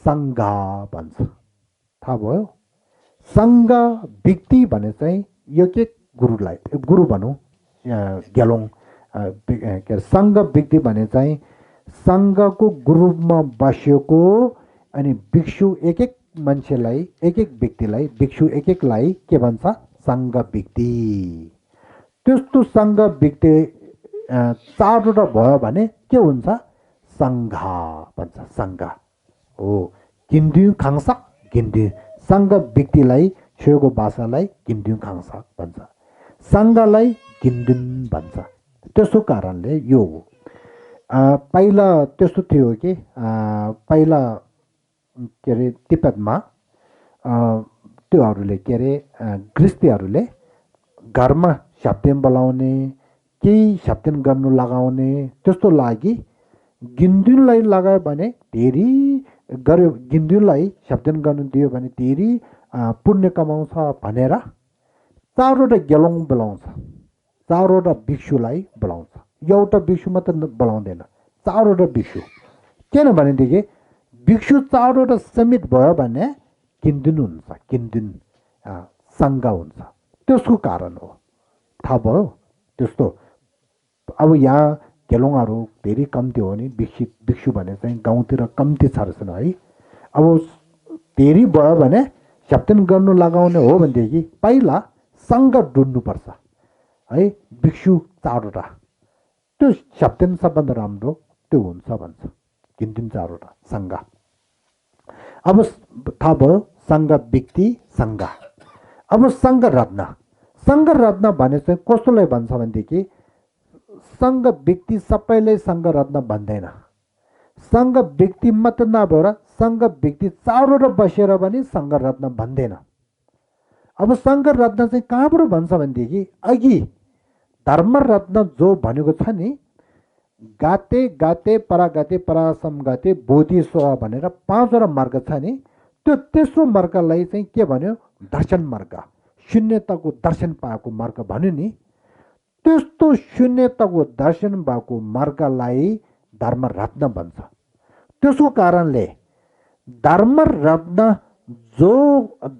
सङ्घ भन्छ। थाहा भयो? सङ्घ व्यक्ति भने चाहिँ एक एक गुरुलाई गुरु भनौँ गेलोङ के अरे सङ्घ व्यक्ति भने चाहिँ सङ्घको ग्रुपमा बसेको अनि भिक्षु एक एक मान्छेलाई, एक एक व्यक्तिलाई, भिक्षु एक एकलाई के भन्छ सङ्घ व्यक्ति। त्यस्तो सङ्घ व्यक्ति 4वटा भयो भने के हुन्छ सङ्घ भन्छ, सङ्घ हो। किन्ड्यु खाङसाक गिन्ड्यु, सङ्घ व्यक्तिलाई छेउको भाषालाई किन्ड्यु खाङसाक भन्छ, सङ्घलाई गिन्डुन भन्छ। त्यसो कारणले यो हो। पहिला त्यस्तो थियो कि पहिला के अरे तिब्बतमा त्योहरूले के अरे गृहस्थीहरूले घरमा सप्तेम बोलाउने, केही सप्तेम गर्नु लगाउने, त्यस्तो लागि गिन्डुनलाई लगायो भने धेरै गर्यो, गिन्डुनलाई सप्तेम गर्नु दियो भने धेरै पुण्य कमाउँछ भनेर 4वटा गेलोङ बोलाउँछ, 4वटा भिक्षुलाई बोलाउँछ। एउटा भिक्षु मात्र बोलाउँदैन, 4वटा भिक्षु। किनभनेदेखि भिक्षु 4वटा समिट भयो भने किन्डुन हुन्छ, किन्डुन सङ्घ हुन्छ, त्यसको कारण हो। थाहा भयो? त्यस्तो अब यहाँ गेलोङहरू धेरै कम्ती हो नि, भिक्षु भने चाहिँ गाउँतिर कम्ती छ रहेछन् है। अब धेरै भयो भने सप्तेम गर्नु लगाउने हो भनेदेखि पहिला सङ्घ ढुन्नुपर्छ है, भिक्षु 4वटा, त्यो सप्तेम सबभन्दा राम्रो त्यो हुन्छ भन्छ, किन्डुन 4वटा सङ्घ। अब थाहा भयो सङ्घ व्यक्ति, सङ्घ। अब सङ्गरत्न, सङ्गरत्न भने चाहिँ कस्तोलाई भन्छ भनेदेखि सङ्घ व्यक्ति सबैलाई सङ्गरत्न भन्दैन, सङ्घ व्यक्ति मात्र नभएर सङ्घ व्यक्ति 4वटा बसेर पनि सङ्गरत्न भन्दैन। अब सङ्गरत्न चाहिँ कहाँबाट भन्छ भनेदेखि अघि धर्मरत्न जो भनेको छ नि, गाते गाते परागाते परासम गाते बोधि स्व भनेर 5वटा मार्ग छ नि, त्यो तेस्रो मार्गलाई चाहिँ के भन्यो दर्शन मार्ग, शून्यताको दर्शन पाएको मार्ग भन्यो नि। त्यस्तो शून्यताको दर्शन भएको मार्गलाई धर्मरत्न भन्छ। त्यसको कारणले धर्मरत्न जो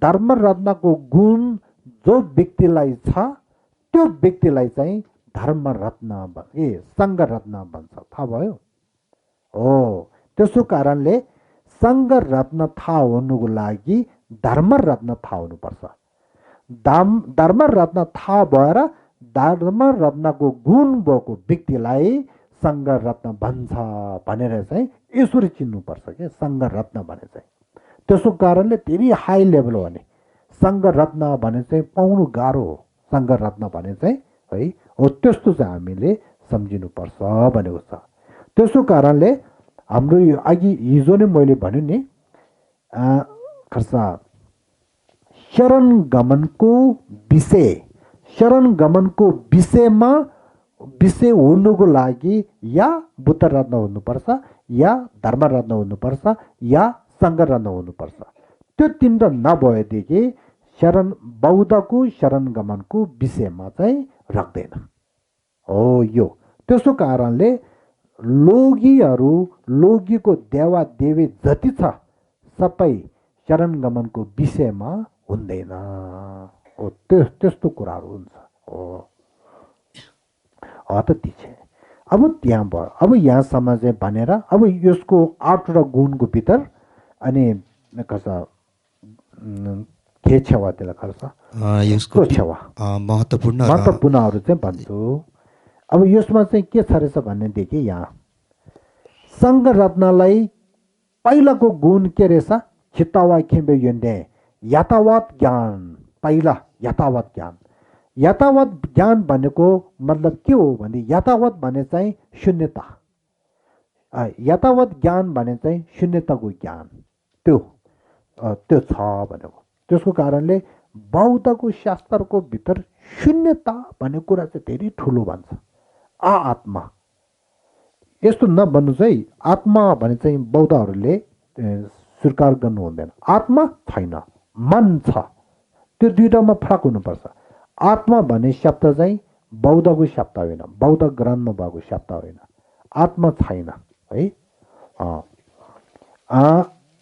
धर्मरत्नको गुण जो व्यक्तिलाई छ त्यो व्यक्तिलाई चाहिँ धर्मरत्न सङ्गरत्न भन्छ। थाहा भयो? हो। त्यसो कारणले सङ्गरत्न थाहा हुनुको लागि धर्मरत्न थाहा हुनुपर्छ। धर्मरत्न थाहा भएर धर्मरत्नको गुण भएको व्यक्तिलाई सङ्गरत्न भन्छ भनेर चाहिँ यसरी चिन्नुपर्छ क्या सङ्गरत्न भने चाहिँ। त्यसो कारणले धेरै हाई लेभल हो भने सङ्गरत्न भने चाहिँ पाउनु गाह्रो हो, सङ्गरत्न भने चाहिँ है हो। त्यस्तो चाहिँ हामीले सम्झिनुपर्छ भनेको छ। त्यसो कारणले हाम्रो यो अघि हिजो नै मैले भन्यो नि खर्सा शरण गमनको विषय, शरण गमनको विषयमा विषय हुनुको लागि या बुद्ध रत्न हुनुपर्छ या धर्मरत्न हुनुपर्छ या सङ्गरत्न हुनुपर्छ। त्यो 3टा नभएदेखि शरण बौद्धको शरण गमनको विषयमा चाहिँ राख्दैन हो यो। त्यसो कारणले लोगीहरू लोगीको देवा देवी जति छ सबै शरण गमनको विषयमा हुँदैन हो। त्यस्तो कुराहरू हुन्छ हो। त तिछे अब त्यहाँ भयो। अब यहाँसम्म चाहिँ भनेर अब यसको 8वटा गुणको भित्र अनि कसा के छेवा त्यसलाई खर्छ यसको छेवा महत्त्वपूर्णहरू चाहिँ भन्छु। अब यसमा चाहिँ के छ रहेछ भनेदेखि यहाँ सङ्घ रत्नलाई पहिलाको गुण के रहेछ चित्तावा खेम्बे युन्दे यथावत ज्ञान। पहिला यथावत ज्ञान। यथावत ज्ञान भनेको मतलब के हो भने यथावत भने चाहिँ शून्यता। यथावत ज्ञान भने चाहिँ शून्यताको ज्ञान त्यो छ भनेको। त्यसको कारणले बौद्धको शास्त्रको भित्र शून्यता भन्ने कुरा चाहिँ धेरै ठुलो भन्छ। आत्मा यस्तो नभन्नु चाहिँ आत्मा भने चाहिँ बौद्धहरूले स्वीकार गर्नु हुँदैन। आत्मा छैन, मन छ, त्यो दुईटामा फरक हुनुपर्छ। आत्मा भन्ने शब्द चाहिँ बौद्धको शब्द होइन, बौद्ध ग्रन्थमा भएको शब्द होइन। आत्मा छैन है,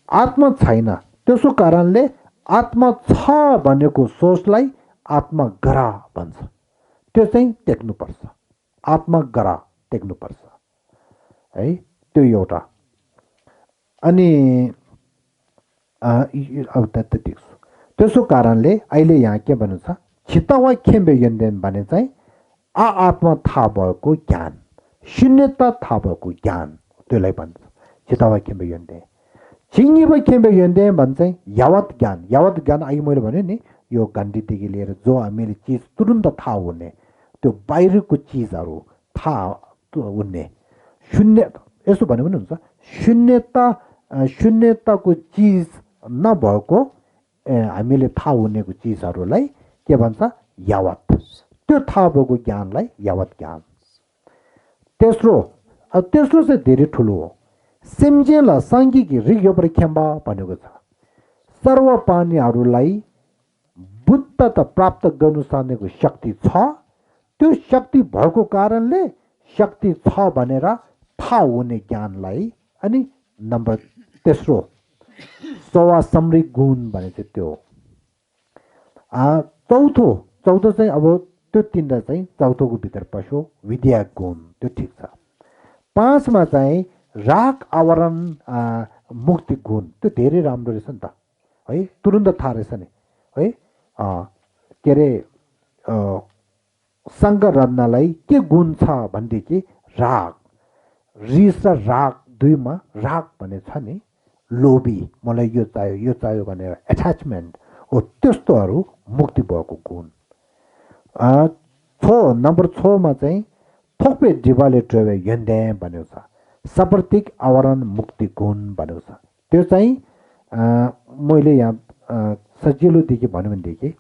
आत्मा छैन। त्यसो कारणले आत्मा छ भनेको सोचलाई आत्मा गरा भन्छ। त्यो चाहिँ टेक्नुपर्छ, आत्मा गरा टेक्नुपर्छ है, त्यो एउटा। अनि अब त ठिक छ। त्यसो कारणले अहिले यहाँ के भन्नु छ छित्तावा खेम्बे यन्देन भने चाहिँ आत्मा थाहा भएको ज्ञान, शून्यता थाहा भएको ज्ञान, त्यसलाई भन्छ छित्तावा खेम्बे यन्देन। छिङ्गिबा खेम्बे यन्देन भन्छ चाहिँ यावत ज्ञान। यावत ज्ञान अघि मैले भने नि यो गण्डीदेखि लिएर जो हामीले चिज तुरुन्त थाहा हुने, त्यो बाहिरको चिजहरू थाहा हुने। शून्य यसो भन्यो भने हुन्छ शून्यताको चिज नभएको हामीले थाहा हुनेको चिजहरूलाई के भन्छ यावत। त्यो थाहा भएको ज्ञानलाई यावत ज्ञान। तेस्रो चाहिँ धेरै ठुलो हो। सिम्जेला साङ्गिक ऋग्योपर खेम्बा भनेको छ सर्व प्राणीहरूलाई बुद्धता प्राप्त गर्नु सक्नेको शक्ति छ। त्यो शक्ति भएको कारणले शक्ति छ भनेर थाहा हुने ज्ञानलाई। अनि नम्बर तेस्रो सवा सम्रिक गुण भने चाहिँ त्यो। चौथो चाहिँ अब त्यो तिनवटा चाहिँ चौथोको भित्र पस्यो विद्या गुण, त्यो ठिक छ। पाँचमा चाहिँ राग आवरण मुक्ति गुण, त्यो धेरै राम्रो रहेछ नि त है, तुरुन्त थाहा रहेछ नि है। के अरे सङ्घ रत्नलाई के गुण छ भनेदेखि राग, रिस र राग दुईमा राग भन्ने छ नि, लोभी, मलाई यो चाहियो भनेर एट्याचमेन्ट हो, त्यस्तोहरू मुक्ति भएको गुण। नम्बर 6 मा चाहिँ थोक्पे डिबाले ट्रेवे यन्दे भनेको छ सप्रतिक आवरण मुक्ति गुण भनेको छ। त्यो चाहिँ मैले यहाँ सजिलोदेखि भन्यो भनेदेखि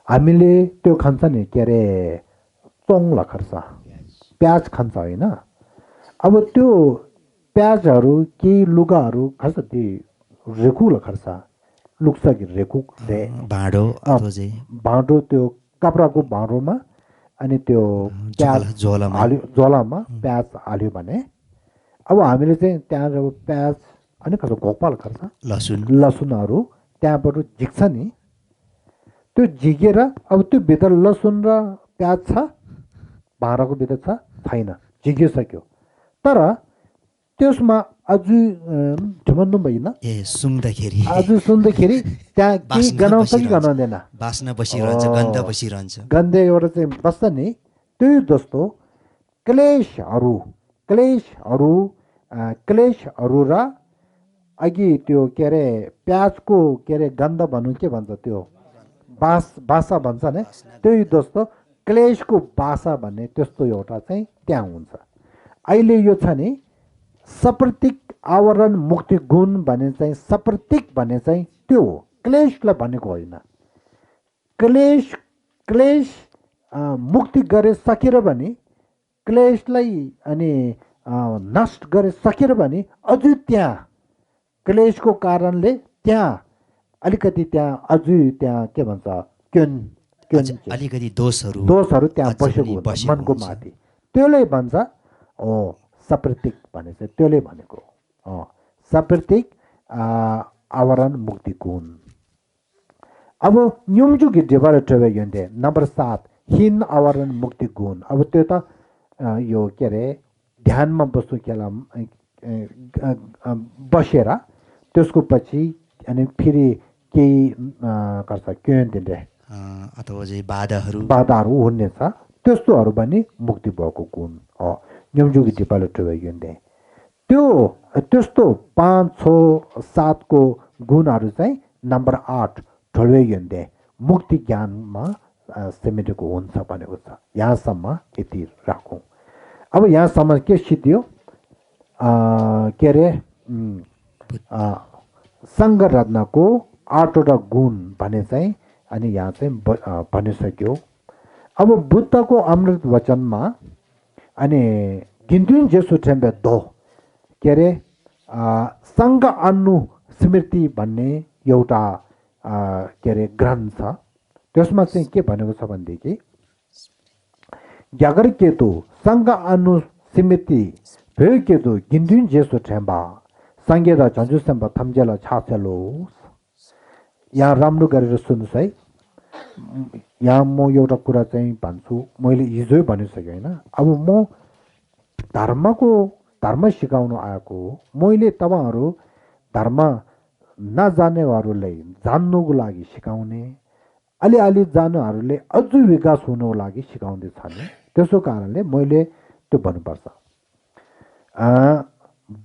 हामीले त्यो खान्छ नि के अरे चोङ खर्छ, प्याज खान्छ होइन। अब त्यो प्याजहरू केही लुगाहरू खर्छ, त्यो रेखु खर्छ, लुक्छ कि रेखु भाँडो, त्यो कपडाको भाँडोमा अनि त्यो प्याज ज्वालामा प्याज हाल्यो भने अब हामीले चाहिँ त्यहाँ अब प्याज अनि खर्च घोकपाल खर्छ लसुनहरू त्यहाँबाट झिक्छ नि। त्यो झिकेर अब त्यो भित्र लसुन र प्याज छ, भाँडाको भित्र छैन, झिकिसक्यो। तर त्यसमा अझै ढुमन्नु भएन, आज सुन्दाखेरि त्यहाँ केही गनाउँछ कि गनाउँदैन, बास्ना बसिरहन्छ, गन्ध बसिरहन्छ, गन्ध एउटा चाहिँ बस्छ नि। त्यही जस्तो क्लेशहरू र अघि त्यो के अरे प्याजको के अरे गन्ध भनौँ के भन्छ त्यो बासा भन्छ नि, त्यही जस्तो क्लेशको बासा भन्ने त्यस्तो एउटा चाहिँ त्यहाँ हुन्छ। अहिले यो छ नि सप्रतिक आवरण मुक्ति गुण भने चाहिँ सप्रतिक भने चाहिँ त्यो हो, क्लेशलाई भनेको होइन। क्लेश मुक्ति गरे सकेर भने क्लेशलाई अनि नष्ट गरे सकेर भने अझै त्यहाँ क्लेशको कारणले त्यहाँ अलिकति त्यहाँ अझै त्यहाँ के भन्छ अलिकति दोषहरू त्यहाँ बसेको मनको माथि, त्यसले भन्छ हो सप्रतिक भने चाहिँ त्यसले भनेको सप्रतिक आवरण मुक्ति गुण। अब न्युम्जुकी डेभर ट्रेवे यन्ते नम्बर 7 हिन आवरण मुक्ति गुण। अब त्यो त यो के अरे ध्यानमा बस्नु खेला बसेर त्यसको पछि अनि फेरि केही गर्छ क्योदिले अथवा चाहिँ बाधाहरू हुनेछ त्यस्तोहरू पनि मुक्ति भएको गुण हो न्युजुगी टिपाले ठुबैगुन्डे त्यो त्यस्तो 5 6 7 को गुणहरू चाहिँ नम्बर 8 ठुबैगुन्डे मुक्ति ज्ञानमा समेटेको हुन्छ भनेको छ यहाँसम्म यति राखौँ अब यहाँसम्म के सिद्धियो के अरे सङ्घ रत्नको 8वटा गुण भने चाहिँ अनि यहाँ चाहिँ भनिसक्यो अब बुद्धको अमृत वचनमा अनि गिन्जुन जेसु ठेम्बे दो के अरे सङ्घ अन्नु स्मृति भन्ने एउटा के अरे ग्रन्थ छ त्यसमा चाहिँ के भनेको छ भनेदेखि जागर केतु सङ्घ अन्नु स्मृति भयो केतु गिन्जुन जेसु ठेम्बा सङ्गेदा झन्जुसेम्बा थम्जेला छासेलो यहाँ राम्रो गरेर सुन्नुहोस् है यहाँ म एउटा कुरा चाहिँ भन्छु मैले हिजै भनिसकेँ होइन अब म धर्म सिकाउनु आएको हो मैले तपाईँहरू धर्म नजानेहरूले जान्नुको लागि सिकाउने अलिअलि जान्नेहरूले अझ विकास हुनुको लागि सिकाउँदैछन् त्यसो कारणले मैले त्यो भन्नुपर्छ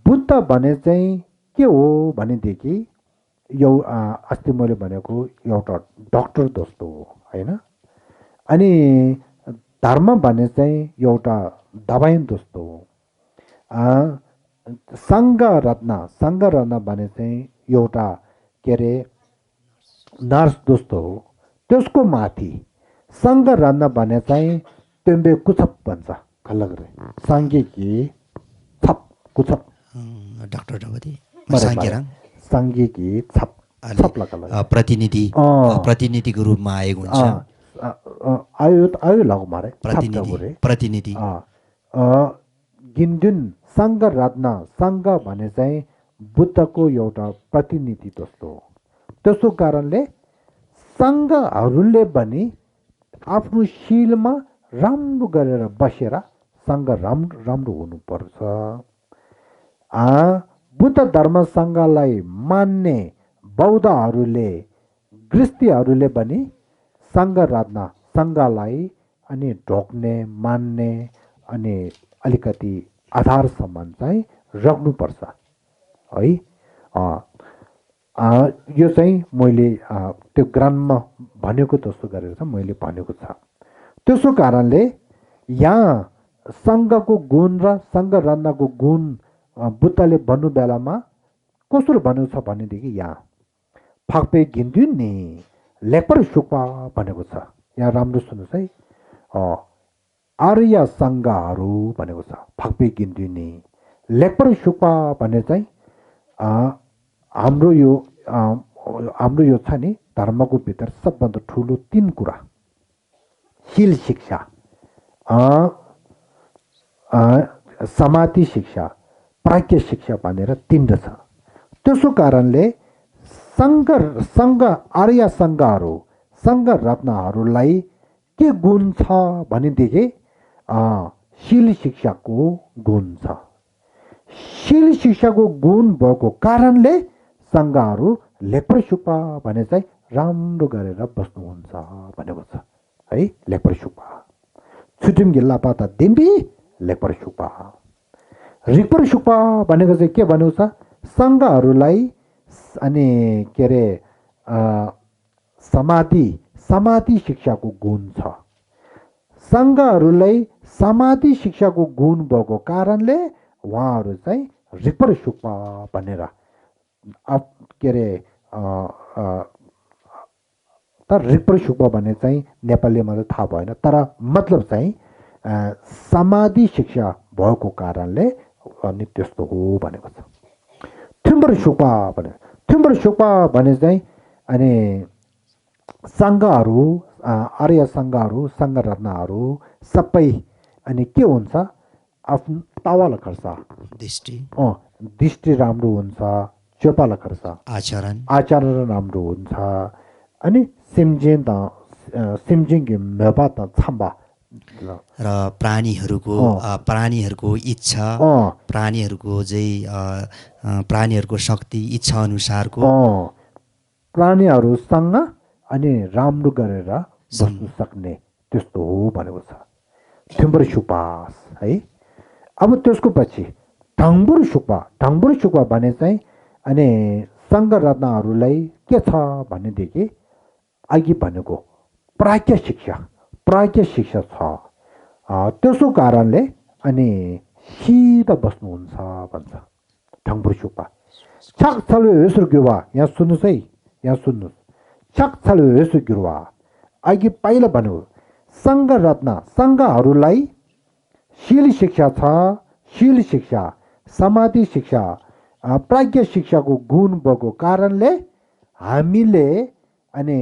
बुद्ध भने चाहिँ के हो भनेदेखि यो अस्ति मैले भनेको एउटा डक्टर जस्तो हो होइन अनि धर्म भने चाहिँ एउटा दबाई जस्तो हो सङ्घ रत्न भने चाहिँ एउटा के अरे नर्स जस्तो हो त्यसको माथि सङ्घ रत्न भने चाहिँ तेम्बे कुछप भन्छ खल्लगरे साङ्गेकी छप कुछप डाक्टर ढबती साङ्गेकी छप प्रतिनिधिको रूपमा आएको हुन्छ आयो लगु मारे प्रतिनिधि गिन्जुन सङ्घ रत्न सङ्घ भने चाहिँ बुद्धको एउटा प्रतिनिधि जस्तो हो त्यसो कारणले सङ्घहरूले पनि आफ्नो शीलमा राम्रो गरेर बसेर सङ्घ राम्रो हुनुपर्छ बुद्ध धर्म सङ्घलाई मान्ने बौद्धहरूले गृहस्थीहरूले पनि सङ्घ रत्न सङ्घलाई अनि ढोक्ने मान्ने अनि अलिकति आधारसम्म चाहिँ राख्नुपर्छ है यो चाहिँ मैले त्यो ग्रन्थमा भनेको जस्तो गरेर चाहिँ मैले भनेको छ त्यसो कारणले यहाँ सङ्घको गुण र सङ्घ रत्नको गुण बुद्धले भन्नु बेलामा कसरी भनेको छ भनेदेखि यहाँ फाक्पे गिन्जुन नि लेपर सुक्पा भनेको छ यहाँ राम्रो सुन्नुहोस् है आर्य सङ्घहरू भनेको छ फाक्पे गिन्जुन नि लेपर सुक्पा भने चाहिँ हाम्रो यो छ नि धर्मको भित्र सबभन्दा ठुलो 3 कुरा शील शिक्षा समाधि शिक्षा प्राज्ञ शिक्षा भनेर 3 छ त्यसो कारणले सङ्घ आर्य सङ्घहरू सङ्घ रत्नहरूलाई के गुण छ भनेदेखि शील शिक्षाको गुण छ शील शिक्षाको गुण भएको कारणले सङ्घहरू लेप्र सुक्पा भने चाहिँ राम्रो गरेर बस्नुहुन्छ भनेको छ है लेप्र सुक्पा छुटिम गिल्लापा त दिम्बी लेप्र सुक्पा रिपर सुक्पा भनेको चाहिँ के भनेको छ सङ्घहरूलाई अनि के अरे समाधि शिक्षाको गुण छ सङ्घहरूलाई समाधि शिक्षाको गुण भएको कारणले उहाँहरू चाहिँ रिपर सुक्पा भनेर के अरे तर रिपर सुक्पा भन्ने चाहिँ नेपालीमा त थाहा भएन तर मतलब चाहिँ समाधि शिक्षा भएको कारणले अनि त्यस्तो हो भनेको छ थिम्बर सुक्पा भने चाहिँ अनि सङ्घहरू आर्य सङ्घहरू सङ्घ रत्नहरू सबै अनि के हुन्छ आफ्नो तावाला खर्च दृष्टि राम्रो हुन्छ चोपाला खर्च आचरण राम्रो हुन्छ अनि सिमजिङ मेबा त छम्बा ल र प्राणीहरूको इच्छा, अँ प्राणीहरूको प्राणीहरूको शक्ति, इच्छा अनुसारको अँ प्राणीहरूसँग अनि राम्रो गरेर बस्नु सक्ने त्यस्तो हो भनेको छ थिम्बर सुपास है। अब त्यसको पछि ढङ्बुर सुक्पा भने चाहिँ अनि सङ्घरत्नहरूलाई के छ भनेदेखि अघि भनेको प्राज्ञ शिक्षा छ। त्यसो कारणले अनि सिधा बस्नुहुन्छ भन्छ ढङ्बुर सुक्पा। छक छल्वे हेसुर गिरुवा, यहाँ सुन्नुहोस् है, यहाँ सुन्नुहोस्। छक छल्वे हेसुर गिरुवा अघि पहिला भन्यो सङ्घहरूलाई शील शिक्षा छ, शील शिक्षा, समाधि शिक्षा, प्राज्ञ शिक्षाको गुण भएको कारणले हामीले अनि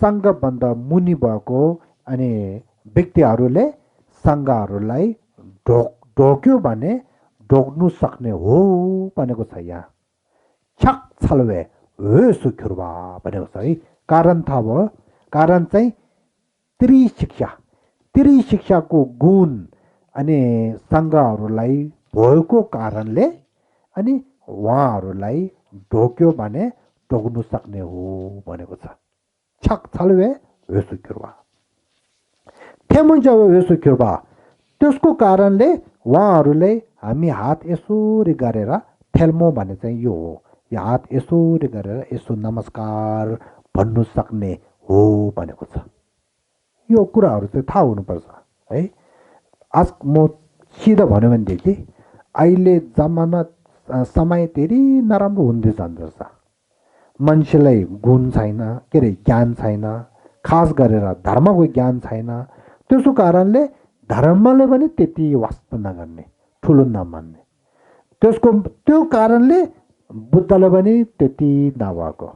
सङ्घभन्दा मुनि भएको अनि व्यक्तिहरूले सङ्घहरूलाई ढोक्यो भने ढोक्नु सक्ने हो भनेको छ यहाँ। छक छल्वे हे सुखुर्वा भनेको छ है। कारण थाहा भयो, कारण चाहिँ त्रिशिक्षाको गुण अनि सङ्घहरूलाई भएको कारणले अनि उहाँहरूलाई ढोक्यो भने ढोक्नु सक्ने हो भनेको छ। छक छल्वे हे सुखुर्वा ठेमुन्छ हे सुखुर्वा, त्यसको कारणले उहाँहरूले हामी हात यसोरी गरेर ठेल्मो भने चाहिँ यो हो, यो हात यसोरी गरेर यसो नमस्कार भन्नु सक्ने हो भनेको छ। यो कुराहरू चाहिँ थाहा हुनुपर्छ है। आज म सिधा भन्यो भनेदेखि अहिले जमाना समय धेरै नराम्रो हुँदै जाँदछ। मान्छेलाई गुण छैन, के अरे ज्ञान छैन, खास गरेर धर्मको ज्ञान छैन। त्यसो कारणले धर्मले पनि त्यति वास्ता नगर्ने, ठुलो नमान्ने, त्यो कारणले बुद्धले पनि त्यति नभएको,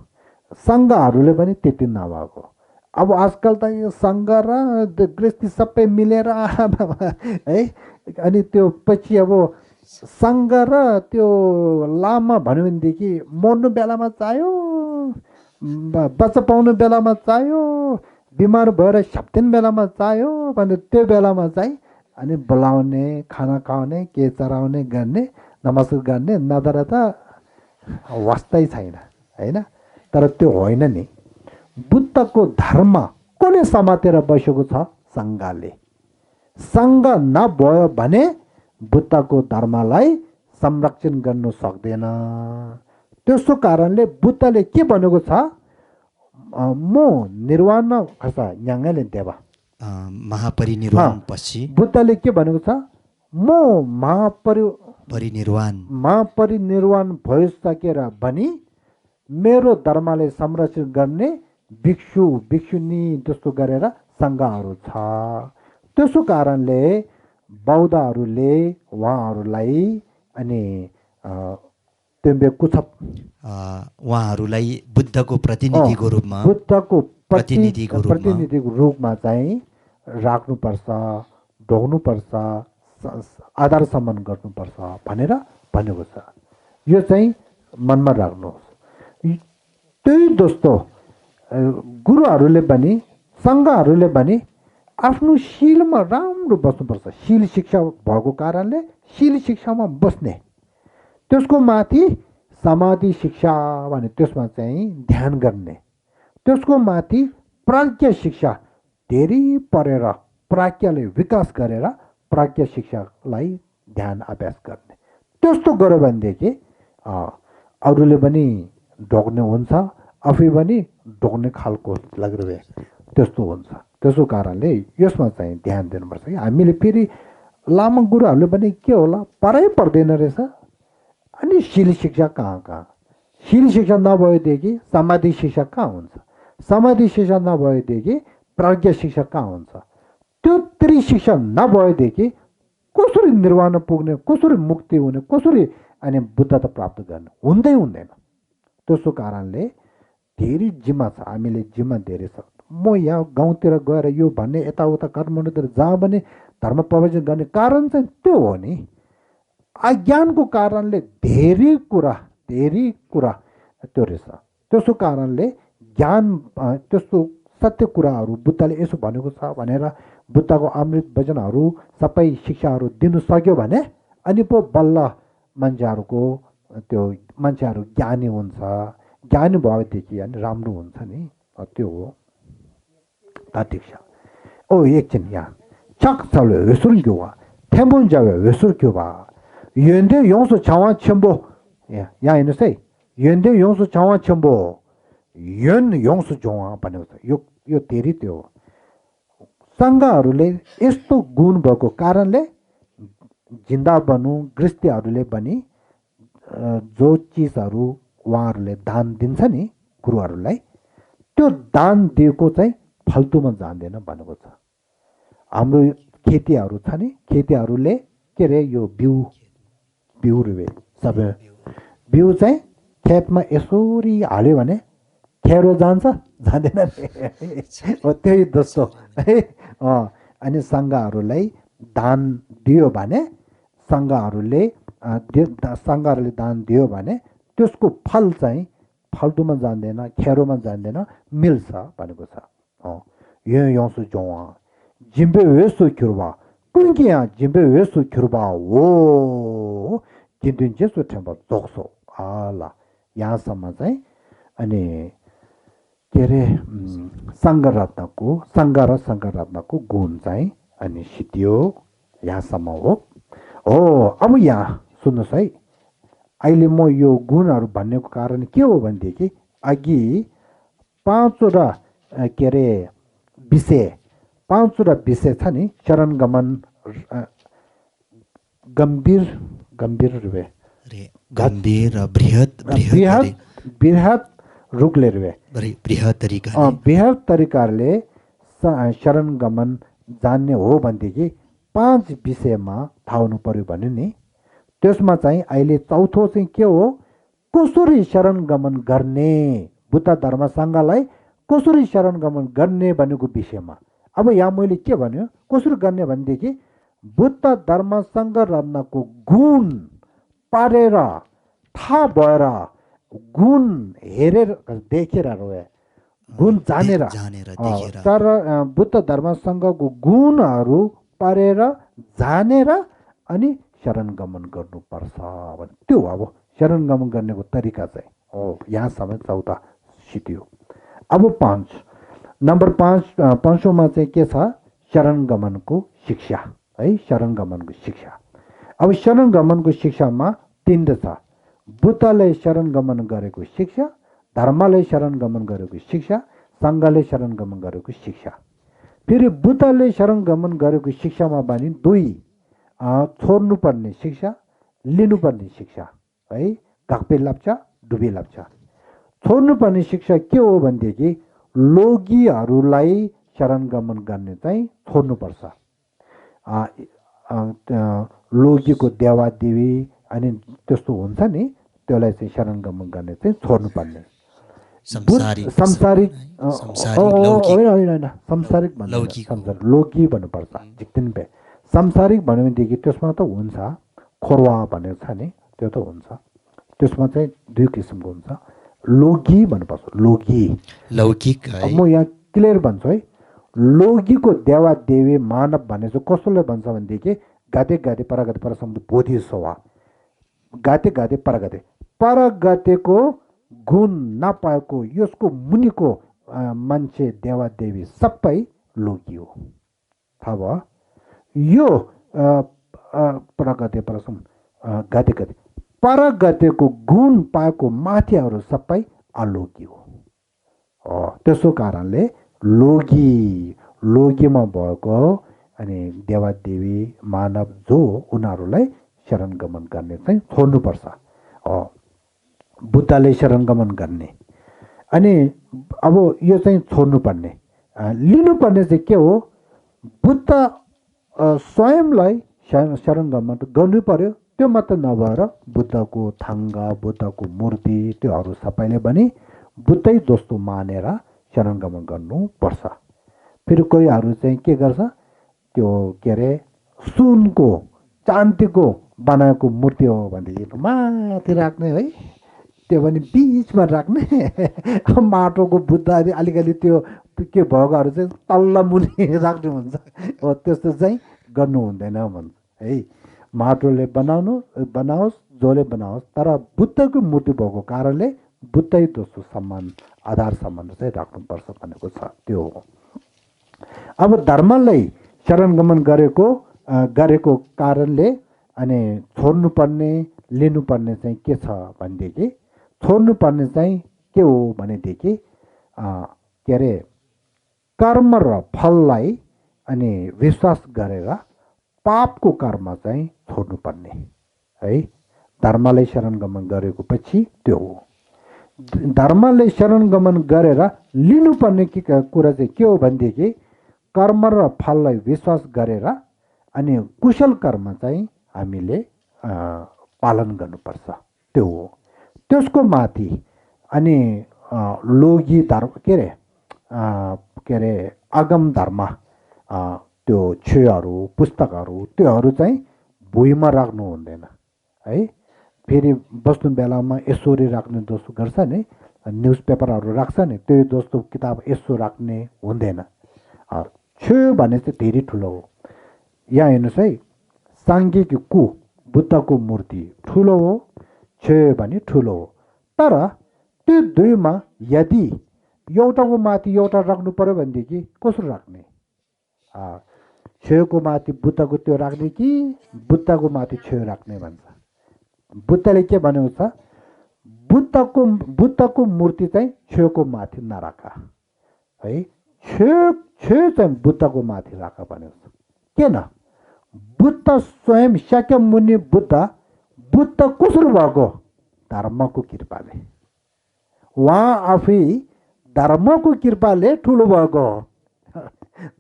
सङ्घहरूले पनि त्यति नभएको। अब आजकल त यो सङ्घ र गृहस्थी सबै मिलेर है। अनि त्यो पछि अब सङ्घ र त्यो लामा भन्यो भनेदेखि मर्नु बेलामा चाहियो, बच्चा पाउनु बेलामा चाहियो, बिमार भएर सप्तिन बेलामा चाहियो भने त्यो बेलामा चाहिँ अनि बोलाउने, खाना खुवाउने, के चराउने गर्ने, नमस्कार गर्ने, नत्र त वास्तै छैन होइन। तर त्यो होइन नि, बुद्धको धर्म कसले समातेर बसेको छ? सङ्घले। सङ्घ नभयो भने बुद्धको धर्मलाई संरक्षण गर्नु सक्दैन। त्यसो कारणले बुद्धले के भनेको छ? म निर्वाण खसा न्याङ्गले देवा महापरिनिर्वाण पछि बुद्धले के भनेको छ? म महापरिनिर्वाण भइसकेर पनि मेरो धर्मलाई संरक्षण गर्ने भिक्षु भिक्षुनी जस्तो गरेर सङ्घहरू छ। त्यसो कारणले बौद्धहरूले उहाँहरूलाई अनि उहाँहरूलाई बुद्धको प्रतिनिधिको रूपमा चाहिँ राख्नुपर्छ, ढोग्नुपर्छ, आदर सम्मान गर्नुपर्छ भनेर भनेको छ। यो चाहिँ मनमा राख्नुहोस्। त्यही जस्तो गुरुहरूले पनि सङ्घहरूले पनि आफ्नो शीलमा राम्रो बस्नुपर्छ। शील शिक्षा भएको कारणले शील शिक्षामा बस्ने, त्यसको माथि समाधि शिक्षा भने त्यसमा चाहिँ ध्यान गर्ने, त्यसको माथि प्राज्ञ शिक्षा धेरै पढेर प्राज्ञले विकास गरेर प्राज्ञ शिक्षालाई ध्यान अभ्यास गर्ने। त्यस्तो गऱ्यो भनेदेखि अरूले पनि ढोग्ने हुन्छ, आफै पनि ढोग्ने खालको लाग्ने त्यस्तो हुन्छ। त्यसो कारणले यसमा चाहिँ ध्यान दिनुपर्छ कि हामीले फेरि लामा गुरुहरूले पनि के होला पढाइ पर्दैन रहेछ। अनि शील शिक्षा कहाँ? शील शिक्षा नभएदेखि समाधि शिक्षा कहाँ हुन्छ? समाधि शिक्षा नभएदेखि प्राज्ञ शिक्षा कहाँ हुन्छ? त्यो त्रिशिक्षा नभएदेखि कसरी निर्वाण पुग्ने, कसरी मुक्ति हुने, कसरी अनि बुद्धता प्राप्त गर्ने? हुँदैन। त्यसो कारणले धेरै जिम्मा छ, हामीले जिम्मा धेरै छ। म यहाँ गाउँतिर गएर यो भन्ने यताउता काठमाडौँतिर जहाँ पनि धर्म प्रवचन गर्ने कारण चाहिँ त्यो हो नि। अज्ञानको कारणले धेरै कुरा त्यो रहेछ। त्यसो कारणले ज्ञान त्यस्तो सत्य कुराहरू बुद्धले यसो भनेको छ भनेर बुद्धको अमृत वचनहरू सबै शिक्षाहरू दिनु सक्यो भने अनि पो बल्ल मान्छेहरूको त्यो मान्छेहरू ज्ञानी हुन्छ। ज्ञानी भएदेखि अनि राम्रो हुन्छ नि, त्यो हो। 다 딕샤. एकछिन 짝 살려 외술 교와 태문자외 외술 교봐. 연대 용수 장원 첨보. 야 이노세. 연대 용수 장원 첨보. 연 용수 종화 भनेको यो धेरै त्यो संघहरूले यस्तो गुण भएको कारणले जिन्दा बनु गृहस्थीहरूले पनि जो चिजहरू उहाँहरूले दान दिन्छ नि गुरुहरूलाई, त्यो दान दिएको चाहिँ फाल्तुमा जाँदैन भनेको छ। हाम्रो खेतीहरू छ नि, खेतीहरूले के अरे यो बिउ रुवे सबै बिउ चाहिँ खेतमा यसरी हाल्यो भने खेरो जान्छ जाँदैन हो, त्यही जस्तो है। अनि सङ्घहरूले दान दियो भने सङ्घहरूले दान दियो भने त्यसको फल चाहिँ फाल्तुमा जाँदैन, खेरोमा जाँदैन, मिल्छ भनेको छ। यो यौसु जोवा जिम्बे वेसु क्युरबा कुंगिया जिम्बे वेसु क्युरबा वो जिन्दुन जेसु टेम्बा जोक्सो आला यहाँसम्म चाहिँ अनि के अरे सङ्घ र सङ्घरत्नको गुण चाहिँ अनि सिद्धियो यहाँसम्म हो। अब यहाँ सुन्नुहोस् है, अहिले म यो गुणहरू भन्नेको कारण के हो भनेदेखि अघि पाँचवटा के अरे पाँचवटा विषय छ नि, चरण गमन गम्भीर बृहत रुखले रुवे बृहत तरिकाले शरण गमन जान्ने हो भनेदेखि 5 विषयमा थाहा हुनु पर्यो भन्यो नि। त्यसमा चाहिँ अहिले चौथो चाहिँ के हो, कसरी शरण गमन गर्ने, बुद्ध धर्म सङ्घलाई कसरी शरण गमन गर्ने भनेको विषयमा। अब यहाँ मैले के भन्यो कसरी गर्ने भनेदेखि बुद्ध धर्म सङ्घ रत्नको गुण पारेर थाहा भएर गुण हेरेर देखेर गुण जानेर तर बुद्ध धर्म सङ्घको गुणहरू पारेर जानेर अनि शरण गमन गर्नुपर्छ भने त्यो अब शरण गमन गर्नेको तरिका चाहिँ हो। यहाँसम्म चौथा सिद्धियो। अब नम्बर 5 चाहिँ के छ, शरण गमनको शिक्षा है। शरण गमनको शिक्षा, अब शरण गमनको शिक्षामा 3 छ। बुद्धले शरण गमन गरेको शिक्षा, धर्मले शरण गमन गरेको शिक्षा, सङ्घले शरण गमन गरेको शिक्षा। फेरि बुद्धले शरण गमन गरेको शिक्षामा पनि 2 छोड्नुपर्ने शिक्षा, लिनुपर्ने शिक्षा है। घाक्पे लाप्चा डुबे लाप्चा। छोड्नुपर्ने शिक्षा के हो भनेदेखि लोगीहरूलाई शरण गमन गर्ने चाहिँ छोड्नुपर्छ। लोगीको देवादेवी अनि त्यस्तो हुन्छ नि, त्यसलाई चाहिँ शरण गमन गर्ने चाहिँ छोड्नुपर्ने। संसारिक लोगी भन्नुपर्छ झिक्दिन बे। संसारिक भन्यो भनेदेखि त्यसमा त हुन्छ खोरवा भनेको छ नि, त्यो त हुन्छ। त्यसमा चाहिँ 2 किसिमको हुन्छ। लोगी भन्नुपर्छ, लोगी लौकिक। म यहाँ क्लियर भन्छु है, लोगीको देवा देवी मानव भने चाहिँ कसले भन्छ भनेदेखि गाते गाते परगते परसम्म बोधि सवा गाते गाते परगतेको गुण नपाएको यसको मुनिको मान्छे देवा देवी सबै लोगी हो। थाहा भयो? यो परगते परसम्म गाते गाते परगतेको गुण पाएको माथिहरू सबै अलोगी हो। त्यसो कारणले लोगीमा भएको अनि देवादेवी मानव जो उनीहरूलाई शरण गमन गर्ने चाहिँ छोड्नुपर्छ। बुद्धले शरण गमन गर्ने अनि अब यो चाहिँ छोड्नुपर्ने। लिनुपर्ने चाहिँ के हो, बुद्ध स्वयंलाई शरण गमन गर्नु पर्यो। त्यो मात्र नभएर बुद्धको थाङ्गा, बुद्धको मूर्ति त्योहरू सबैले पनि बुद्धै जस्तो मानेर शरण गमन गर्नुपर्छ। फेरि कोहीहरू चाहिँ के गर्छ, त्यो के अरे सुनको चाँदीको बनाएको मूर्ति हो भनेदेखि माथि राख्ने है, त्यो पनि बिचमा राख्ने माटोको बुद्ध अलिकति त्यो के भएकोहरू चाहिँ तल्ला मुनि राख्नु हुन्छ हो त्यस्तो चाहिँ गर्नु हुँदैन भन्छ है। माटोले बनाओस् जसले बनाओस् तर बुद्धको मूर्ति भएको कारणले बुद्धै दोस्रो सम्मान आधार सम्मान चाहिँ राख्नुपर्छ भनेको छ त्यो हो। अब धर्मलाई शरणगमन गरेको कारणले अनि छोड्नुपर्ने लिनुपर्ने चाहिँ के छ भनेदेखि छोड्नुपर्ने चाहिँ के हो भनेदेखि के अरे कर्म र फललाई अनि विश्वास गरेर पापको कर्म चाहिँ छोड्नुपर्ने है। धर्मलाई शरणगमन गरेको पछि त्यो हो। धर्मले शरणगमन गरेर लिनुपर्ने कुरा चाहिँ के हो भनेदेखि कर्म र फललाई विश्वास गरेर अनि कुशल कर्म चाहिँ हामीले पालन गर्नुपर्छ त्यो हो। त्यसको माथि अनि लोगी धर्म के अरे आगम धर्म त्यो छेहरू पुस्तकहरू त्योहरू चाहिँ भुइँमा राख्नु हुँदैन है। फेरि बस्नु बेलामा यसरी राख्ने जस्तो गर्छ नि न्युज पेपरहरू राख्छ नि त्यो जस्तो किताब यसो राख्ने हुँदैन। छेउ भने चाहिँ धेरै ठुलो हो। यहाँ हेर्नुहोस् है साङ्गेको बुद्धको मूर्ति ठुलो हो छेउ भने ठुलो हो तर त्यो दुईमा यदि एउटाको माथि एउटा राख्नु पर्यो भनेदेखि कसरी राख्ने? छेउको माथि बुद्धको त्यो राख्ने कि बुद्धको माथि छेउ राख्ने भन्छ। बुद्धले के भनेको छ बुद्धको मूर्ति चाहिँ छेउको माथि नराख है। छेउ चाहिँ बुद्धको माथि राख भनेको छ। किन? बुद्ध स्वयं शाक्यमुनि बुद्ध कसरी भएको? धर्मको कृपाले। उहाँ आफै धर्मको कृपाले ठुलो भएको हो।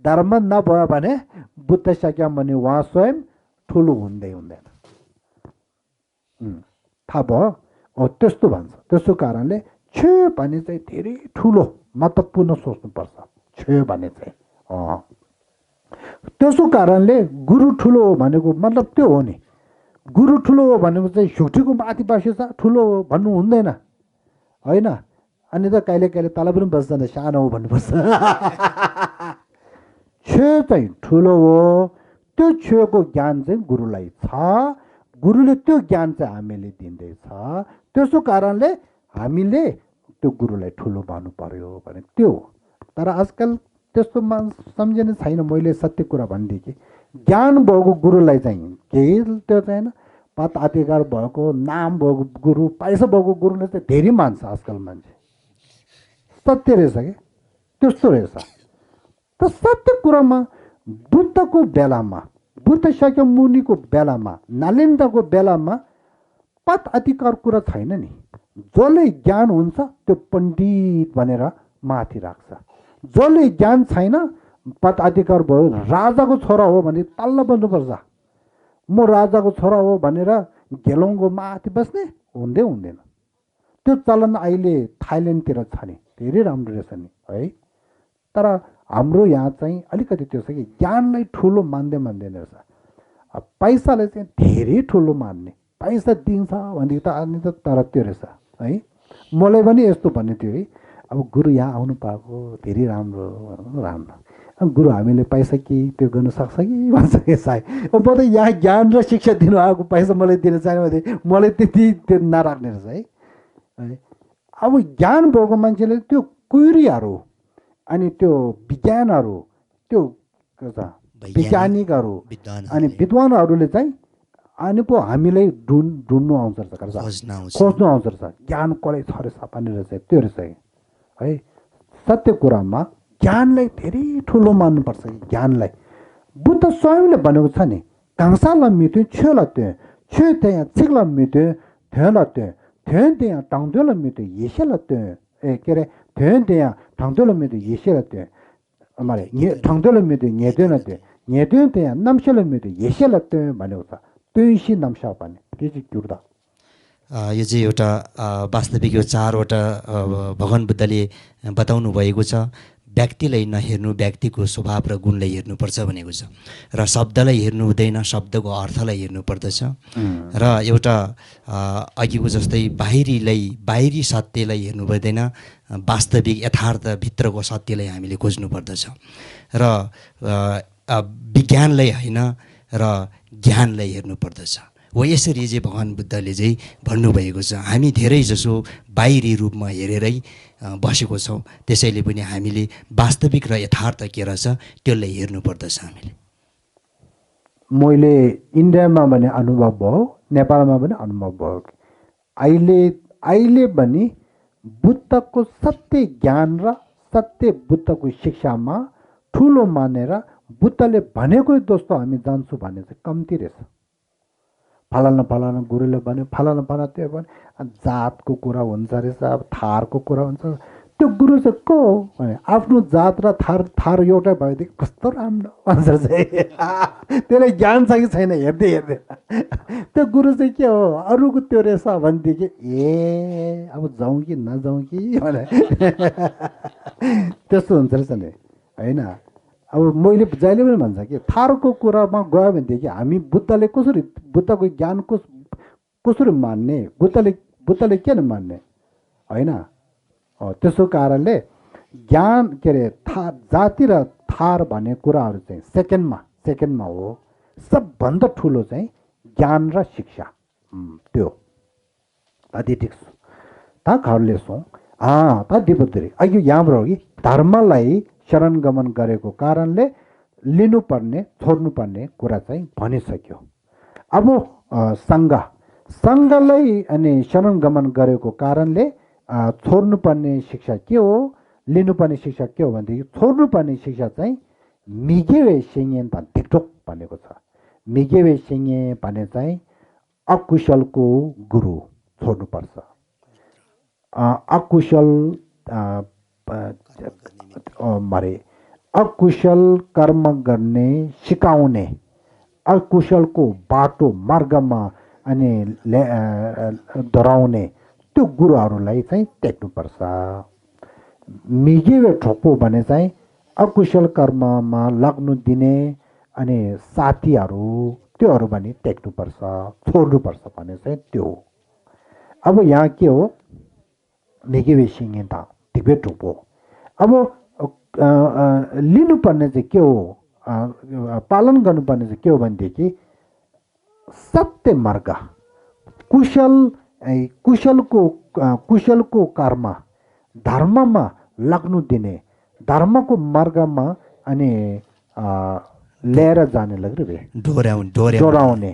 धर्म नभयो भने बुद्ध शाक्यमुनि उहाँ स्वयं ठुलो हुँदैन। थाहा भयो? त्यस्तो भन्छ। त्यसो कारणले छेउ भने चाहिँ धेरै ठुलो महत्त्वपूर्ण सोच्नुपर्छ। छेउ भने चाहिँ त्यसो कारणले गुरु ठुलो हो भनेको मतलब त्यो हो नि। गुरु ठुलो हो भनेको चाहिँ सुठीको माथि बसेछ ठुलो हो भन्नु हुँदैन होइन। अनि त कहिले कहिले तल पनि बस्दैन सानो हो भन्नुपर्छ। छेउ चाहिँ ठुलो हो। त्यो छेउको ज्ञान चाहिँ गुरुलाई छ। गुरुले त्यो ज्ञान चाहिँ हामीले दिँदैछ। त्यसो कारणले हामीले त्यो गुरुलाई ठुलो भन्नु पर्यो भने त्यो हो। तर आजकल त्यस्तो सम्झिने छैन। मैले सत्य कुरा भनेदेखि ज्ञान भएको गुरुलाई चाहिँ केही त्यो छैन। पद अधिकार भएको नाम भएको गुरु पैसा भएको गुरुले चाहिँ धेरै मान्छ आजकल मान्छे। सत्य रहेछ कि त्यस्तो रहेछ। त सत्य कुरामा बुद्धको बेलामा बुद्ध शाक्यमुनिको बेलामा नालन्दाको बेलामा पद अधिकार कुरा छैन नि। जसले ज्ञान हुन्छ त्यो पण्डित भनेर माथि राख्छ। जसले ज्ञान छैन पद अधिकार भयो राजाको छोरा हो भने तल्ल बस्नुपर्छ। म राजाको छोरा हो भनेर घेलौँको माथि बस्ने हुँदैन। त्यो चलन अहिले थाइल्यान्डतिर छ नि धेरै राम्रो रहेछ नि है। तर हाम्रो यहाँ चाहिँ अलिकति त्यो छ कि ज्ञानलाई ठुलो मान्दैन रहेछ। पैसालाई चाहिँ धेरै ठुलो मान्ने। पैसा दिन्छ भने त अनि त तर त्यो रहेछ है। मलाई पनि यस्तो भन्ने थियो है अब गुरु यहाँ आउनु पाएको धेरै राम्रो। अब गुरु हामीले पैसा के त्यो गर्न सक्छ कि भन्छ कि सायद म त यहाँ ज्ञान र शिक्षा दिनु आएको पैसा मलाई दिन चाहियो भने मलाई त्यति त्यो नराख्ने रहेछ है। अब ज्ञान भएको मान्छेले त्यो क्वेरीहरू अनि त्यो विज्ञानहरू त्यो वैज्ञानिकहरू अनि विद्वानहरूले चाहिँ अनि पो हामीलाई ढुन्नु आउँछ खोज्नु आउँछ रहेछ ज्ञान कसले छ रहेछ भन्ने रहेछ त्यो रहेछ है। सत्य कुरामा ज्ञानलाई धेरै ठुलो मान्नुपर्छ। ज्ञानलाई बुद्ध स्वयंले भनेको छ नि काङ्सालाई मिट्यो छेउलाई त्यो छेउ त्यहाँ छिक्लाई मिट्यो थेउलाई त्यो थेउ त्यहाँ टाउँदोलाई मिट्यो येसेलाई त्यो के अरे थेउ त्यहाँ ठाउँदोलाई मिट्यो येसेलाई त्यो हमारे ठाउँदोलाई मिट्यो न्यादेन त्यो न्यादेन त्यहाँ नम्सेलाई मिट्यो येसेलाई त्यो भनेको छ। त्यो नम्सा भने त्यो चाहिँ क्युर्दा यो चाहिँ एउटा वास्तविक यो चारवटा भगवान् बुद्धले बताउनु भएको छ। व्यक्तिलाई नहेर्नु, व्यक्तिको स्वभाव र गुणलाई हेर्नुपर्छ भनेको छ। र शब्दलाई हेर्नु हुँदैन, शब्दको अर्थलाई हेर्नुपर्दछ। र एउटा अघिको जस्तै बाहिरी सत्यलाई हेर्नु पर्दैन, वास्तविक यथार्थ भित्रको सत्यलाई हामीले खोज्नु पर्दछ। र विज्ञानलाई होइन र ज्ञानलाई हेर्नु पर्दछ। हो यसरी चाहिँ भगवान् बुद्धले चाहिँ भन्नुभएको छ। हामी धेरै जसो बाहिरी रूपमा हेरेरै बसेको छौँ, त्यसैले पनि हामीले वास्तविक र यथार्थ के रहेछ त्यसलाई हेर्नु पर्दछ हामीले। मैले इन्डियामा पनि अनुभव भयो, नेपालमा पनि अनुभव भयो। अहिले पनि बुद्धको सत्य ज्ञान र सत्य बुद्धको शिक्षामा ठुलो मानेर बुद्धले भनेको जस्तो हामी जान्छौँ भने चाहिँ कम्ती रहेछ। फलाना गुरुले भन्यो, फलाना त्यो भन्यो, जातको कुरा हुन्छ रहेछ, अब थारको कुरा हुन्छ। त्यो गुरु चाहिँ को हो भने आफ्नो जात र थार एउटै भएदेखि कस्तो राम्रो भन्छ चाहिँ। त्यसलाई ज्ञान छ कि छैन हेर्दै त्यो गुरु चाहिँ के हो अरूको त्यो रहेछ भनेदेखि ए अब जाउँ कि नजाउँ कि भने त्यस्तो हुन्छ रहेछ नि होइन। अब मैले जहिले पनि भन्छ कि थारको कुरामा गयो भनेदेखि हामी बुद्धको ज्ञान कसरी मान्ने, बुद्धले किन मान्ने होइन। त्यसो कारणले ज्ञान के अरे जाति र थार भन्ने कुराहरू चाहिँ सेकेन्डमा हो। सबभन्दा ठुलो चाहिँ ज्ञान र शिक्षा त्यो अति ठिक छ। ता घरले सो ता दिपदरी अघि यहाँबाट हो कि धर्मलाई शरण गमन गरेको कारणले लिनुपर्ने छोड्नुपर्ने कुरा चाहिँ भनिसक्यो। अब सङ्घलाई अनि शरण गमन गरेको कारणले छोड्नुपर्ने शिक्षा के हो, लिनुपर्ने शिक्षा के हो भनेदेखि छोड्नुपर्ने शिक्षा चाहिँ मिगेवे सिङे धिक्टोक भनेको छ। मिगेवे सिङे भने चाहिँ अकुशलको गुरु छोड्नुपर्छ। अकुशल कर्म गर्ने सिकाउने, अकुशलको बाटो मार्गमा अनि डराउने त्यो गुरुहरूलाई चाहिँ त्याग्नुपर्छ। मिगेवे ठोक्पो भने चाहिँ अकुशल कर्ममा लाग्नु दिने अनि साथीहरू त्योहरू पनि त्याग्नुपर्छ, छोड्नुपर्छ भने चाहिँ त्यो हो। अब यहाँ के हो मिगेवे सिङे धिक्वे ठोक्पो। अब लिनुपर्ने चाहिँ के हो, पालन गर्नुपर्ने चाहिँ के हो भनेदेखि सत्य मार्ग, कुशलको कर्म, धर्ममा लाग्नु दिने, धर्मको मार्गमा अनि लिएर जाने लाग्यो डोराउने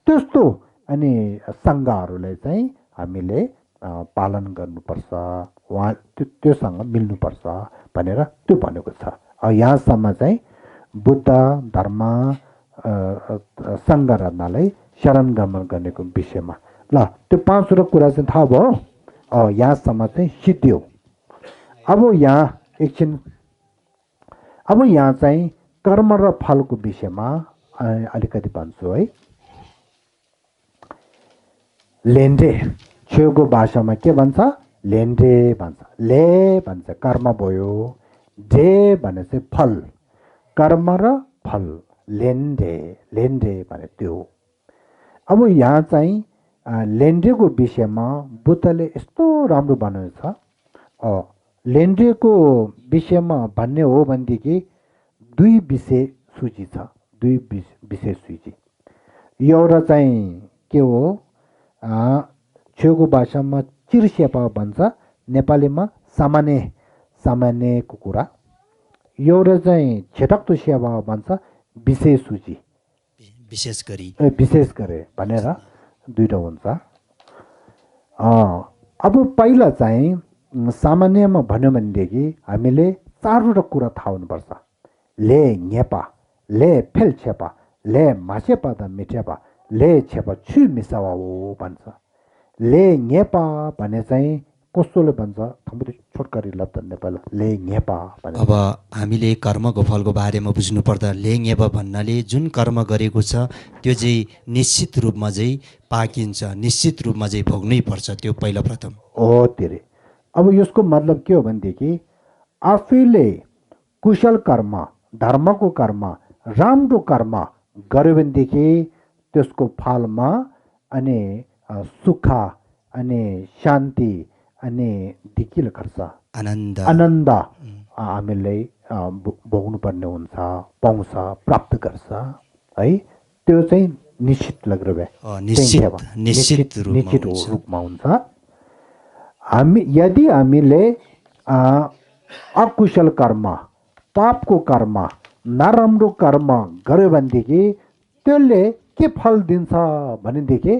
त्यस्तो अनि सङ्घहरूलाई चाहिँ हामीले पालन गर्नुपर्छ, उहाँ त्योसँग मिल्नुपर्छ भनेर त्यो भनेको छ। यहाँसम्म चाहिँ बुद्ध धर्म सङ्घ रत्नलाई शरण गमन गर्नेको विषयमा ल त्यो 5वटा कुरा चाहिँ थाहा भयो। यहाँसम्म चाहिँ सिद्धियो। अब यहाँ चाहिँ कर्म र फलको विषयमा अलिकति भन्छु है। लेन्डे छेउको भाषामा के भन्छ, लेन्डे भन्छ। ले भन्छ कर्म भयो, डे भने चाहिँ फल, कर्म र फल, लेन्डे भने त्यो। अब यहाँ चाहिँ लेन्डेको विषयमा बुद्धले यस्तो राम्रो भनेको छ। लेन्डेको विषयमा भन्ने हो भनेदेखि 2 विषय सूची छ, 2 विषय सूची। एउटा चाहिँ के हो छेउको भाषामा चिरसेपा भन्छ, नेपालीमा सामान्यको कुरा। एउटा चाहिँ छेटक्तो सेवा भन्छ, विशेष सूची, विशेष गरे भनेर 2टा हुन्छ। अब पहिला चाहिँ सामान्यमा भन्यो भनेदेखि हामीले 4वटा कुरा थाहा हुनुपर्छ। ले न्येपा, ले फेल छेपा, ले मासेपा द मिठेपा, ले छेपा छु मिसावा हो भन्छ। ले न्येपा भने चाहिँ कस्तोले भन्छ थम्बुरी छोटकरी लब्ध नेपाल ले न्येपा भने। अब हामीले कर्मको फलको बारेमा बुझ्नु पर्दा ले न्येपा भन्नाले जुन कर्म गरेको छ त्यो चाहिँ निश्चित रूपमा चाहिँ पाकिन्छ, निश्चित रूपमा चाहिँ भोग्नै पर्छ, त्यो पहिला प्रथम हो तेरे। अब यसको मतलब के हो भनेदेखि आफैले कुशल कर्म धर्मको कर्म राम्रो कर्म गर्यो भनेदेखि त्यसको फलमा अनि सुख अनि शान्ति अनि दिकिल गर्छ आनन्द आनन्द हामीले भोग्नु पर्ने हुन्छ पाउँछ प्राप्त गर्छ है त्यो चाहिँ निश्चित लगेर निश्चित रूपमा हुन्छ यदि हामीले अकुशल कर्म पापको कर्म नराम्रो कर्म गर्यो भनेदेखि त्यसले के फल दिन्छ भनेदेखि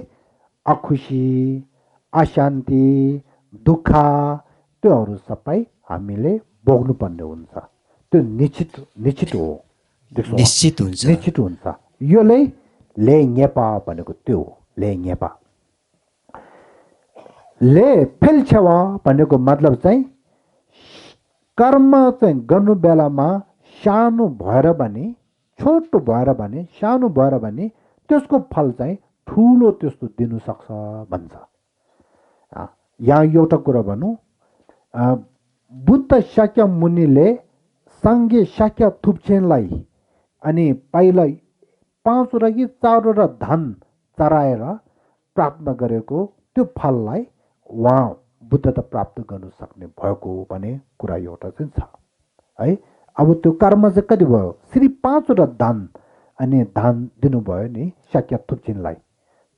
अखुसी अशान्ति दुःख त्योहरू सबै हामीले भोग्नु पर्ने हुन्छ त्यो निश्चित हो निश्चित हुन्छ योले ले न्यापा भनेको त्यो हो ले न्यापा ले फेल्छवा भनेको मतलब चाहिँ कर्म चाहिँ गर्नु बेलामा सानो भएर भने छोटो भएर भने सानो भएर भने त्यसको फल चाहिँ ठुलो त्यस्तो दिनु सक्छ भन्छ यहाँ एउटा कुरा भनौँ बुद्ध शाक्य मुनिले साङ्गे शाक्य थुप्छेनलाई अनि पहिला 5 कि 4 धन चराएर प्राप्त गरेको त्यो फललाई उहाँ बुद्ध त प्राप्त गर्न सक्ने भएको भन्ने कुरा एउटा चाहिँ छ है अब त्यो कर्म चाहिँ कति भयो श्री 5 दान अनि दान दिनुभयो नि शाक्य थुप्छेनलाई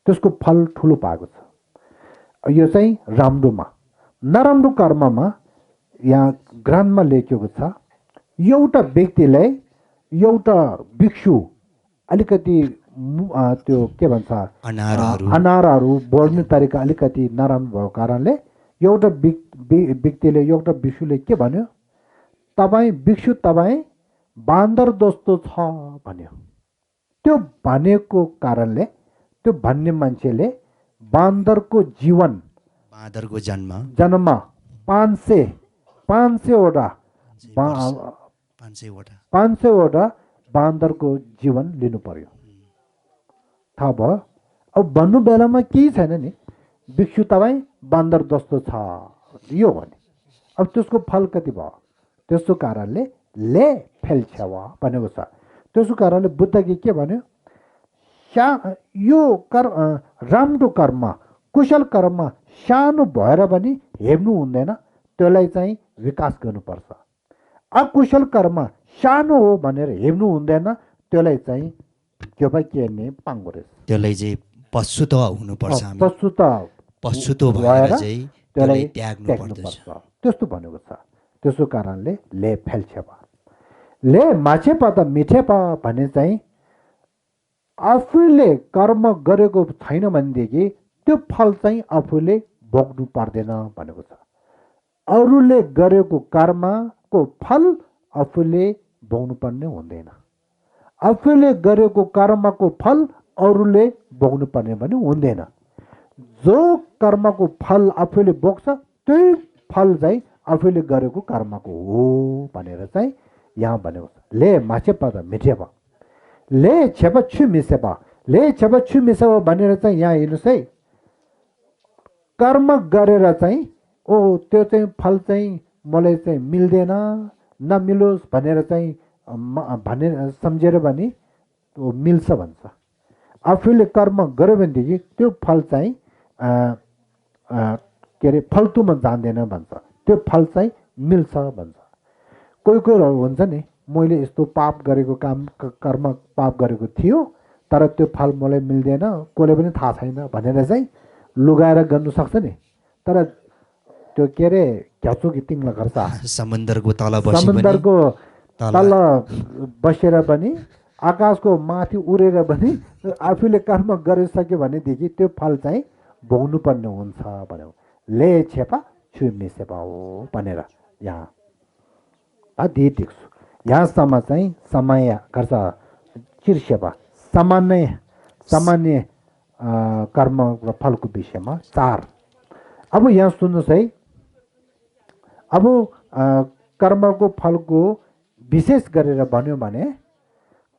त्यसको फल ठुलो पाएको छ यो चाहिँ राम्रोमा नराम्रो कर्ममा यहाँ ग्रन्थमा लेखेको छ एउटा व्यक्तिलाई एउटा भिक्षु अलिकति त्यो के भन्छ अनारहरू बोल्ने तरिका अलिकति नराम्रो भएको कारणले एउटा व्यक्तिले एउटा भिक्षुले के भन्यो तपाईँ भिक्षु तपाईँ बान्दर जस्तो छ भन्यो त्यो भनेको कारणले त्यो भन्ने मान्छेले बान्दरको जीवन बाँदरको जन्म 500 वटा बान्दरको जीवन लिनु पर्यो थाहा भयो अब भन्नु बेलामा केही छैन नि भिक्षु तपाईँ बान्दर जस्तो छ यो भने अब त्यसको फल कति भयो त्यसको कारणले ले फेल्छवा भनेको छ त्यसको कारणले बुद्धले के भन्यो यो राम्रो कर्म कुशल कर्म सानो भएर पनि हेर्नु हुँदैन त्यसलाई चाहिँ विकास गर्नुपर्छ अकुशल कर्म सानो हो भनेर हेर्नु हुँदैन त्यसलाई चाहिँ के ने पाङ्गो रहेछ त्यसलाई चाहिँ पशुत्व हुनुपर्छ पशुत्व भएर चाहिँ त्यसलाई त्याग्नुपर्छ त्यस्तो भनेको छ त्यसको कारणले ले फेल्छेपा ले माछेपा त मिठेपा भने चाहिँ आफूले कर्म गरेको छैन भनेदेखि त्यो फल चाहिँ आफूले भोग्नु पर्दैन भनेको छ अरूले गरेको कर्मको फल आफूले भोग्नु पर्ने हुँदैन आफूले गरेको कर्मको फल अरूले भोग्नु पर्ने पनि हुँदैन जो कर्मको फल आफूले भोग्छ त्यही फल चाहिँ आफूले गरेको कर्मको हो भनेर चाहिँ यहाँ भनेको छ ले माछेपा त मिठेपा ले छेपा छु मिसेपा ले छेपा छु मिसेपा भनेर चाहिँ यहाँ हेर्नुहोस् है कर्म गरेर चाहिँ त्यो चाहिँ फल चाहिँ मलाई चाहिँ मिल्दैन नमिलोस् भनेर चाहिँ भनेर सम्झेर भने मिल्छ भन्छ आफूले कर्म गर्यो भनेदेखि त्यो फल चाहिँ के अरे फाल्तुमा जान्दैन भन्छ त्यो फल चाहिँ मिल्छ भन्छ कोही हुन्छ नि मैले यस्तो पाप गरेको कर्म पाप गरेको थियो तर त्यो फल मलाई मिल्दैन कसले पनि थाहा छैन भनेर चाहिँ लुगाएर गर्नु सक्छ नि तर त्यो के अरे घ्याचुकी तिङ्ला गर्छ समुद्रको तल बसेर पनि आकाशको माथि उडेर पनि आफूले कर्म गरिसक्यो भनेदेखि त्यो फल चाहिँ भोग्नु पर्ने हुन्छ भन्यो ले छेपा छु सेपा हो भनेर यहाँ दिएको यहाँसम्म चाहिँ समय गर्छ चिरसेवा सामान्य कर्म र फलको विषयमा 4 अब यहाँ सुन्नुहोस् है अब कर्मको फलको विशेष गरेर भन्यो भने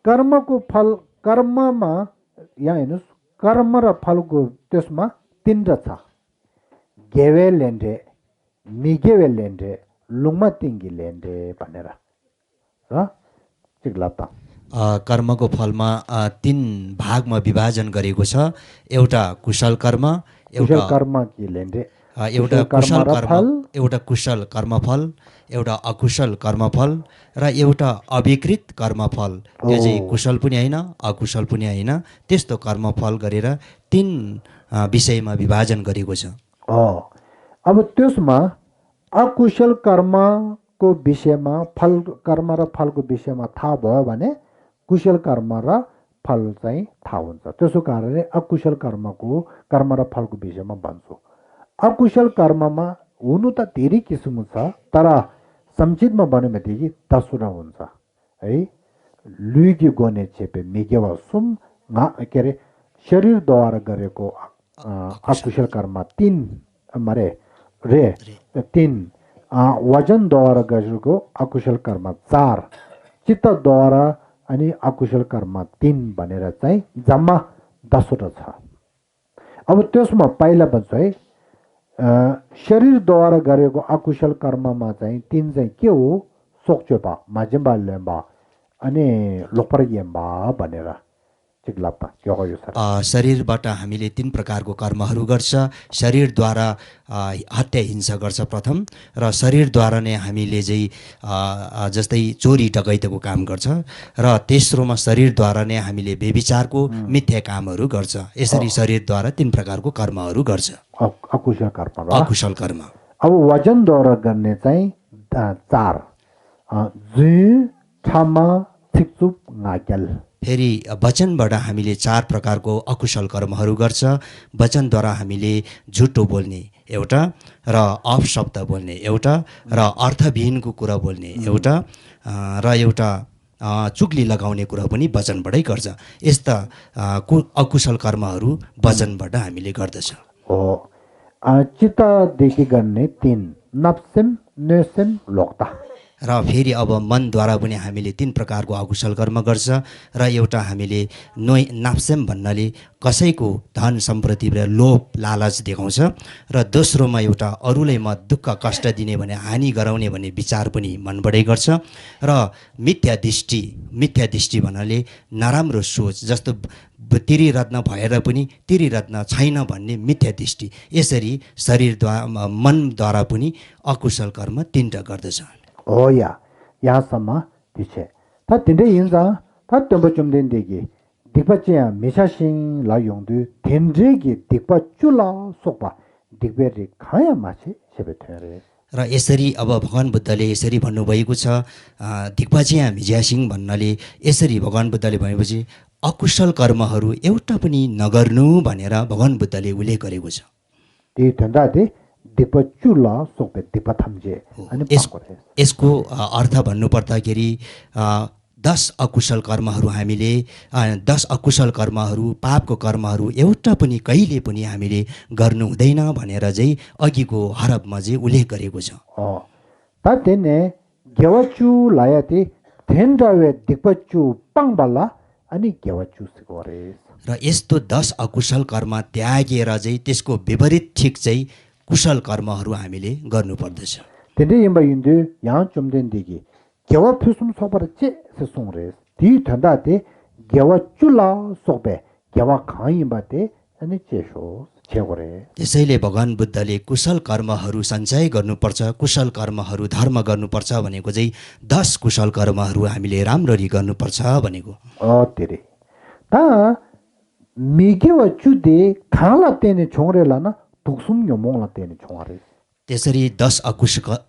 कर्मको फल कर्ममा यहाँ हेर्नुहोस् कर्म र फलको त्यसमा 3 छ गेवे लेन्डे मिगेवे लेन्डे लुङमा तिङ्गी लेन्डे भनेर र चिग्लाप्ता कर्मको फलमा तीन भागमा विभाजन गरेको छ। एउटा कुशल कर्म, कुशल एउटा कर्म के लेन्डे एउटा कुशल र कर्म, फल एउटा कुशल कर्मफल, एउटा अकुशल कर्मफल र एउटा अविकृत कर्मफल। त्यो चाहिँ कुशल पनि होइन, अकुशल पनि होइन, त्यस्तो कर्मफल गरेर तीन विषयमा विभाजन गरेको छ। अब त्यसमा अकुशल कर्मको विषयमा फल कर्म र फलको विषयमा थाहा भयो भने कुशल कर्म र फल चाहिँ थाहा हुन्छ। त्यसो कारणले अकुशल कर्म र फलको विषयमा भन्छु। अकुशल कर्ममा हुनु त धेरै किसिम छ, तर संक्षिप्तमा भन्यो भनेदेखि 10वटा हुन्छ है। लुइगी गोने चेपे मिगेवा सुम के अरे शरीरद्वारा गरेको अकुशल कर्म 3 मरे रे 3, वजनद्वारा गरेको अकुशल कर्म 4, चित्तद्वारा अनि अकुशल कर्म 3 भनेर चाहिँ जम्मा 10वटा छ। अब त्यसमा पहिला भन्छ है शरीरद्वारा गरेको अकुशल कर्ममा चाहिँ 3 चाहिँ के हो? सोक्चोपा, माजेम्बा लेम्बा अनि लोपरयेम्बा भनेर चिग्लाप्पा के हो यो सर? शरीरबाट हामीले 3 प्रकारको कर्महरू गर्छ। शरीरद्वारा हत्या हिंसा गर्छ प्रथम, र शरीरद्वारा नै हामीले चाहिँ जस्तै चोरी डकैतको काम गर्छ, र तेस्रोमा शरीरद्वारा नै हामीले व्यभिचारको मिथ्या कामहरू गर्छ। यसरी शरीरद्वारा 3 प्रकारको कर्महरू गर्छ। अकुशल कर्म र अकुशल कर्म। अब वजनद्वारा गर्ने चाहिँ 4, जु छामा छिक्चुप नाक्याल। फेरि वचनबाट हामीले 4 प्रकारको अकुशल कर्महरू गर्छ। वचनद्वारा हामीले झुटो बोल्ने एउटा, र अपशब्द बोल्ने एउटा, र अर्थविहीनको कुरा बोल्ने एउटा, र एउटा चुगली लगाउने कुरा पनि वचनबाटै गर्छ। यस्ता अकुशल कर्महरू वचनबाट हामीले गर्दछ। चित्तदेखि गर्ने 3, नप्सेम नेसेम लोक्ता। र फेरि अब मनद्वारा पनि हामीले 3 प्रकारको अकुशल कर्म गर्छ। र एउटा हामीले नाप्सेम भन्नाले कसैको धन सम्पत्तिबाट लोभ लालच देखाउँछ, र दोस्रोमा एउटा अरूलाई म दुःख कष्ट दिने भने हानि गराउने भन्ने विचार पनि मनबाटै गर्छ। र मिथ्या दृष्टि भन्नाले नराम्रो सोच, जस्तो तिरी रत्न भएर पनि तिरी रत्न छैन भन्ने मिथ्या दृष्टि। यसरी शरीरद्वारा मनद्वारा पनि अकुशल कर्म 3टा गर्दछ। या यहाँसम्म तिछे त तिन्डे हिँड्छ त त्यम्बो चुम्देनदेखि दिक्पा चाहिँ मिसासिङ ला योङदु थेन्ड्रेगी दिक्पा चुला सोपा दिक्बेरी खाया माछे सेबे थेरे। र यसरी अब भगवान बुद्धले यसरी भन्नुभएको छ। दिक्पाचिया मिज्यासिङ भन्नाले यसरी भगवान बुद्धले भनेपछि अकुशल कर्महरू एउटा पनि नगर्नु भनेर भगवान बुद्धले उल्लेख गरेको छ। त्यही धन्दा दिक्पा चुला सोपे दिक्पा थम्जे। यसको अर्थ भन्नुपर्दाखेरि 10 अकुशल कर्महरू हामीले 10 अकुशल कर्महरू पापको कर्महरू एउटा पनि कहिले पनि हामीले गर्नु हुँदैन भनेर चाहिँ अघिको हरफमा चाहिँ उल्लेख गरेको छ। तेने गेवाचु लायाते थेन्डावे दिक्पचु पाङबाला अनि गेवाचु सिकोरे। र यस्तो 10 अकुशल कर्म त्यागेर चाहिँ त्यसको विपरीत ठिक चाहिँ कुशल कर्महरू हामीले गर्नुपर्दछ। तेने यम्बा युन्दु यहाँ चुम्देनदेखि गेवा फिसुम सोपर चे से सोंग्रेस ती ठन्डाते गेवा चुला सोपे गेवा खाइबाते अनि चेसो छेगोरे। त्यसैले भगवान बुद्धले कुशल कर्महरू सञ्चय गर्नुपर्छ, कुशल कर्महरू धर्म गर्नुपर्छ भनेको चाहिँ 10 कुशल कर्महरू हामीले राम्ररी गर्नुपर्छ भनेको। तेरे ता मिगेवा चुदे खाला तेने छोंग्रेला न तुक्सुम यो मोला तेने छोंग्रे। त्यसरी 10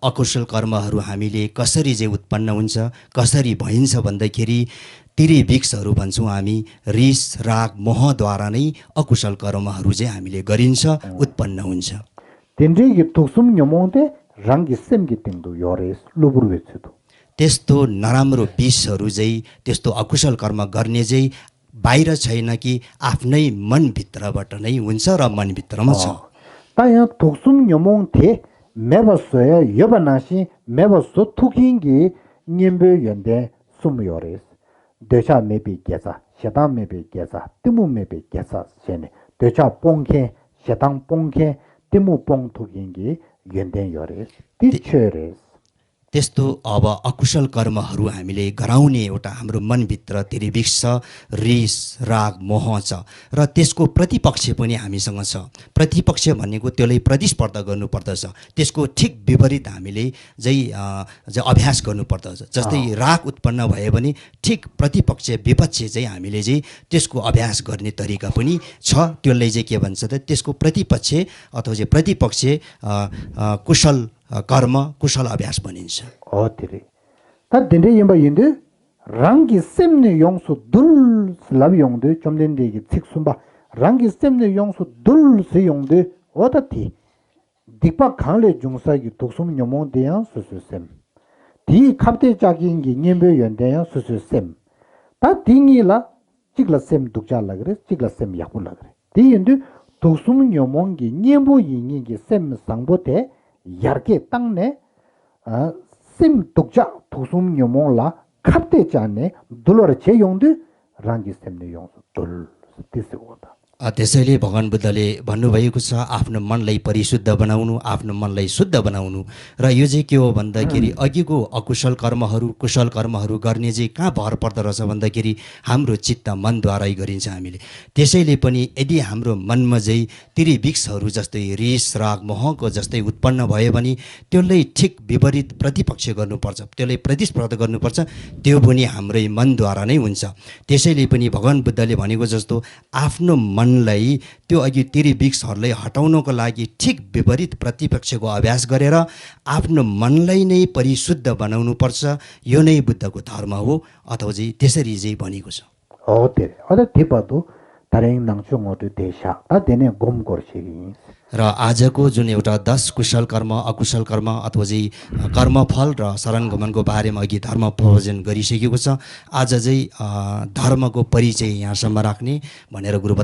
अकुशल कर्महरू हामीले कसरी चाहिँ उत्पन्न हुन्छ, कसरी भइन्छ भन्दाखेरि तिरी वृक्षहरू भन्छौँ हामी। रिस राग मोहद्वारा नै अकुशल कर्महरू चाहिँ हामीले गरिन्छ, उत्पन्न हुन्छ। तेन्ड्रेगी तुक्सुम यो मोते रङ्गी सेमगी तिङदु योरेस लुबुरवेछु। त्यस्तो नराम्रो विषहरू चाहिँ त्यस्तो अकुशल कर्म गर्ने चाहिँ बाहिर छैन कि आफ्नै मनभित्रबाट नै हुन्छ र मनभित्रमा छ। ताया तुक्सुम यो मोते मेबसोया यबनासी मेबसो थुकिङगी निम्बे यन्दे सुमयोरेस। देशा मेबी गेसा शेतां मेबी गेसा तिमु मेबी गेसा सेने देशा पोंखे शेतां पोंखे तिमु पोंग थुकिङगी यन्दे योरेस तिचेरेस। त्यस्तो अब अकुशल कर्महरू हामीले गराउने एउटा हाम्रो मनभित्र तिरिबिक्स छ, रिस, राग, मोह छ र त्यसको प्रतिपक्ष पनि हामीसँग छ। प्रतिपक्ष भनेको त्यसलाई प्रतिस्पर्धा गर्नुपर्दछ, त्यसको ठिक विपरीत हामीले चाहिँ अभ्यास गर्नुपर्दछ। जस्तै राग उत्पन्न भयो भने ठिक प्रतिपक्ष विपक्ष चाहिँ हामीले चाहिँ त्यसको अभ्यास गर्ने तरिका पनि छ। त्यसलाई चाहिँ के भन्छ त, त्यसको प्रतिपक्ष अथवा चाहिँ प्रतिपक्ष कुशल कर्म, कुशल अभ्यास भनिन्छ। 어디래? 다 된대 임바 인데 랑기 셈네 용수 둘 슬라비 용데 좀 된데 이게 책순바 랑기 셈네 용수 둘 세용데 어다티 딕바 강레 중사기 독숨 요몽데야 수수셈 디 갑대 자기인기 님베 연데야 수수셈 다 딩이라 찍라셈 독자라 그래 찍라셈 약불라 그래 디 인데 독숨 요몽기 님보 인이기 셈 상보테 얇게 땅내 심 독자 독숨 요몽라 갑대 자네 둘러라 제용데 랑기 셈네 용수 둘 त्यसोगोता। त्यसैले भगवान बुद्धले भन्नुभएको छ आफ्नो मनलाई परिशुद्ध बनाउनु, आफ्नो मनलाई शुद्ध बनाउनु। र यो चाहिँ के हो भन्दाखेरि अघिको अकुशल कर्महरू कुशल कर्महरू गर्ने चाहिँ कहाँ भर पर्दो रहेछ भन्दाखेरि हाम्रो चित्त मनद्वारै गरिन्छ हामीले। त्यसैले पनि यदि हाम्रो मनमा चाहिँ तिरिबिक्सहरू जस्तै रिस, राग, मोहको जस्तै उत्पन्न भयो भने त्यसलाई ठिक विपरीत प्रतिपक्ष गर्नुपर्छ, त्यसलाई प्रतिस्पर्धा गर्नुपर्छ। त्यो पनि हाम्रै मनद्वारा नै हुन्छ। त्यसैले पनि भगवान बुद्धले भनेको जस्तो आफ्नो मनलाई त्यो अघि तिरिबिक्सहरूलाई हटाउनको लागि ठिक विपरीत प्रतिपक्षको अभ्यास गरेर आफ्नो मनलाई नै परिशुद्ध बनाउनु पर्छ। यो नै बुद्धको धर्म हो अथवा चाहिँ त्यसरी चाहिँ भनेको छ। 어때? 어디 디바도 다른 낭충어도 대샤 다 되네 곰거시기 र आजको जुन एउटा 10 कुशल कर्म, अकुशल कर्म अथवा चाहिँ कर्मफल र शरण गमनको बारेमा अघि धर्म प्रवचन गरिसकेको छ। आज चाहिँ धर्मको परिचय यहाँसम्म राख्ने भनेर गुरु